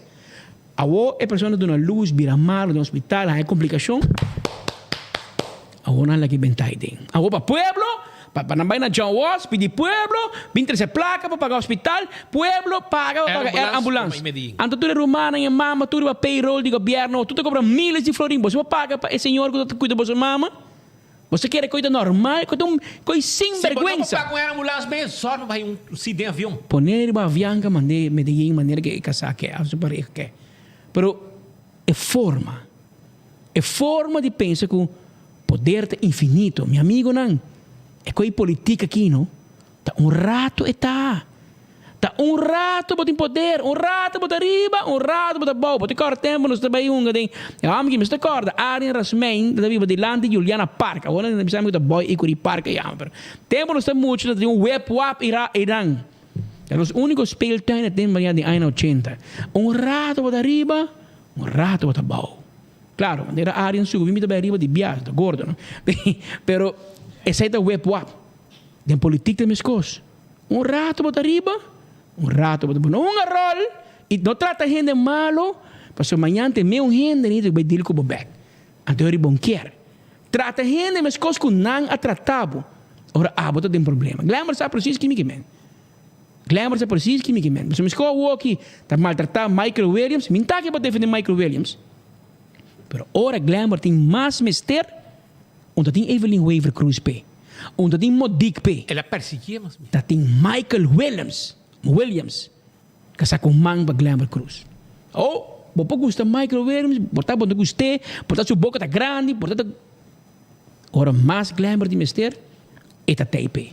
Awor e persona duna luz, bira malo den hospital, haña complicacion, awor nan laki benta ahi den. Awor pa pueblo, pa pa nan bai na John Walls pidi pueblo bin trece placa pa paga hospital, pueblo paga pa paga air ambulance. Anto tur e rumannan, e mama, tur riba payroll di gobierno, tur ta cobra miles di florin, boso por paga pa e señor cu ta cuida boso mama? Boso kere koe ta normal, koe ta un koe sin Si bo no por berguensa. paga un air ambulance mes, sòrg pa bai un sit den avion. Pone riba Avianca mand'é Medellin manera ke e kasá ke, òf su pareha ke. Pero e forma, e forma di pensa ku poder ta infinito, mi amigonan, e koe politik aki no, ta un rato e ta. Ta un rato bo tin poder, un rato bo ta riba, un rato bo ta abou. Bo ta kòrda tempu nos ta bai hunga den e hòmber ki mester kòrda, Arjen Rasmijn ta biba dilanti Juliana Park. Awor nan ta bisa mi ku ta Boy Icuri Park a yama, pero tempu nos ta mucha nos ta tin un wep wap einan. Ta nos úniko speeltuin na tempu den añanan ochenta. Un rato bo ta riba, un rato bo ta abou. Klaro, manera Arjen subi mi ta bai riba di bias, ta gordo no. Pero esei ta wep wap. Den politik ta meskos. Un rato bo ta riba, un rato bo ta pone un rol y no trata hende malo, pasobra mañan te meun hende ni ta bay deal cu bo bek. Anto yori bon kier. Trata hende mescos cu nan a trata bo ora abo ta den problema. Glenmar sa precies kimi ki men. Glenmar sa precies kimi ki men. Pasobra mescos awoki ta maltrata Michael Williams, mi n'ta aki pa defende Michael Williams, pero ora Glenmar tin mas mester, Un ta tin Evelyn Wever Croes p'e. Un ta tin Modique p'e. El a persiguié mas mi. Ta tin Michael Willems, Williams, ka sa ku man pa Glenver Croes. Oh, bo por gusta Michael Williams, por ta bo no gust'é, por ta su boka ta grandi, por ta ta. Ora mas Glenver tin mester, e ta tei p'e.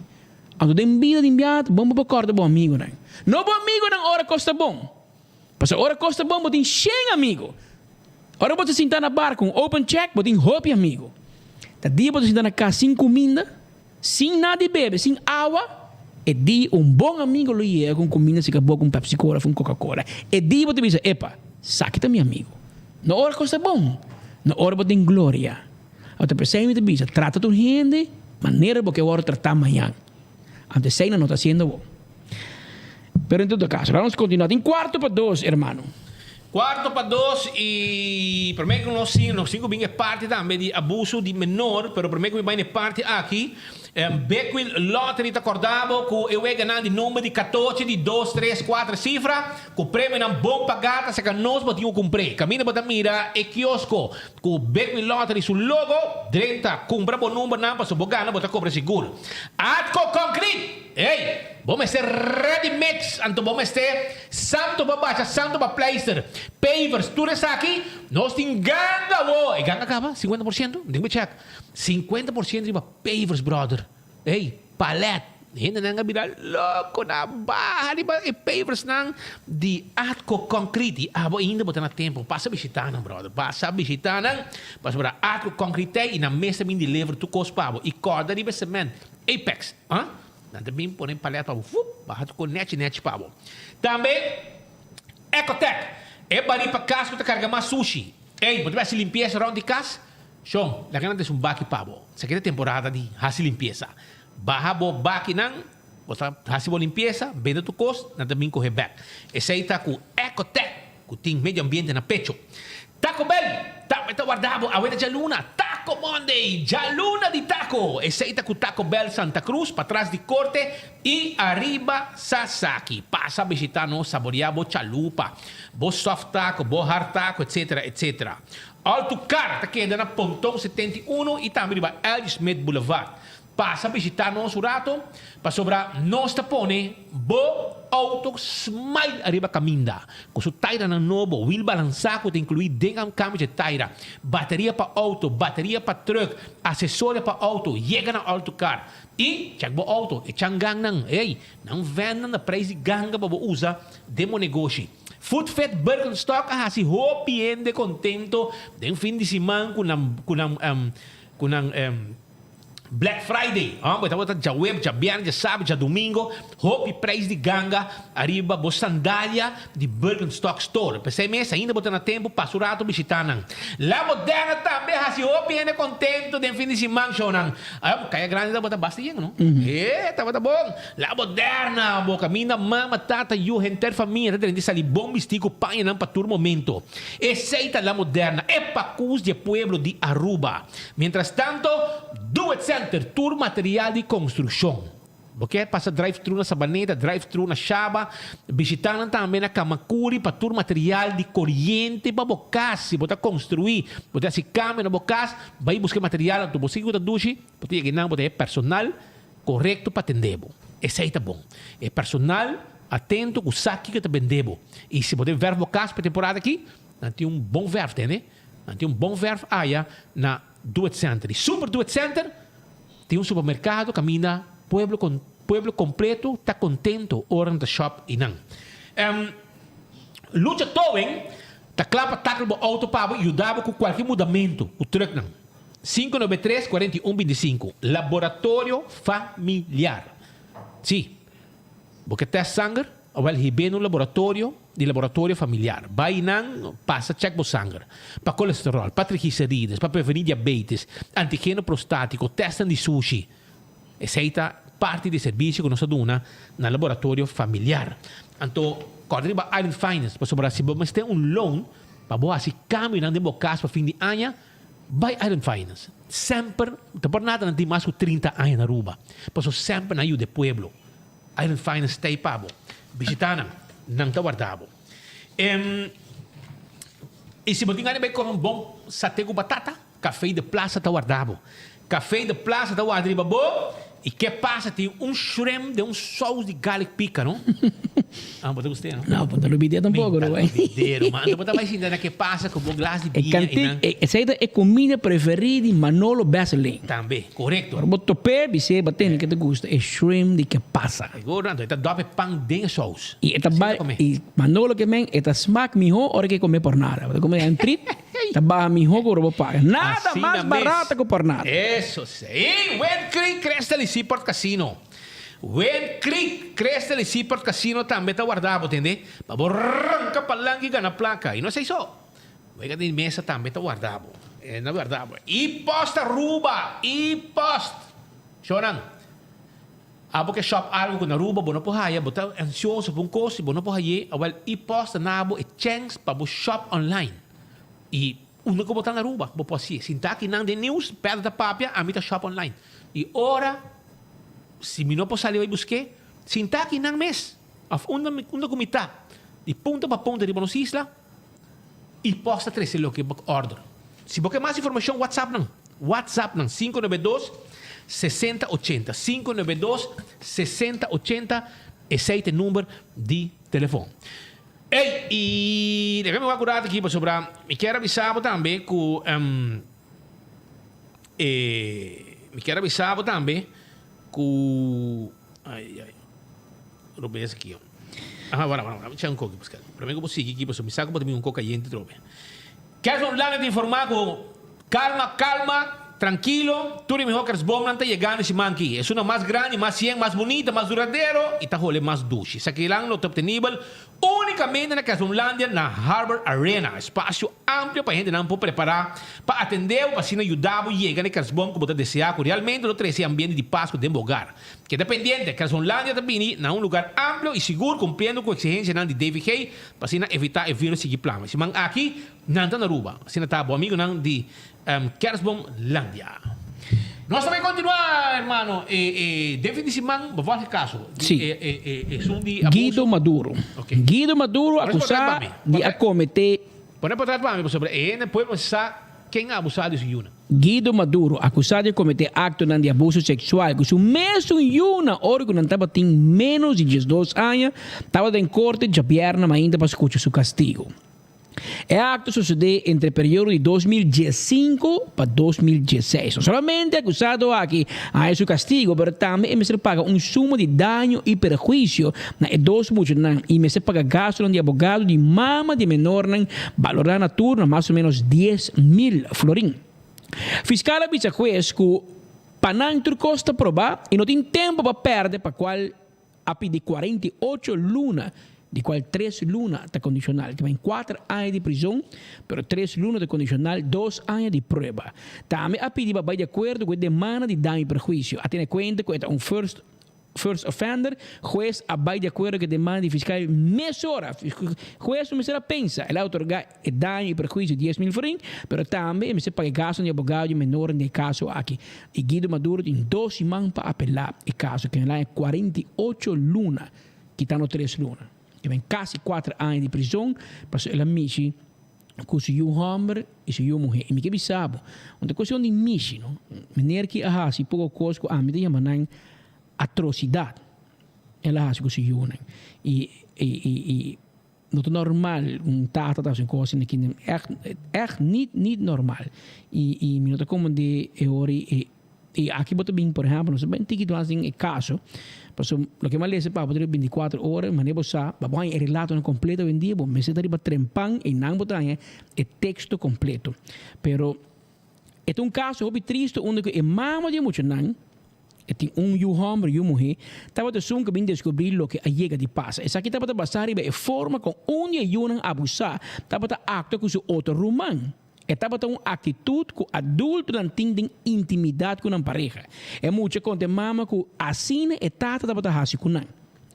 Anto den bida di biaha ta bon bo por kòrda bo amigonan. No bo amigonan ora kos ta bon. Pasobra ora kos ta bon bo tin shen amigo. Ora bo ta sinta na bar ku un open check bo tin hopi amigo. Ta dia bo ta sinta na kas sin kuminda, sin nada di bebe, sin awa, e dia un bon amigo lo yega ku un kuminda si ka bo ku un Pepsi Cola of un Coca Cola. E dia bo ta bisa, epa, saki ta mi amigo. No ora kos ta bon, no ora bo tin gloria. Anto p'esei mi ta bisa, trata tur hende manera bo ke wòrdu tratá mañan. Anto esei nan no ta hasiendo bo. Pero en todo kaso, laga nos kontinuá. Tin kuarto pa dos, hermano. Kuarto pa dos i promé ku nos sigui, nos tin ku bin e parti tambe di abuso di menor, pero promé ku mi bai na e parti aki, Big Wheel Lottery ta kòrda bo ku e weganan di number di katochi di dos, tres, kuater sifra, ku premionan bon pagá ta saka nos bo tin ku kumpr'é. Kaminda bo ta mira e kiosko ku Big Wheel Lottery su logo, drenta, kumpra bo numbernan pasobra bo gana bo ta kobra sigur. Atco Concrete! Ey! Bo mester ready mix, anto bo mester santo pa bacha, santo pa pleister, pavers, tur esaki, nos tin ganga awo! E ganga caba? Cincuenta por ciento? Mi tin cu check. 50% riba pavers brother. Ey, palet. Hendenan a bira loco na baha riba e paversnan di Atco Concrete. Y abo ainda bo ta na tempo. Pasa bishita nan brother. Pasa bishita nan. Pasobra Atco Concrete ta y nan mes ta bin deliver tur cos pa bo. Y corda riba e cement. Apex, ah. Nan ta bin pone palet pa bo. Fup, baha tur cos nechi nechi pa bo. Tambe Ecotec. E bari pa cas cu ta carga mas sushi. Ey, bo ta bay haci limpieza rond di cas? Shon, laga nan des un baki pa bo. Esaki ta temporada di hasi limpiesa. Baha bo bakinan, bo ta hasi bo limpiesa, bende tur kos, nan ta bin kohe bek. Esei ta ku Ecotec, ku tin medio ambiente na pecho. Taco Bell tambe ta warda bo awe ta djaluna, Taco Monday, djaluna di taco! Esei ta ku Taco Bell Santa Cruz, patras di Korte i ariba Sasaki. Pasa bishita nos, saborea bo chalupa, bo soft taco, bo hard taco, etcetera, etcetera. Alto Car ta keda na Ponton 71 y tambe riba L. Smith Boulevard. Pasa bishita nos un rato pasobra nos ta pone bo auto smile ariba caminda cu su tairanan nobo, wiel balansa cu ta inclui den a cambio dje taira, bateria pa auto, bateria pa truck, accesorio pa auto, yega na Alto Car y check bo auto, e changannan, ey, nan vend nan na prijs di ganga pa bo usa den bo negoshi. Food Fit Birkenstock a hasi hopi hende contento den fin di siman cu nan cu nan cu nan Black Friday. Homber tabata djaweps, djabièrnè, djasabra, djadumingo, hopi prijs di ganga ariba bo sandalia di Birkenstock Store. P'esei mes ainda bo ta na tempo pasa un rato bishita nan. La Moderna tambe a hasi hopi hende contento den fin di siman, shownan. Caya Grande tabata basta yen, no? E tabata bon. La moderna, bo caminda mama, tata, yu, henter famia ta drenta sali bon bisti cu pañanan pa tur momento. Esey ta la moderna, e pacus di e pueblo di Aruba. Mientras tanto, Do It Center, tur material di construccion. Bo kier pasa drive thru na Sabaneta, drive thru na Shaba, bishita nan tambe na Camacuri pa tur material di coriente pa bo cas. Si bo ta construi, bo ta haci cambio na bo cas, bay busca e material, anto bo sigui cu ta dushi, bo ta yega eynan, bo ta e personal. Korekto pa tende bo. Esei ta bon. E personal atento ku sa kiko ta bende bo. I si bo den verf bo kas pa e temporada aki, nan tin un bon verf, tende. Nan tin un bon verf aya na Do It Center. I Super Do It Center tin un supermerkado kaminda pueblo kon pueblo kompleto ta kontento ora nan ta shop einan. Lucha Towing ta kla pa takla bo outo pa bo i yuda bo ku kualke mudamentu ku trucknan. 593 41 25 Laboratorio familiar Si bo ke test sanger awel hib'é na un laboratorio di laboratorio familiar. Bai nan pasa check bo sanger pa colesterol, pa triglicerides, pa prevení diabetes, antigeno prostatico, testnan di sushi. Esei ta parti di e servisio ku nos ta duna na laboratorio familiar. Anto kòrda riba Island Finance pasobra si bo mester un loan pa bo hasi kambionan den bo kas pa fin di aña, Bai Island Finance. Semper, ta por nada nan tin mas ku 30 aña na Aruba. Paso semper nan yuda e pueblo. Island Finance ta ei pa bo. Bishita nan, nan ta warda bo. Em, i si bo tin gana di bai kome un bon sate ku batata, Café de Plaza ta warda bo. Café de Plaza ta warda riba bo. I ke pasa tin un shrimp den un saus di garlic pica, no? Ah, bo ta gust'é, no? No, bo ta lubid'é tampoco, Mi ta lubid'é, ruman. Anto bo ta bai sinta na ke pasa ku bo glas di E biña kanti, i nan. e, esei ta e comida preferí di Manolo Besseling. Tambe, korekto. Ora bo top'é, bis'é, bo tende ke ta gusta e shrimp di ke pasa. Sigur, anto e ta dòp e pan den e saus. I e ta Asina bai, ta komé. i Manolo ke men, e ta smak mihó ora ke e komé por nada. Bo ta komé un trit, ta baha mihó ku ora bo paga. Nada Asina mas mes. barata ku por nada. Eso sí. Wind Creek Crystal y Seaport Casino. Wind Creek Crystal y Seaport Casino tambe ta warda bo, tende? Pa bo ranca palanca y gana placa. Y no esey so. Wega di mesa tambe ta warda bo. E na warda bo. E-post Aruba! E-post! Shownan, abo ke shop algo ku na Aruba bo no por haya, bo ta ansioso pa un kos i bo no por hay'é, awel e-post ta na bo e chèns pa bo shop online. I unda ku bo ta na Aruba bo por hasié. Sinta akinan den news, Pedro ta papia, ami ta shop online. I ora si mi no por sali bai busk'é, sinta akinan mes òf unda unda ku mi ta, di punta pa punta riba nos isla, I pos ta trese loke bo order. Si bo ke mas informashon whatsapp nan. Whatsapp nan 592 60 80 592 60 80 esei ta e number di telefon. Ey i debe mi wak un rato aki pasobra mi kier a bisa bo tambe ku e mi kier a bisa bo tambe ku ay ay. Robes aki. Aha, wara, wara, wara. Cha un koki, Pascal. Prome ku bo sigui aki, pasobra mi sa ku bo ta bin un kok kayente trobe. Kerstboom Lana ta informa ku kalma, kalma, trankilo, tur e miho kerstboomnan ta yegando e siman aki. Esunnan mas grandi, mas yen, mas bunita, mas duradero i ta hole mas dushi. Esakinan lo ta obtenibel unikamente na Kerstboomlandia na Harbor Arena. Espasio amplio pa hendenan por prepará pa atendé bo pa asina yuda bo yega na e kerstboom ku bo ta deseá ku realmente lo trese e ambiente di Pasku den bo hogar. Keda pendiente, Kerstboomlandia ta bini na un lugar amplio i sigur kumpliendo ku eksigensianan di DVG pa asina evitá e virus sigui plama. E siman aki nan ta na Aruba. Asina ta bo amigunan di Kerstboomlandia. Nos ta bai kontinuá, hermano. E den fin di siman bo wòrdu kaso di Sí. e esun di abuso. Guido Maduro. Guido Maduro Pone portret akusá pa mi. di a kometé. Pone portret pa mi pasobra e hende pueblo sa ken a abusá di su yunan. Guido Maduro, akusá di kometé aktonan di abuso seksual ku su mesun yunan ora ku nan tabatin ménos di diesdos aña, tabata den korte djabièrnè mainta pa skucha su kastigu. E akto sosodé entre periodo di 2015 pa 2016. No solamente e akusado aki a haña su kastigu, pero tambe e mester paga un suma di daño i perhuisio na e dos muchanan i mester paga gastunan di abogado di mama di e menornan balorá na tur na mas o ménos 10,000 florin. Fiskal a bisa hues ku pa nan tur kos ta probá i no tin tempu pa pèrdè pa kual a pidi 48 luna, di kual tres luna ta kondishonal. Ta bin kuater aña di prizon, pero tres luna ta kondishonal, dos aña di prueba. Tambe a pidi pa bai di akuerdo ku e demanda di daño i perhuisio. A tene kuenta ku e ta un first first offender, hues a bai di akuerdo ku e demanda di fiskal mesora. Hues no mester a pensa, el a otorgá e daño i perhuisio 10,000 florin, pero tambe e mester paga e gastunan di abogado di menornan den e kaso aki. I Guido Maduro tin dos siman pa apelá e kaso, ken el haña 48 luna, kitando tres luna. E ben kasi kuater aña di prizon pasobra el a mishi ku su yu hòmber i su yu muhé. I mi ke bisa bo, un ta kuestion di mishi, no. Meneer ki a hasi poko kos ku ami ta yama nan atrosidat, el a hasi ku su yunan. I i i no ta normal un tata ta hasi un kos asina ki ègt ègt nit nit normal. I i mi no ta komprendé e ora i I aki bo ta bin, por ehempel, nos ta bin tiki dwars den e kaso, pasobra loke mi a lesa pa bo ta riba bintikuater ora, manera bo sa, pa bo haña e relatonan kompleto awendia, bo mester ta riba trempan i nan bo ta haña e teksto kompleto. Pero e ta un kaso hopi tristu unda ku e mama di e muchanan, e tin un yu hòmber i yu muhé, tabata esun ku a bin deskubrí loke a yega di pasa. Esaki tabata basá riba e forma kon un di e yunan abusá tabata aktua ku su otro ruman. E tabata un aktitut ku adultonan tin den intimidat ku nan pareha. E mucha konta e mama ku asina e tata tabata hasi ku nan.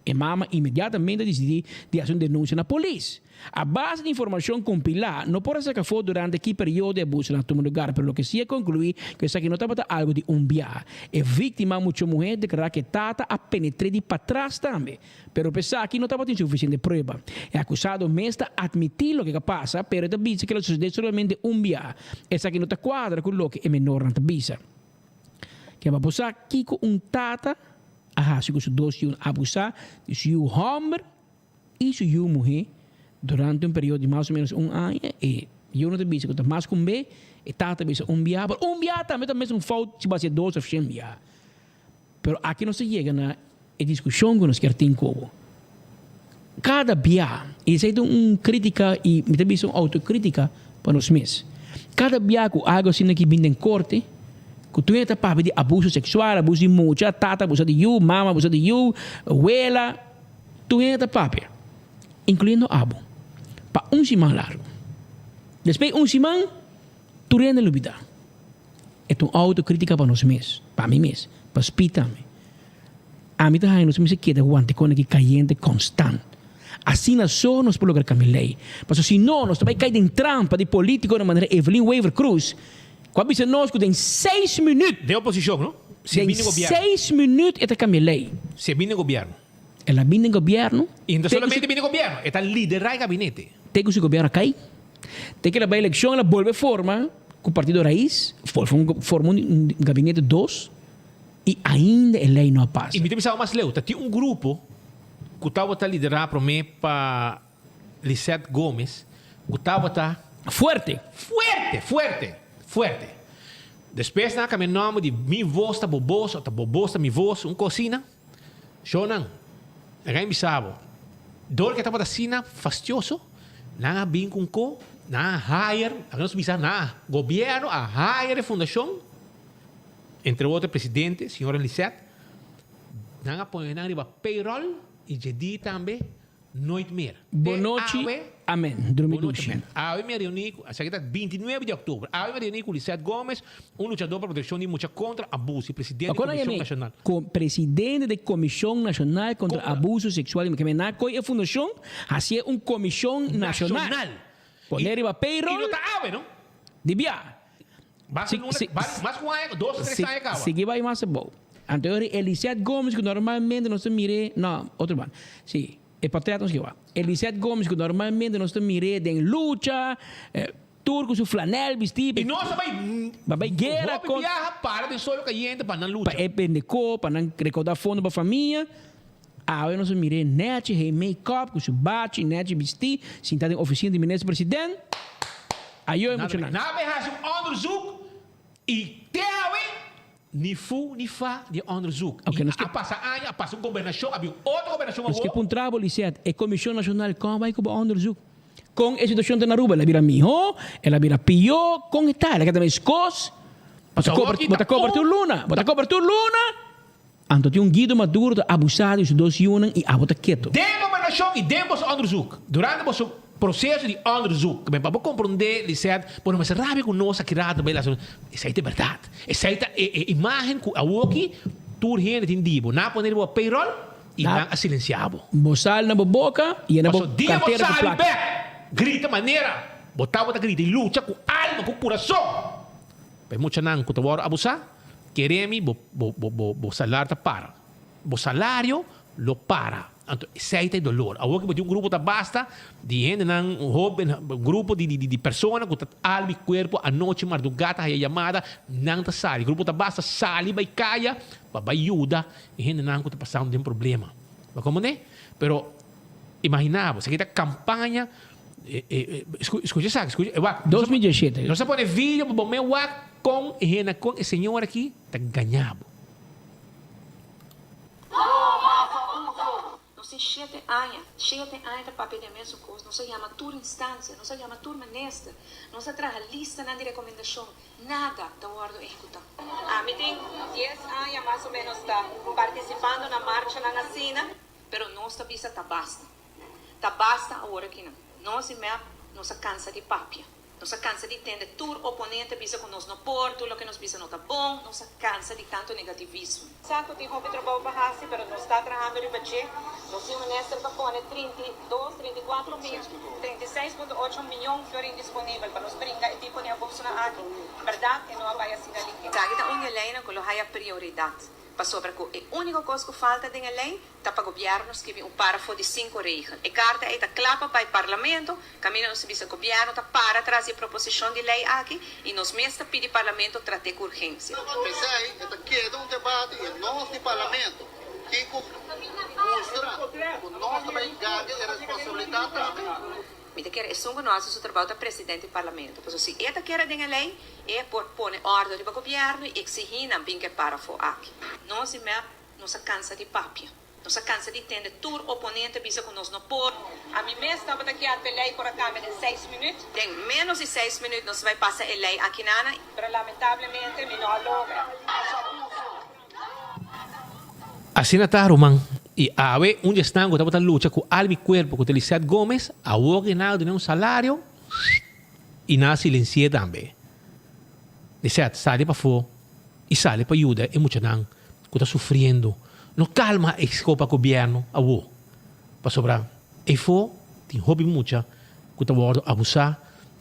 E mama inmediatamente a disidí di hasi un denunsia na polis. A base di informashon kompilá, no por a saka afó durante ki periodo e abusonan a tuma lugar, pero loke sí a konkluí ku esaki no tabata algu di un biaha. E víktima, mucha muhé, deklará ku e tata a penetr'é di patras tambe. Pero pa esaki no tabatin sufisiente prueba. E akusado mes ta atmití loke a pasa, pero e ta bisa ku el a susedé solamente un biaha. Esaki no ta kuadra ku loke e menornan ta bisa. Ke pa bo sa kiko un tata a hasi ku su dos yunan, abusá di su yu hòmber i su yu muhé durante un periodo di mas o ménos un aña. E yunan ta bisa ku ta mas ku un be, e tata ta bisa un biaha, pero un biaha tambe ta mesun fout si bo hasi dos òf shen biaha. Pero aki nos ta yega na e diskushon ku nos kier tin ku bo. Kada bia, i esei ta un krítika i mi ta bisa un outokrítika pa nos mes. Kada bia ku algu asina ki bin den korte, ku tur hende ta papia di abuso seksual, abuso di mucha, tata abusa di yu, mama abusa di yu, wela, tur hende ta papia, inkluyendo abo, pa un siman largu. Despues un siman, tur hende lubidá. E ta un autokritika pa nos mes, pa mi mes, pa Speed tambe. Ami ta haña nos mester keda wanta e kos aki kayente konstant. Asina so nos por logra kambia lei. Pasobra si no, nos ta bai kai den trampa di politikonan manera Evelyn Wever-Croes ku a bisa nos ku den seis minüt. Den oposishon, no? Si e Den bini gobièrnu. seis minüt e ta kambia lei. Si e bini gobièrnu. El a bini den gobièrnu. I no Te ku su. solamente bini gobièrnu, e ta liderá e gabinete. Te ku su gobièrnu a kai. Te ku el a bai elekshon, el a bolbe forma ku Partido Raiz, forma un gabinete dos. I ainda e lei no a pasa. I mi ta bisa mas leu, ta tin un grupo ku tabata liderá promé pa Lisette Gomes ku tabata. Fuerte! Fuerte, fuerte, fuerte. Despues nan a kambia nòmber di Mi Vos ta Bo Bos òf ta Bo Bos ta Mi Vos, un kos asina. Shownan, nan a bisa bo, dor ku e tabata asina fastioso, nan a bin ku un ko, nan a hire, laga nos bisa nan a, gobièrnu a hire e fundashon. Entre otro e presidente, señora Lisette, nan a pone nan riba payroll y dje di tambe nooit meer. Bon Te nochi, awe, amen. Drumi bon nochi, dushi. amen. Awe mi a reuni cu, esaki ta 29 di october, awe mi a reuni cu Lisette Gomez, un luchador pa proteccion di mucha contra abuso y presidente di Acorda Comision yam'é Nacional. co presidente di Comision Nacional contra Abuso Sexual di Mucha. Keme nan coy e fundacion hacié un comision nacional. Nacional. Pone riba Y payroll no ta awe, no? di bia. Basta luna, mas ku un aña, dos, tres aña kaba. Sigui bai mas abou. Anto e ora Elisette Gomes ku normalmente nos ta mir'é, no, otro banda. Si, e portret nos ke wak. Elisette Gomes ku normalmente nos ta mir'é den lucha, tur ku su flanel bistí. I nos a bai Ba bai guera hopi kon. biaha para den solo kayente pa nan lucha. Pa e bende ko, pa nan rekoudá fondo pa famia. Awe nos a mir'é nèchi, hei make-up ku su bachi, nèchi bistí, sintá den ofisina di minister president. Ayo e muchanan. Nan a bai hasi un onderzoek i te awe ni fu ni fa di e onderzoek. Oké, I nos ke. a pasa aña, a pasa un gobernashon, a bin otro gobernashon Nos ke awor. puntra bo, Lisette, e Komishon Nashonal kon a bai ku bo onderzoek? Kon e situashon ta na Aruba? El a bira mihó? El a bira pió? Kon e ta? El a keda meskos? Bo ta Awor kober, ki bo ta ta kober tur un. luna, bo ta kober tur luna! Anto tin un Guido Maduro ta abusá di su dos yunan i abo ta ketu. Den gobernashon i den boso onderzoek, durante boso proseso di onderzoek, pa bo komprondé, Lisette, bo no mester rabia ku nos aki rato bai laat, esei ta e bèrdat. Esei ta e e imágen ku awoki tur hende tin di bo. Nan a pone riba bo payroll i nan a silensiá bo. Bo sal na bo boka i yena bo Paso dia bo kartera ku sali plaka. bèk, grita manera bo tabata grita i lucha ku alma, ku kurason pa e muchanan ku ta wòrdu abusá. Keremi bo bo bo bo bo salar ta para. Bo salario lo para. Anto esei ta e dolor. Awor ku bo tin un grupo ta basta di hendenan hoben, un grupo di di di persona ku ta alma i kuerpo anochi mardugá ta haya yamada, nan ta sali. Grupo ta basta sali bai kaya pa bai yuda e hendenan ku ta pasando den problema. Bo komprende? Pero imagina bo, esaki ta kampaña, skucha esaki, skucha, wak. 2017. Nos a pone video pa bo me wak. Kon e hende kon e señor aki ta gaña bo? Nos tin shete aña, shete aña ta papia di e mesun kos. Nos a yama tur instansia, nos a yama tur minister, nos a traha listanan di rekomendashon, nada ta wòrdu ehekutá. Ami tin dies aña mas o ménos ta partisipando na marchanan asina, pero nos ta bisa ta basta. Ta basta awor akinan. Nos di mep nos a kansa di papia. Nos a cansa di tende tur oponente bisa cu nos no por, tur loke nos bisa no ta bon, nos a cansa di tanto negativismo. Sa cu tin hopi trabou pa haci, pero nos ta trahando riba dje. Nos tin minister ta pone 32, 34 mil, 36.8 miyon florin disponibel pa nos bringa e tipo di abusonan aki. Berdad e no a bay asina lihe. Esaki ta un di e leynan cu lo haya prioridad, pasobra cu e unico cos cu falta den e ley Ta pa gobièrnu skibi un párafo di sinku regel. E karta ei ta kla pa bai Parlamento, kaminda nos ta bisa gobièrnu ta para tras di e proposishon di lei aki i nos mes ta pidi Parlamento trat'é ku urgensia. P'esei e ta keda un debate i nos di Parlamento tin ku mustra ku nos ta bai gana e responsabilidat tambe. Mi ta kere esun ku no hasi su trabou ta presidente di Parlamento, pasobra si e ta kere den e lei e por pone òrdu riba gobièrnu i eksihí nan bin ku e párafo aki. Nos di mep Nos a cansa di papia. Nos a cansa di tende tur oponente bisa cu nos no por. Ami mes tabata kier p'e ley por a cambia den seis minuut. Den menos di seis minuut nos bay pasa e ley aki nana. Pero lamentablemente mi no a logra. Asina ta, ruman. I awe un di esnan ku tabata lucha ku alma i kuerpo ku ta Lisette Gomes, awor Reinaldo duna un salario. I nan a silensi'é tambe. Lisette, sali pafó i sali pa yuda e muchanan ku ta sufriendo. No kalma e skopa gobièrnu awó, pasobra eifó tin hopi mucha ku ta wòrdu abusá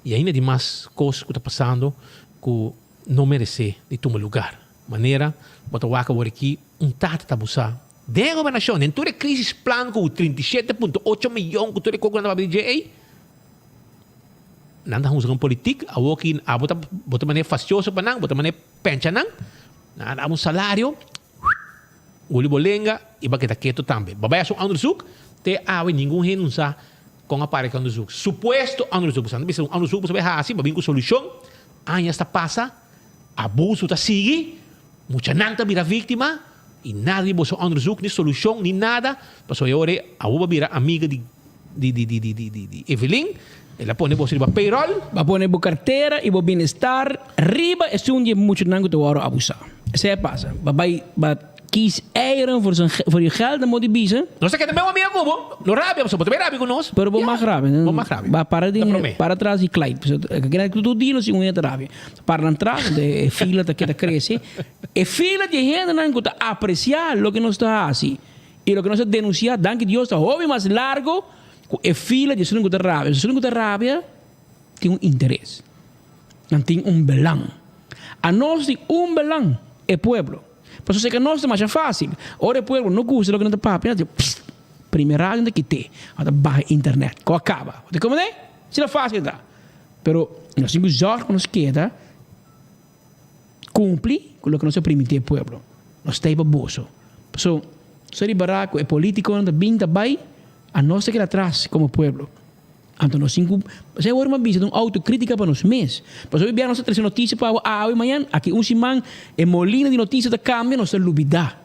i ainda tin mas kos ku ta pasando ku no meresé di tuma lugar. Manera bo ta wak awor aki un tata ta abusá den e gobernashon, den tur e krisis plan ku 37.8 miyon ku tur e kos ku nan ta papia di dje ei. Nan ta husga un politik, awor ki abo ta bo ta manera fastioso pa nan, bo ta manera pencha nan, nan a dabo un salario, guli bo lenga i bo a keda keto tambe. Bo a bai hasi un onderzoek, te awe ningun hende no sa kon a para ki onderzoek. Supuesto onderzoek, pasobra nan ta bisa un onderzoek bo sa bai hasi, bo a bin ku solushon, añas ta pasa, abuso ta sigui, muchanan ta bira víktima i nada di boso onderzoek, ni solushon, ni nada, pasobra e ora ei abo bo a bira amiga di. di di di di di di di Evelyn, el a pone boso riba payroll. Bo a pone bo cartera y bo bienestar riba esun di e muchanan cu ta worde abusa. Esey a pasa. Bo a bay bo a kies eieren voor zijn voor je geld dan bo di bisa. Nos ta keda meu amiga cu bo. No rabia pasobra bo ta bay rabia cu nos. Pero bo mag rabia. Bo mag rabia. Bo a para Ta den prome. para tras di Clyde. Pasobra keda cu tur dia nos tin un hende ta rabia. Para nan tras anto e fila ta keda crece. E fila di e hendenan cu ta aprecia loke nos ta haci. I loke nos a denunsiá, danki Dios, ta hopi mas largo ku e fila di esunnan ku ta rabia. Esunnan ku ta rabia tin un interes. Nan tin un belang. Anos tin un belang, e pueblo. Pasobra seka nos ta masha fásil. Ora e pueblo no gusta loke nan ta papia, nan ta di, psst, primer radio nan ta kit'é, nan ta baha internet. Ku a kaba. Bo ta komprendé? Asina fásil ta. Pero nos tin ku zòrg pa nos keda Cumpli cu loke nos a primiti e pueblo. Nos ta ei pa boso. Paso, so ripará cu e politiconan ta bin ta bay, anos ta keda atras como pueblo. Anto nos tin cu, esei awor mi a bisa ta un autocritica pa nos mes. Pasobra hopi bia nos ta trece noticia pa awe, awe, mañan, aki un siman e molina di noticia ta cambia, nos ta lubida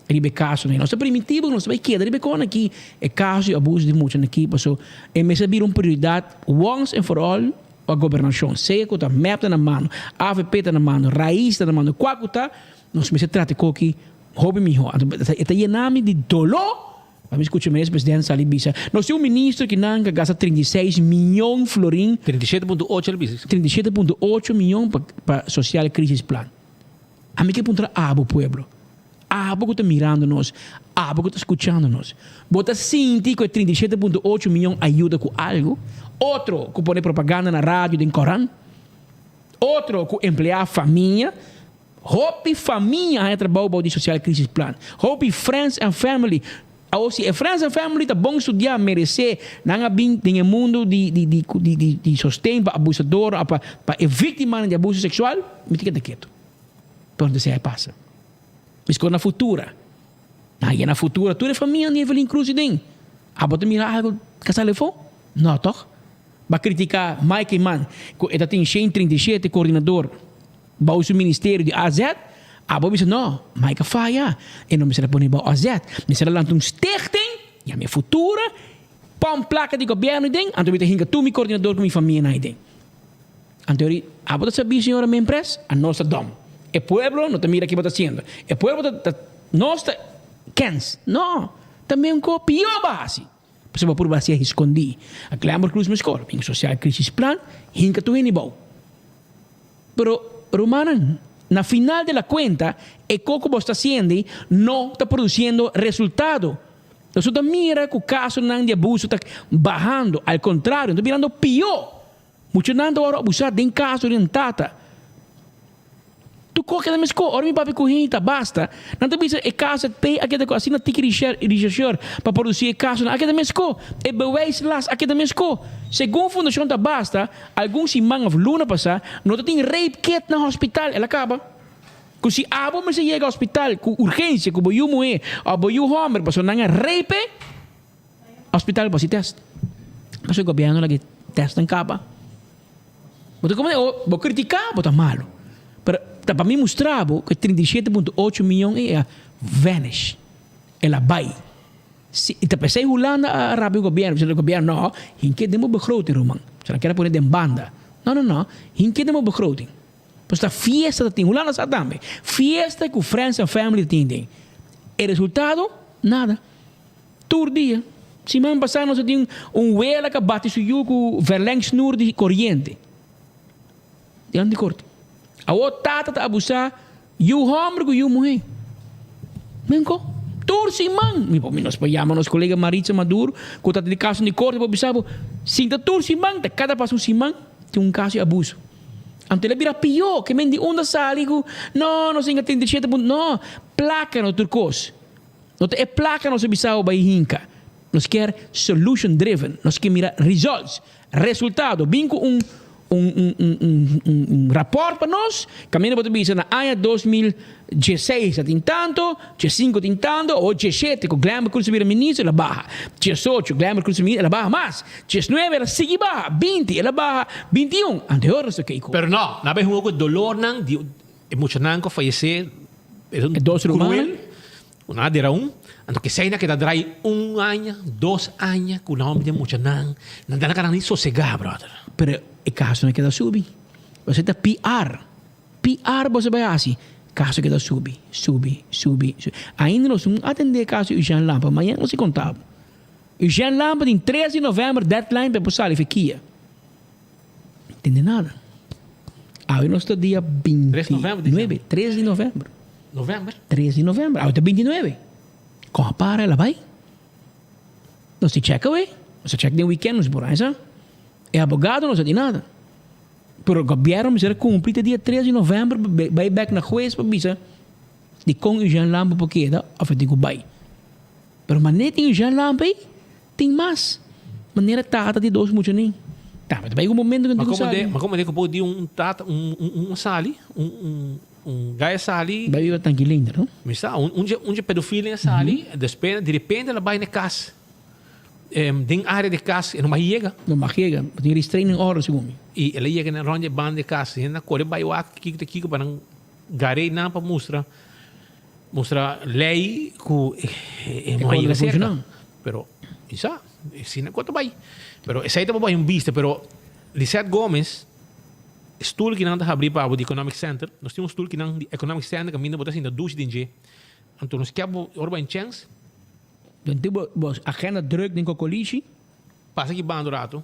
riba e casonan. Nos ta primiti bo cu nos ta bay keda riba e con aki, e caso di abuso di muchanan aki, paso e mester bira un prioridad once and for all. Pa gobernashon, sea ku ta mep ta na mano, avp ta na mano, Raiz ta na mano, kua ku ta, nos mester trata e koki hopi mihó. Anto e ta yena mi di doló pa mi skucha minister presidente sali bisa, nos tin un minister ki nan ka gasta 36 miyon florin. 37.8 el bisa. 37.8 miyon pa social crisis plan. Ami ke puntra abo pueblo, abo ku ta mirando nos, abo ku ta skuchando nos, bo ta sinti ku e 37.8 miyon a yuda ku algu? Otro ku pone propaganda na radio den koran? Otro ku empleá famia? Hopi famia haña trabou bou di Social Crisis Plan. Hopi friends and family. Awor si e friends and family ta bon studiá, meresé, nan a bin den e mundu di di di di di sosten pa abusador òf pa pa e víktimanan di abuso seksual, mi ta keda ketu. Pero no ta esei a pasa. Miskor na futura. Nan a yena futura tur e famianan di Evelyn Cruz i den. Abo ta mira algu ka sali afó? No tòg? Bo a kritiká Mike Eman ku e ta tin 137 koordinador Bou su ministerio di AZ, abo bisa no, Mike a faya, e no mester a pone bou AZ, mester a lanta un stichting, yama e Futura, pon plaka di gobierno den, anto mi ta hinka tur mi coordinador ku mi famianan ei den. Anto ori, abo ta sabi señora Mempres, anos ta dom. E pueblo no ta mira ki bo ta haciendo. E pueblo ta, ta, nos ta kens. No, ta men ko pio bo a hasi. Pasobra bo por basia escondí. A Glenbrook Cruz meskor, bin Social Crisis Plan, hinka tur hende bou. Pero, rumannan, na final de la cuenta, e ko ku bo sta haciendo no ta produciendo resultado. Nos no ta mira ku casonan di abuso ta bahando, al contrario, ta birando pió. Muchanan ta wòrdu abusá den kas dor di nan tata. Tur kos keda meskó. Ora mi papia ku hende ta basta, nan ta bisa e KZP a keda ku asina tiki rechercheur pa produsí e kasonan a keda meskó. E bewijslast a keda meskó. Segun Fundashon Ta Basta, algun siman òf luna pasá no ta tin rape kit na hospital. El a kaba ku si abo mester yega hospital ku urgensia ku bo yu muhé òf bo yu hòmber pasobra nan a rape, Hospital bo hasi test. Pasobra e gobierno laga e testnan kaba. Bo ta komprende? O bo kritika bo ta malo. Pero ta pa mi mustra bo ku e 37.8 miyon ei a vanish. El a bai. Si, i ta p'esei Hulanda a rabia e gobierno. Pasobra e gobierno, no, hinke den bo begroting ruman. Pasobra nan kier a pone den banda. No, no, no. Hinke den bo begroting. Pasobra ta fiesta ta tin. Hulanda sa tambe. Fiesta ku friends and family ta tin den. E resultado? Nada. Tur dia. Siman pasá nos a tin un wela ka bati su yu ku verlengsnoer di koriente. Dilanti di korte. Awor tata ta abusá yu hòmber ku yu muhé. Men ko? Tur siman! Mi por mi nos por yama nos kolega Maritza Maduro ku ta di kaso di korte por bisa bo, sinta tur siman, ta kada pas un siman tin un kaso di abuso. Anto el a bira pió, ke men di unda sali ku no, nos hinka 37 punto, no, plaka no tur kos. No ta e plaka nos a bisa bo bai hinka. Nos kier solution driven, nos ke mira results. Resultado, bin ku un un un un un un un rapòrt pa nos, kaminda bo ta bisa na aña 2016 a tin tanto, diesinku tin tanto, o diesshete ku Glenbert Cruz a bira minister el a baha, diesocho Glenbert Cruz a bira el a baha mas, diesnuebe el a sigui baha, binti el a baha, bintiun, anto e ora nos ta kei ku. Pero no, nan a bai hunga ku e dolornan di e muchanan ku a fayesé, e E dos rumannan. kruel. Una dera un, anto kesei nan keda drai un aña, dos aña ku nan homber den muchanan, nan ta nan ni sosegá, brother. Pero e kaso no keda subi. Boso ta PR. PR boso bai hasi. Kaso keda subi, subi, subi, subi. Ainda nos no atendé e kaso Eugène Lampe. Mañana nos a konta bo. Eugène Lampe tin tres di novèmber deadline pa e por sali for kia. No tende nada. Awe nos ta dia 29, 3 di november. November? 3 di november. Awe ta 29. Kon a para el a bai? Nos tin check awe. Nos a check den weekend, nos por haña sa. E abogado no sa di nada. Pero gobierno mester a cumpli te dia 3 di november pa bai bek na hues pa bisa dikon Eugène Lampe por keda of e tin ku bai. Pero manera tin Eugène Lampe ei, Tin mas manera tata di dos muchanan. Tambe ta bay un momento cu tin cu sali. Ma como de cu por di un tata, un un sali, un un un guy a sali. Bay biba Tankilinda, no? Mi sa, un un un dje pedofilia a sali, despues di repente el a bay na e cas, den area di cas, e no mag yega. No mag yega, tin restraining order segun mi. Y el a yega na rond dje banda di cas, hende a core bay wak kico ta kico pa nan gar'e nan pa mustra. Mustra ley cu e no a yega cerca. Pero mi sa, asina cu a ta bay. Pero esey ta pa bay un bista. Pero Lisette Gomez, e stoel ki nan ta habri pa bo di Economic Center, nos tin un stoel ki nan di Economic Center caminda bo ta sinta dushi den dje. Anto nos kier bo ora bo hay un chance. Den tin bo agenda druk den Cocolishi. Pasa aki banda un rato.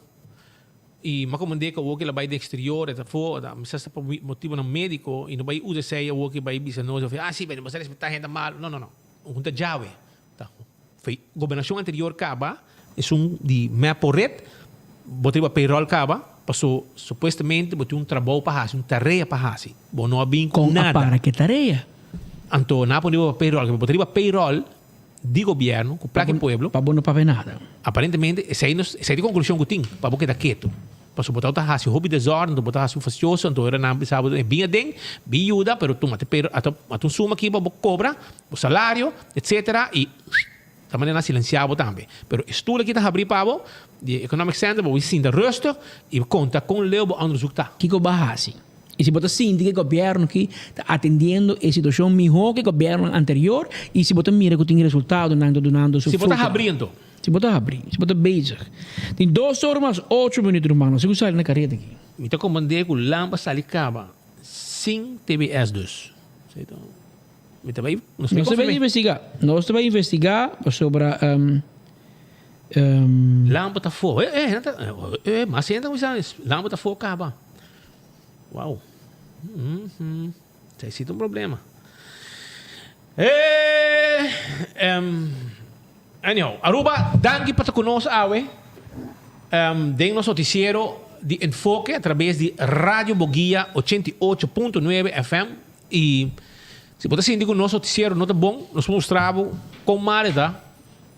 I m'a komand'é ku awor ku el a bai den eksterior, e ta afó, ta mester sta pa motibunan médiko i no bai usa esei awor ku bai bisa nos, ah si, bo sa respetá hende malu. No, no, no. Un hunta djawe. Ta fei gobernashon anterior kaba, esun di mep por ret, bo ta riba payroll kaba, paso supuestamente bo tin un trabou pa hasi, un tarea pa hasi. Bo no a bin ku Kon a nada. para ku e tarea? Anto nan a pone bo pa payroll, bo ta riba payroll di gobierno cu placa e pueblo. Pa bo no papia nada. Aparentemente esey nos esey ta e conclusion cu tin, pa bo keda keto. Pasobra bo tabata haci hopi desorden, bo ta haci un fastioso, anto ora nan bisa bo bin aden, bin yuda, pero tuma te pero ata ata un suma aki pa bo cobra, bo salario, etcetera, y ta manera nan silencia bo tambe. Pero e stoel aki ta habri pa bo, di Economic Center, pa bo sinta rustig y conta con leu bo onderzoek ta. Kico bo a haci? I si bo ta sinti ku e gobièrnu aki ta atendiendo e situashon mihó ku e gobièrnunan anterior i si bo ta mira ku tin resultadonan ta dunando su Si bo ta frutonan. habrí anto. Si bo ta habrí, si bo ta bezig. Tin dos ora mas ocho minuut ruman, no si ku sali na kareta aki. Mi ta komprendé ku lampa sali kaba sin TBS dus. Mi ta bai, nos ta bai Nos ta bai konfirm'é. investigá. Nos ta bai investigá pasobra. Lampa ta afó. Eh, eh, eh, mas hende ta kuminsá, lampa ta afó kaba. Wow. Mm-hmm. Esei si ta un problema. Eh, um, anyhow, Aruba, danki pa ta ku nos awe. Um, den nos noticiero di Enfoke a través di Radio Boguia 88.9 FM. Y si bo ta sinti ku nos noticiero no ta bon, nos por mustra bo kon mal e ta.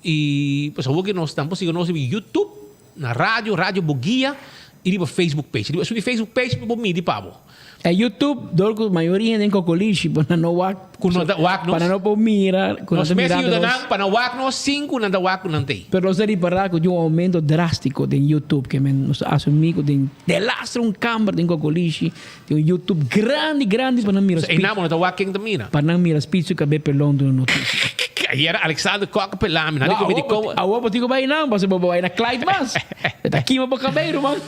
Y pues awor ku nos tampo siga nos riba YouTube. Na radio, Radio Boguia y riba Facebook page. Riba esun di Facebook page mi por midi pa bo. E YouTube dor cu mayoria hende den Cocolishi pa nan no wak. Cu no ta wak nos. Pa nan no por mira cu nan Nos ta mes mirando yuda nos. nan pa nan wak nos sin cu nan ta wak cu nan t'ey. Pero nos ta ripara cu tin un aumento drastico den YouTube ke men nos ta asumi cu den delastre un camber den Cocolishi tin un YouTube grandi grandi pa nan mira So eynan bo no ta wak ken ta mira. Pa nan mira Speed su cabe pelon duna noticia. Ayer Alexander Kok pela mi. Nan di ku mi di kon. Awor bo tin ku bai nan pasobra bo bai na Clyde mas. E ta kima bo kabei ruman.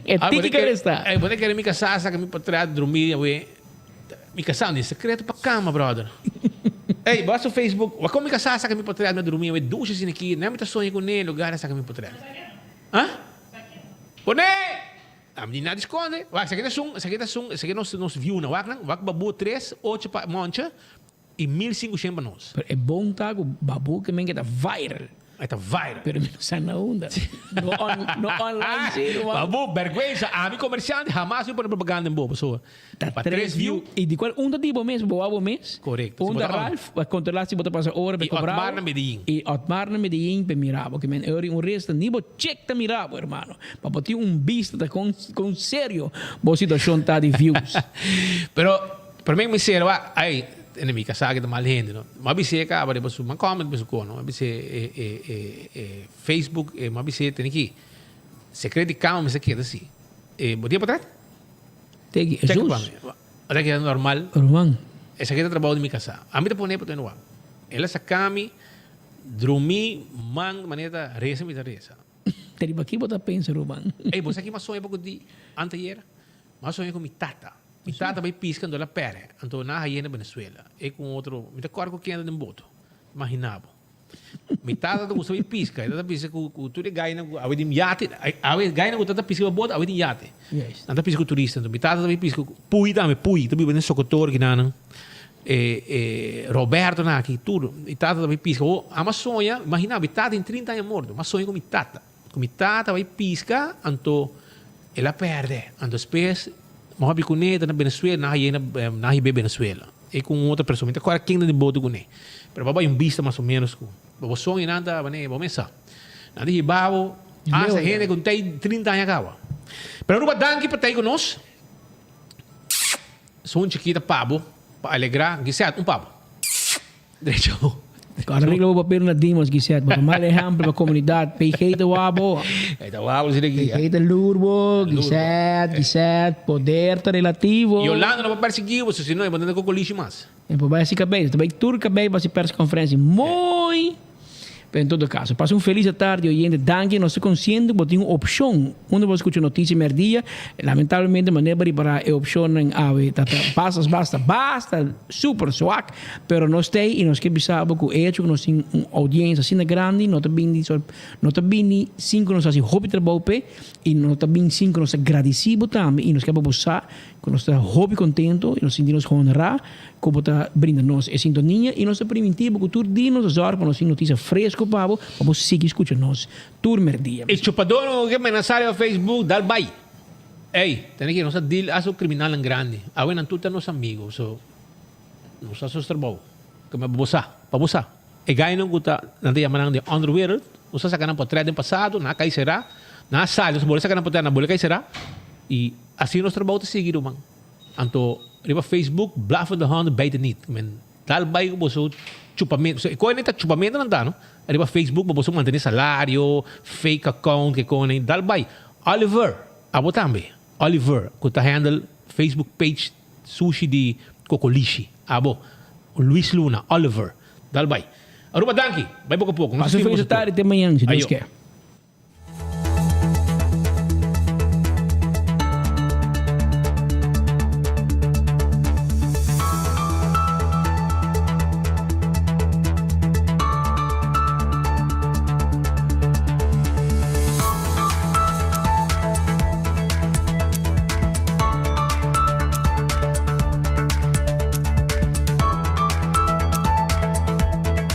E tiki ku resta. Ey bo ta kere mi kasá saka mi patria drumi awe. Mi kasá un sekreto pa kama brother. Ey bo a su Facebook wak kon mi kasá saka mi patria mi a drumi awe dushi asina aki. Nan mi ta soña ku ne lugar a saka mi patria. Ha? Pone! Ami di nada skonde. Wak, esaki ta esun, esaki ta esun, esaki nos nos viewnan. Wak nan, wak Babu tres ocho pa Monche i 1500 pa nos. Pero e bon ta ku Babu ke men ke ta viral. E ta viral. Pero mi no sa na unda. No on, no online si ruman. Babu, bergwensa. Ami komersiante hamas mi pone propaganda den bo pasobra Ta pa tres tres view. view. I di kual un ta di bo mes, bo wak bo mes. Korekto. Si Un bo ta ta on. Ralph, pa kontrolá si bo ta pasa ora pa I kobra Otmar bo. na Medellin. I Otmar na Medellin pa mira bo. Ke men e ora un resta ni bo check ta mira bo, hermano. Pa bo tin un bista ta kon kon serio bo situashon ta di views. Pero prome mi ser wak, ay, ene mi kasá ke ta mal hende no. M'a bis'é kaba riba su, m'a comment riba su kono, m'a bis'é e e e e Facebook, e m'a bis'é tene ki sekret di kama mester keda si. E bo tin e potret? Teki, Check Jesus. pa mi. Ora keda normal. Ruman. Esaki ta trabou di mi kasá. Ami ta pone potret wak. El a saka mi drumi man manera ta resa mi ta resa. Te riba ki bo ta pensa ruman? Ey, bo sa ki m'a soña poko di anteayer? M'a soña ku mi tata. Mi tata bai piska anto el a pèrdè. Anto nan a haye na Venezuela. E ku un otro, mi ta kòrda ku ken ta den boto. Imagina bo. Mi tata ta gusta bai piska. E tata piska ku ku tur e gainan ku awe tin yate. Awe e gainan ku tata piska pa boto awe tin yate. Nan ta piska ku turista. Anto mi tata ta bai piska ku Puy tambe, Puy ta biba den Sokotor kinanan. E e Roberto nan aki tur. Mi tata ta bai piska. Ho, amo a soña, imagina mi tata tin trinta aña morto. Mi a soña ku mi tata. Ku mi tata bai piska, anto el a pèrdè. Anto despues mi hopi kuné ta na Venezuela, nan a haye na nan a hib'é Venezuela. E ku un otro persona. Mi ta kòrda ken ta den boto kuné. Pero bo a bai un bista mas o ménos ku bo bo soña nan ta manera bo mesa. Nan ta hiba bo hasta hende ku ta 30 aña kaba. Pero Aruba danki pa ta ei ku nos. Su un chikita pabo pa alegrá Gisette, un pabo. Drecha bo. Arregla bo papel na Dimas, Gisette. Bo ta mal ehempel pa comunidad. PG ta wak bo. E ta wak bo si de guia. PG ta lur bo. Gisette, Gisette, poder ta relativo. Yolanda no por persiguí bo, si no e bo no ta cocolishi mas. E por bai hasi cabei. Ta bai tur cabei pa hasi persconferencia. Mooi! Pero en todo caso, pasa un feliz atardi oyente. Danki, nos ta consciente cu bo tin un opcion unda bo scucha noticia merdia. Lamentablemente manera bo ripara e opcionnan awe ta ta basta basta basta super zwak. Pero nos ta ey y nos ke bisa bo cu e hecho cu nos tin un audiencia asina grandi no ta bini no ta bini sin cu nos haci hopi trabou p'e y no ta bini sin cu nos ta gradici bo tambe y nos ke pa bo sa Ku nos ta hopi kontentu i nos sinti nos honrá ku bo ta brinda nos e sintonia i nos ta primintí bo ku tur dia nos ta zòrg pa nos tin notisia fresku pa bo pa bo sigui skucha nos tur merdia. E chupadónan ku ke menasá riba Facebook dal bai. Ey, tene ki nos a deal aso kriminalnan grandi. Awe nan tur ta nos amigo, so nos a sus trabou. Ke pa bo sa, pa bo sa. E gainan ku ta nan ta yama nan de underwereld, nos a saka nan potrèt den pasado, nan a kai será, nan a sali, nos a bole saka nan potrèt, nan a bole kai será i Asina nos trabou ta sigui ruman. Anto riba Facebook blaffende honden bijten niet. Men dal bai ku boso chupamento. So e koe ta chupamento nan ta no. Riba Facebook pa boso mantene salario, fake account ke koe dal bai. Oliver, abo tambe. Oliver ku ta handle Facebook page sushi di Kokolishi. Abo. Luis Luna, Oliver. Dal bai. Aruba danki. Bai poko poko. Pasa un felis tardi te mañan si Dios Ayo. ke.